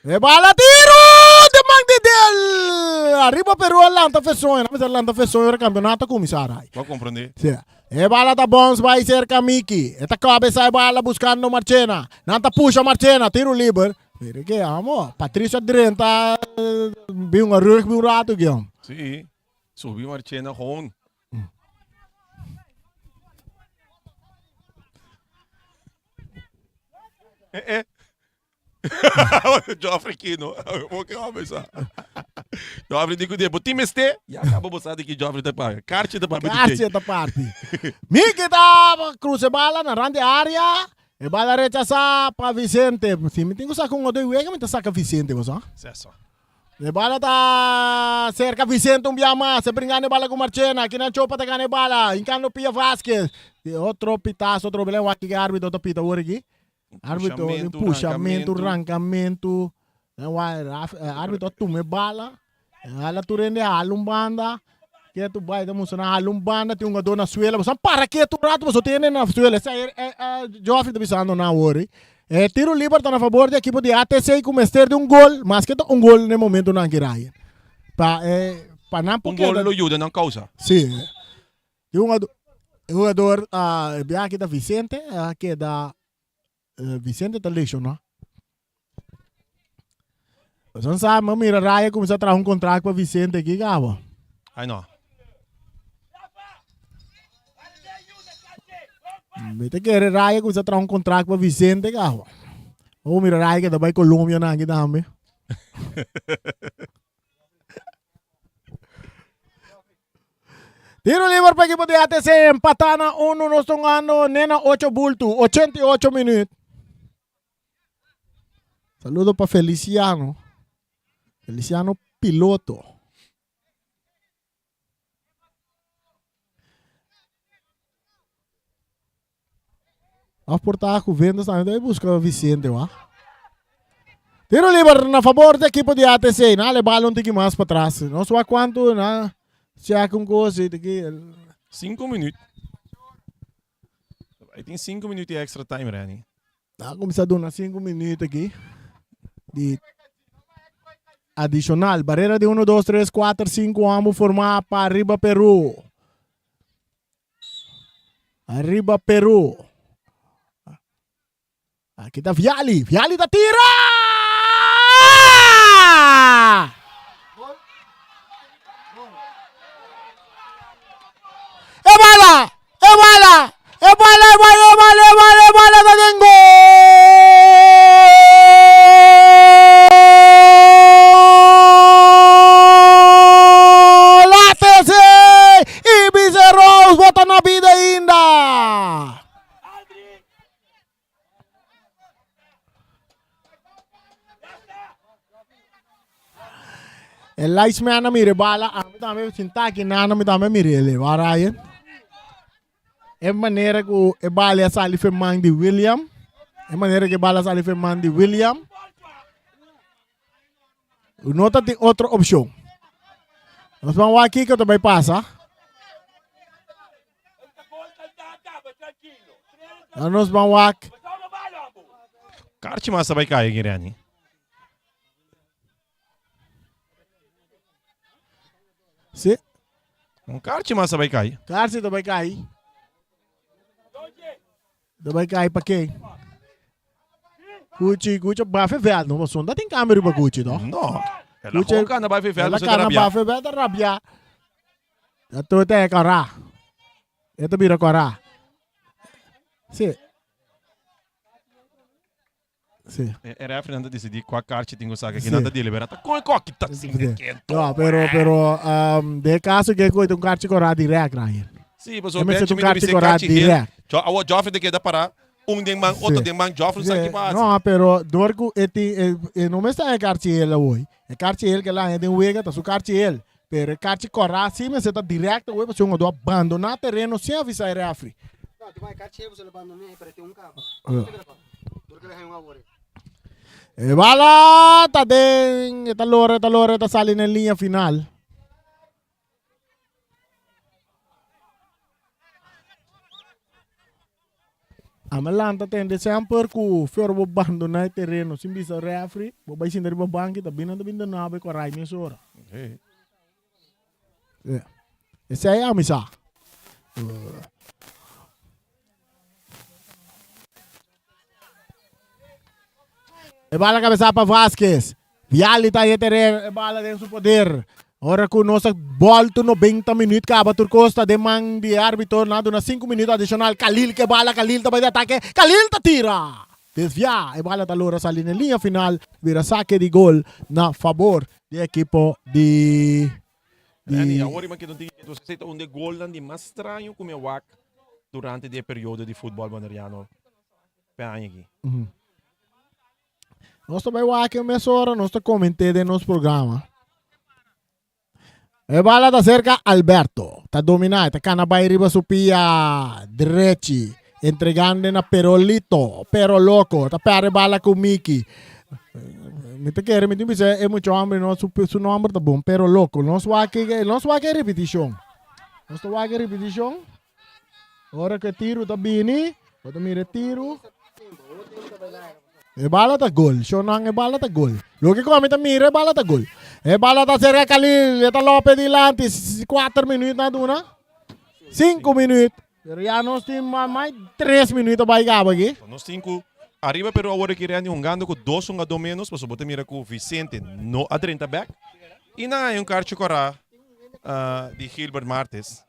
E bala tiro! De man di del! Arriba Peru a lanta fesoño. Nan mester lanta fesoño ora campeonato kuminsá, Ray. Bo a komprendé? Si. E bala ta bons bai serka Miki. E ta kabesa e bala buskando Marchena. Nan ta pusha Marchena, tiro liber. Mira ke amo. Patricio a drenta bin un rugby un rato ki. Sí, subi Marchena gewoon. Eh, eh. Joffrey Kino. Bo ke homem sa. Joffrey dico de, bo tim este? Ya acaba bo sa de que Joffrey ta paga. Kartje ta paga. Kartje ta parti. Miki ta cruce bala na rand de área. E bala rechasa pa Vicente. Si mi tin ku saka un otro wega, mi ta saka Vicente, bo sa. Seso. E bala ta cerca Vicente un bia mas. E bringando e bala ku Marchena. Aki nan Chopa ta gana e bala. Hincando pia Vasquez. Otro pitazo, otro belen. Wak ki arbitro ta pita awor aki. Arbitro, pushamentu, rankamentu. Arbitro a tuma e bala. Hala tur hende hala un banda. Ketu bai ta mustra nan hala un banda tin un jugador na suela. Boso para ketu un rato boso tin hende na suela. Esei Geoffrey ta bisando nan awor. E tiro liber ta na fabor di ekipo di ATC ku mester di un gol. Maske ta un gol na e momentunan aki Ryan. Pa pa nan por Un gol lo yuda nan kousa. Si. Di un jugador e biaha aki ta Vicente a keda Vicente ta lesioná. Boso sa mi mira Raya kuminsá traha un kontrakt pa Vicente aki kaba. Ai no. Mi ta kere Raya kuminsá traha un kontrakt pa Vicente kaba. Bo mira Raya keda bai Colombia nan aki tambe. Tiro liber pa equipo di ATC empatá na 1 nos ta hungando nena 8 bultu 88 minuut. Saludo pa Feliciano. Feliciano Piloto. Of por ta ku Ventas tambe ta buska Vicente wa. Tiro liber na fabor di ekipo di ATC. Na le bala un tiki mas pa tras. No sa kuantu na check un kos i tiki. Sinku minuut. I tin sinku minuut di extra time, Renny. Na kuminsá duna sinku minuut aki di adishonal. Barera di uno, dos, tres, kuater, sinku ambu formá pa Riba Peru. Arriba Peru. Aki ta Viali. Viali ta tira! E bala! E bala! E bala, e bala, e bala, e bala, e bala ta den gol! ATC! Ibiza Rose bota na bida ainda! E linesman a mira e bala, ami tambe sinta aki nan, ami tambe mira ele, wa Ryan. E manera ku e bala a sali fe man di William, e manera ku e bala a sali fe man di William, no ta tin otro opshon. Nos ban wak kiko ta bai pasa. Nos ban wak. Karchi mas ta bai kai aki, Renny. Si. Un karchi mas ta bai kai. Karchi ta bai kai. Ta bai kai pa ken? Kuchi, Kuchi bafe veld no, pasobra no ta tin cambio riba Kuchi no. No. El a gewoon kana bafe veld, El a pasobra ta kana rabia. bafe veld, ta rabia. Ta tur ta e kora. E ta bira kora. Si. Si. E e referee nan ta decidi kua karchi tin ku saka, ki nan ta delibera. Ta kon e koki ta sin de kento. No, pero, pero, um, de caso ke koe ta un karchi kora direct, Ryan. Si, pasobra E mester benchi un mi ta karchi bisa kora karchi heel. direct. Jo, awo Joffrey ta keda para un den man, otro Si. den man, Joffrey sa Si, ki pa hasi. No, pero door ku e tin, e, e no mester haña karchi heel awoi. E karchi heel ke el a haña den wega ta su karchi heel. Pero e karchi kora si mester ta direct awoi pasobra un jugador a bandona tereno sin avisa e referee. E bala ta den, e ta lora, e ta lora, e ta sali na e liña final. Ami a lanta tende semper ku for bo bandoná e tereno sin bisa refri, bo bai sinta riba banki ta bini nan ta bini duna bo e korai mesora. Esei ami sa. E bala kabesa pa Vasquez. Viali ta e tereno, e bala den su poder. Ora ku nos a bolto 90 minuut kaba tur kos ta den man di e arbitro. Nan a duna 5 minuut adishonal. Khalil ke bala, Khalil ta bai di atake. Khalil ta tira! Desviá, e bala ta logra sali na e liña final. Bira sake di gol na fabor di e ekipo di Randy, awor ima keda un tiki ketu. Esei ta un di e golnan di mas straño ku mi a wak durante di e periodo di futbòl boneriano p'e aña aki. Nos ta bai wak e mesora, nos ta koment'é den nos programa. E bala ta serka Alberto, ta dominá, e ta kana bai riba su pia drechi, entregando na Perolito, Pero Loco, ta pèrdè bala ku Miki. Mi ta kere, mi tin bisa e mucha hombre no, su, su nomber ta bon, Pero Loco. Nos wak, nos wak e repetishon. Nos ta wak e repetishon. Ora ku e tiru ta bini, bo ta mira e tiru. E bala ta gol. Shonan e bala ta gol. Loke ku ami ta mira e bala ta gol. E bala ta serka Khalil. E ta lope dilanti. Kuater minuut na duna. Sinku minuut. Pero ya nos tin mai tres minuut a bai kaba aki. Nos tin ku ariba pero awor aki Randy hungando ku dos hungadó menos pasobra bo ta mira ku Vicente no a drenta bek i nan a haña un karchi kòrá di Gilbert Martes.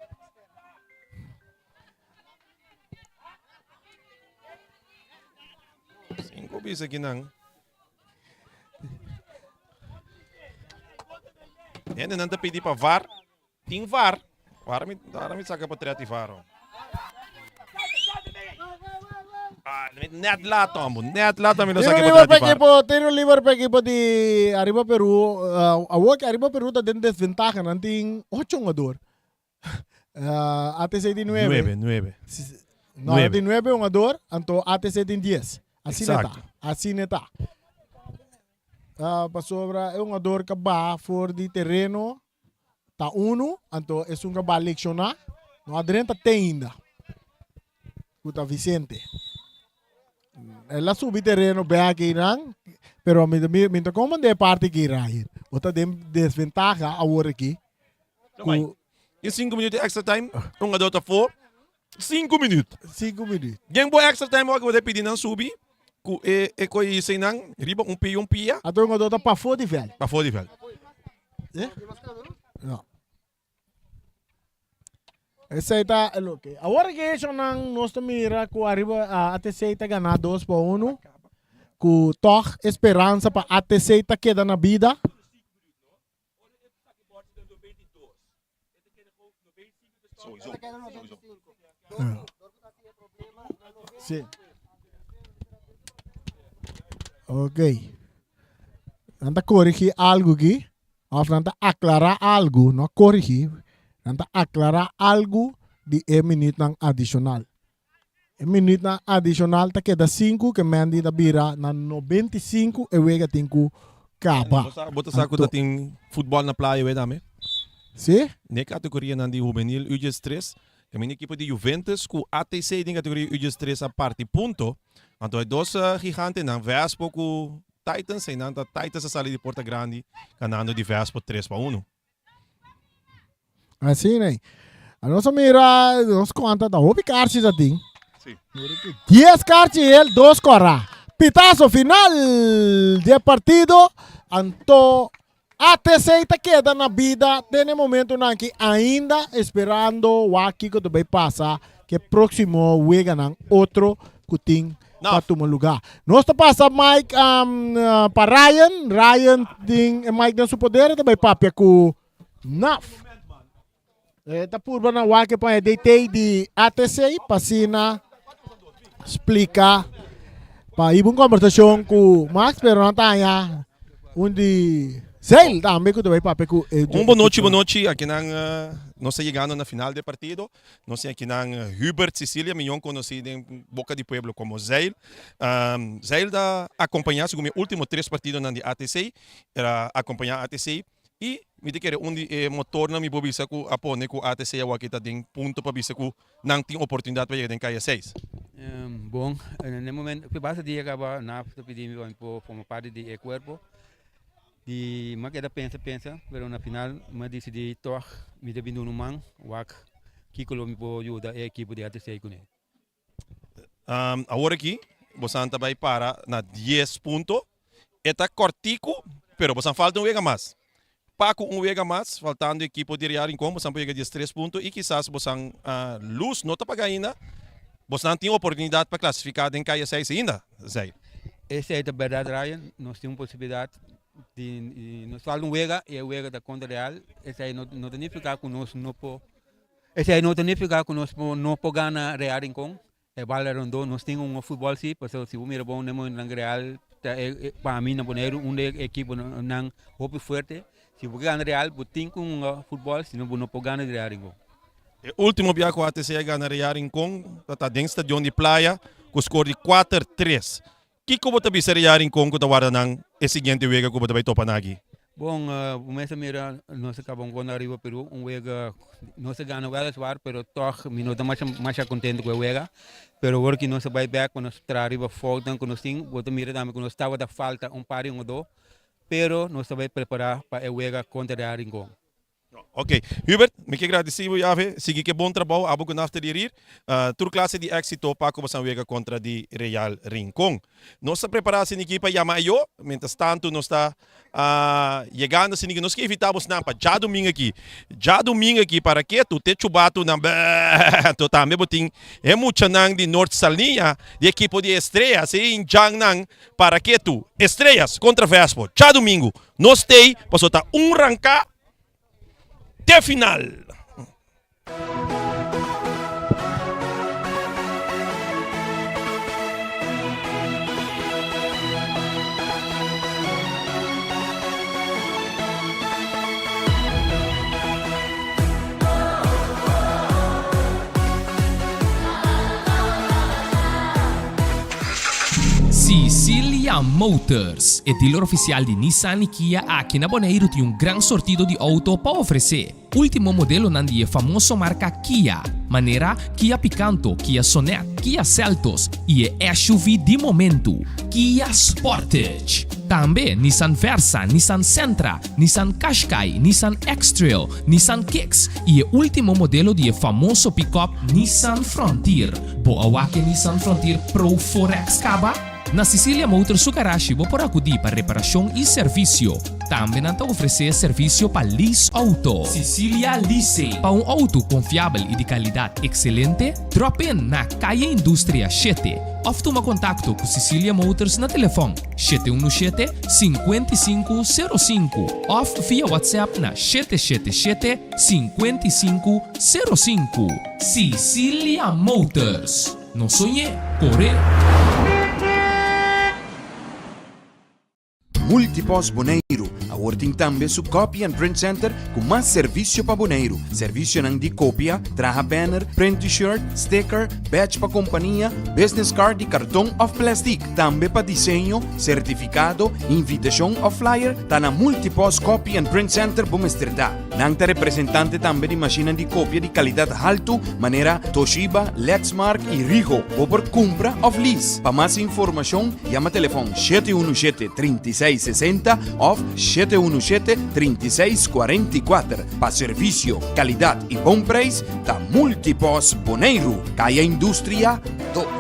Cinco bisa aquí nan. Hende nan ta pidi pa VAR. Tin VAR. Waar mi, waar mi saca portret di VAR. Oh. Ah, net laat, hombre. Net laat mi lo Tiro saca liber portret pa di VAR. equipo, tiro liber pa equipo di Arriba Peru. Uh, awor que Arriba Peru ta den desventaha, nan tin ocho jugador. Uh, ATC di nueve. Nueve, nueve. No, Nuebe. tin nuebe hungador, anto ATC tin 10. Asina ta. Exacto. Asina ta. Ah, pasobra e hungador ka baha for di tereno ta uno, anto esun ka baha lekshoná, no a drenta te ainda. Ku ta Vicente. El a subi tereno bek einan, pero mi mi mi ta komprendé e parti aki, Ryan. Bo ta den desventaha awor aki. Ku In 5 minuut extra time, un hungador ta for. 5 minuut. 5 minuut. Den bo extra time wak bo ta pidi nan subi ku e e koi isei nan riba un pia un pia. Anto un hungador ta pafó di vèlt. Pafó di vèlt. Eh? No. Esei ta e loke. Awor ke eshonan nos ta mira ku ariba ATC ta gana 2 pa 1. Ku tòg e speransa pa ATC ta keda na bida. Sí. Ok. Nan ta corrigi algo aquí. Of nan ta aclara algo, no corrigi. Nan ta aclara algo di e minuutnan adicional. E minuutnan adicional ta keda 5 ke Mendy ta bira na 95 e wega tin ku kaba. Bo ta sa ku ta tin futbol na playa we tambe? Si. Ne kategorianan di hubenil U13, kaminda ekipo di Juventus ku ATC den kategoria U13 a parti punto. Anto e dos gigantenan Vespo ku Titans, einan ta Titans a sali di porta grandi ganando di Vespo 3 pa 1. Asina ei. A nos a mira, nos konta ta hopi karchi ta tin. Sí. 10 karchi el, 2 kora. Pitazo final di e partido. Anto ATC ta keda na bida te na e momentonan aki ainda esperando wak kiko ta bay pasa ke proximo weganan otro ku tin pa tuma lugar. Nos ta pasa mic um, pa Ryan. Ryan tin e mic den su poder e ta bay papia ku Naf. E ta purba na wak pa e DT di ATC pa asina splika pa hiba un conversacion ku Max pero nan ta haña un di Zeil tambe ku ta bay papia ku e Un bonochi bonochi akinan nos ta yegando na final di e partido. Nos tin akinan Hubert Cecilia, miyon konosí den boka di pueblo komo Zeil. Zeil ta akompañá segun mi último tres partidonan di ATC, el a akompañá ATC i mi ta kere un di e motornan mi por bisa ku a pone ku ATC awor aki ta den punto pa bisa ku nan tin oportunidat pa yega den kaya seis. Bon, na e momento, basta dia kaba NAF ta pidi mi pa mi por forma parti di e kuerpo. Di m'a keda pensa pensa pero na final m'a disidí tòg mi ta bin duna un man wak kiko lo mi por yuda e ekipo di ATC kuné. Awor aki bosan ta bai para na dies punto. E ta kòrtiku pero bosan falta un wega mas. Pa ku un wega mas faltando ekipo di Real Rincon bosan por yega 13 punto i kisas bosan lus no ta paga ainda. Bosnan tin oportunidat pa klasifiká den kaya seis ainda, Zay. Esei ta bèrdat Ryan, nos tin un posibilidat di nos falta un wega i e wega ta kontra Real, esei no no ta nifiká ku nos no por esei no ta nifiká ku nos por no por gana Real Rincon, e bala rondó nos tin un futbòl si, pasobra si bo mira bon den momentunan Real ta e pa mi na Boneiru un di e ekiponan hopi fuerte, si bo ke gana Real bo tin ku hunga futbòl si no bo no por gana di Real Rincon. E ultimo bia ku ATC a gana Real Rincon ta ta den stadion di Playa ku skor di kuater tres. Kiko bo ta bisa Real Rincon ku ta warda nan e siguiente wega ku bo ta bai topa nan aki? Bon, bo mes a mira nos a kaba un gol ariba Peru, un wega nos a gana weliswaar pero tog mi no ta masha masha kontento ku e wega. Pero awor ki nos a bai bek pa nos traha riba foutnan ku nos tin, bo ta mira tambe ku nos tabata falta un par di un o do, pero nos ta bai prepara pa e wega kontra Real Rincon. Ok. Hubert, mi ke gradisi bo yave. Sigui ke bon trabou abo ku nafta di rir. Tur klase di éksito pa ku bosan wega kontra di Real Rincon. Nos ta prepará asiniki pa yama ayo. Mientras tantu nos ta yegando asiniki. Nos ke invitá bosnan pa djadumingu aki. Djadumingu aki para ketu te chubatunan bèèèè. Anto tambe bo tin e muchanan di Noord Saliña di ekipo di Estrellas e indjannan para ketu. Estrellas kontra Vespo djadumingu. Nos t'ei pasobra ta un ranká te final. Motors, e dealer ofisial di Nissan i Kia aki na Boneiru tin un gran sortido di outo pa ofresé. Último modelonan di e famoso marka Kia, manera Kia Picanto, Kia Sonet, Kia Seltos i e SUV di momentu, Kia Sportage. Tambe Nissan Versa, Nissan Sentra, Nissan Qashqai, Nissan X-Trail, Nissan Kicks i e último modelo di e famoso pick-up Nissan Frontier. Bo a wak e Nissan Frontier Pro 4X kaba? Na Cecilia Motors su garashi bo por akudí pa reparashon i servisio. Tambe nan ta ofresé servisio pa lease outo. Cecilia Leasing. Pa un outo konfiabel i di kalidat ekselente, drop in na Kaya Industria shete òf tuma kontakto ku Cecilia Motors na telefòn 717 5505 òf via WhatsApp na 777 5505. Cecilia Motors. No soñ'é, kor'é! Multipost Boneiru awor tin tambe su Copy and Print Center ku mas servisio pa Boneiru. Servisionan di kopia, traha banner, print T-shirt, sticker, badge pa kompania, business card di karton òf plèstik. Tambe pa diseño, sertifikado, invitashon òf flyer ta na Multipost Copy and Print Center bo mester ta. Nan ta representante tambe di mashinnan di kopia di kalidat haltu manera Toshiba, Lexmark i Rigo. Bo por kumpra òf lease. Pa mas informashon yama telefòn 717 36 60 òf 717 36 44. Pa servisio, kalidat i bon preis ta Multipost Boneiru, Kaya Industria 2.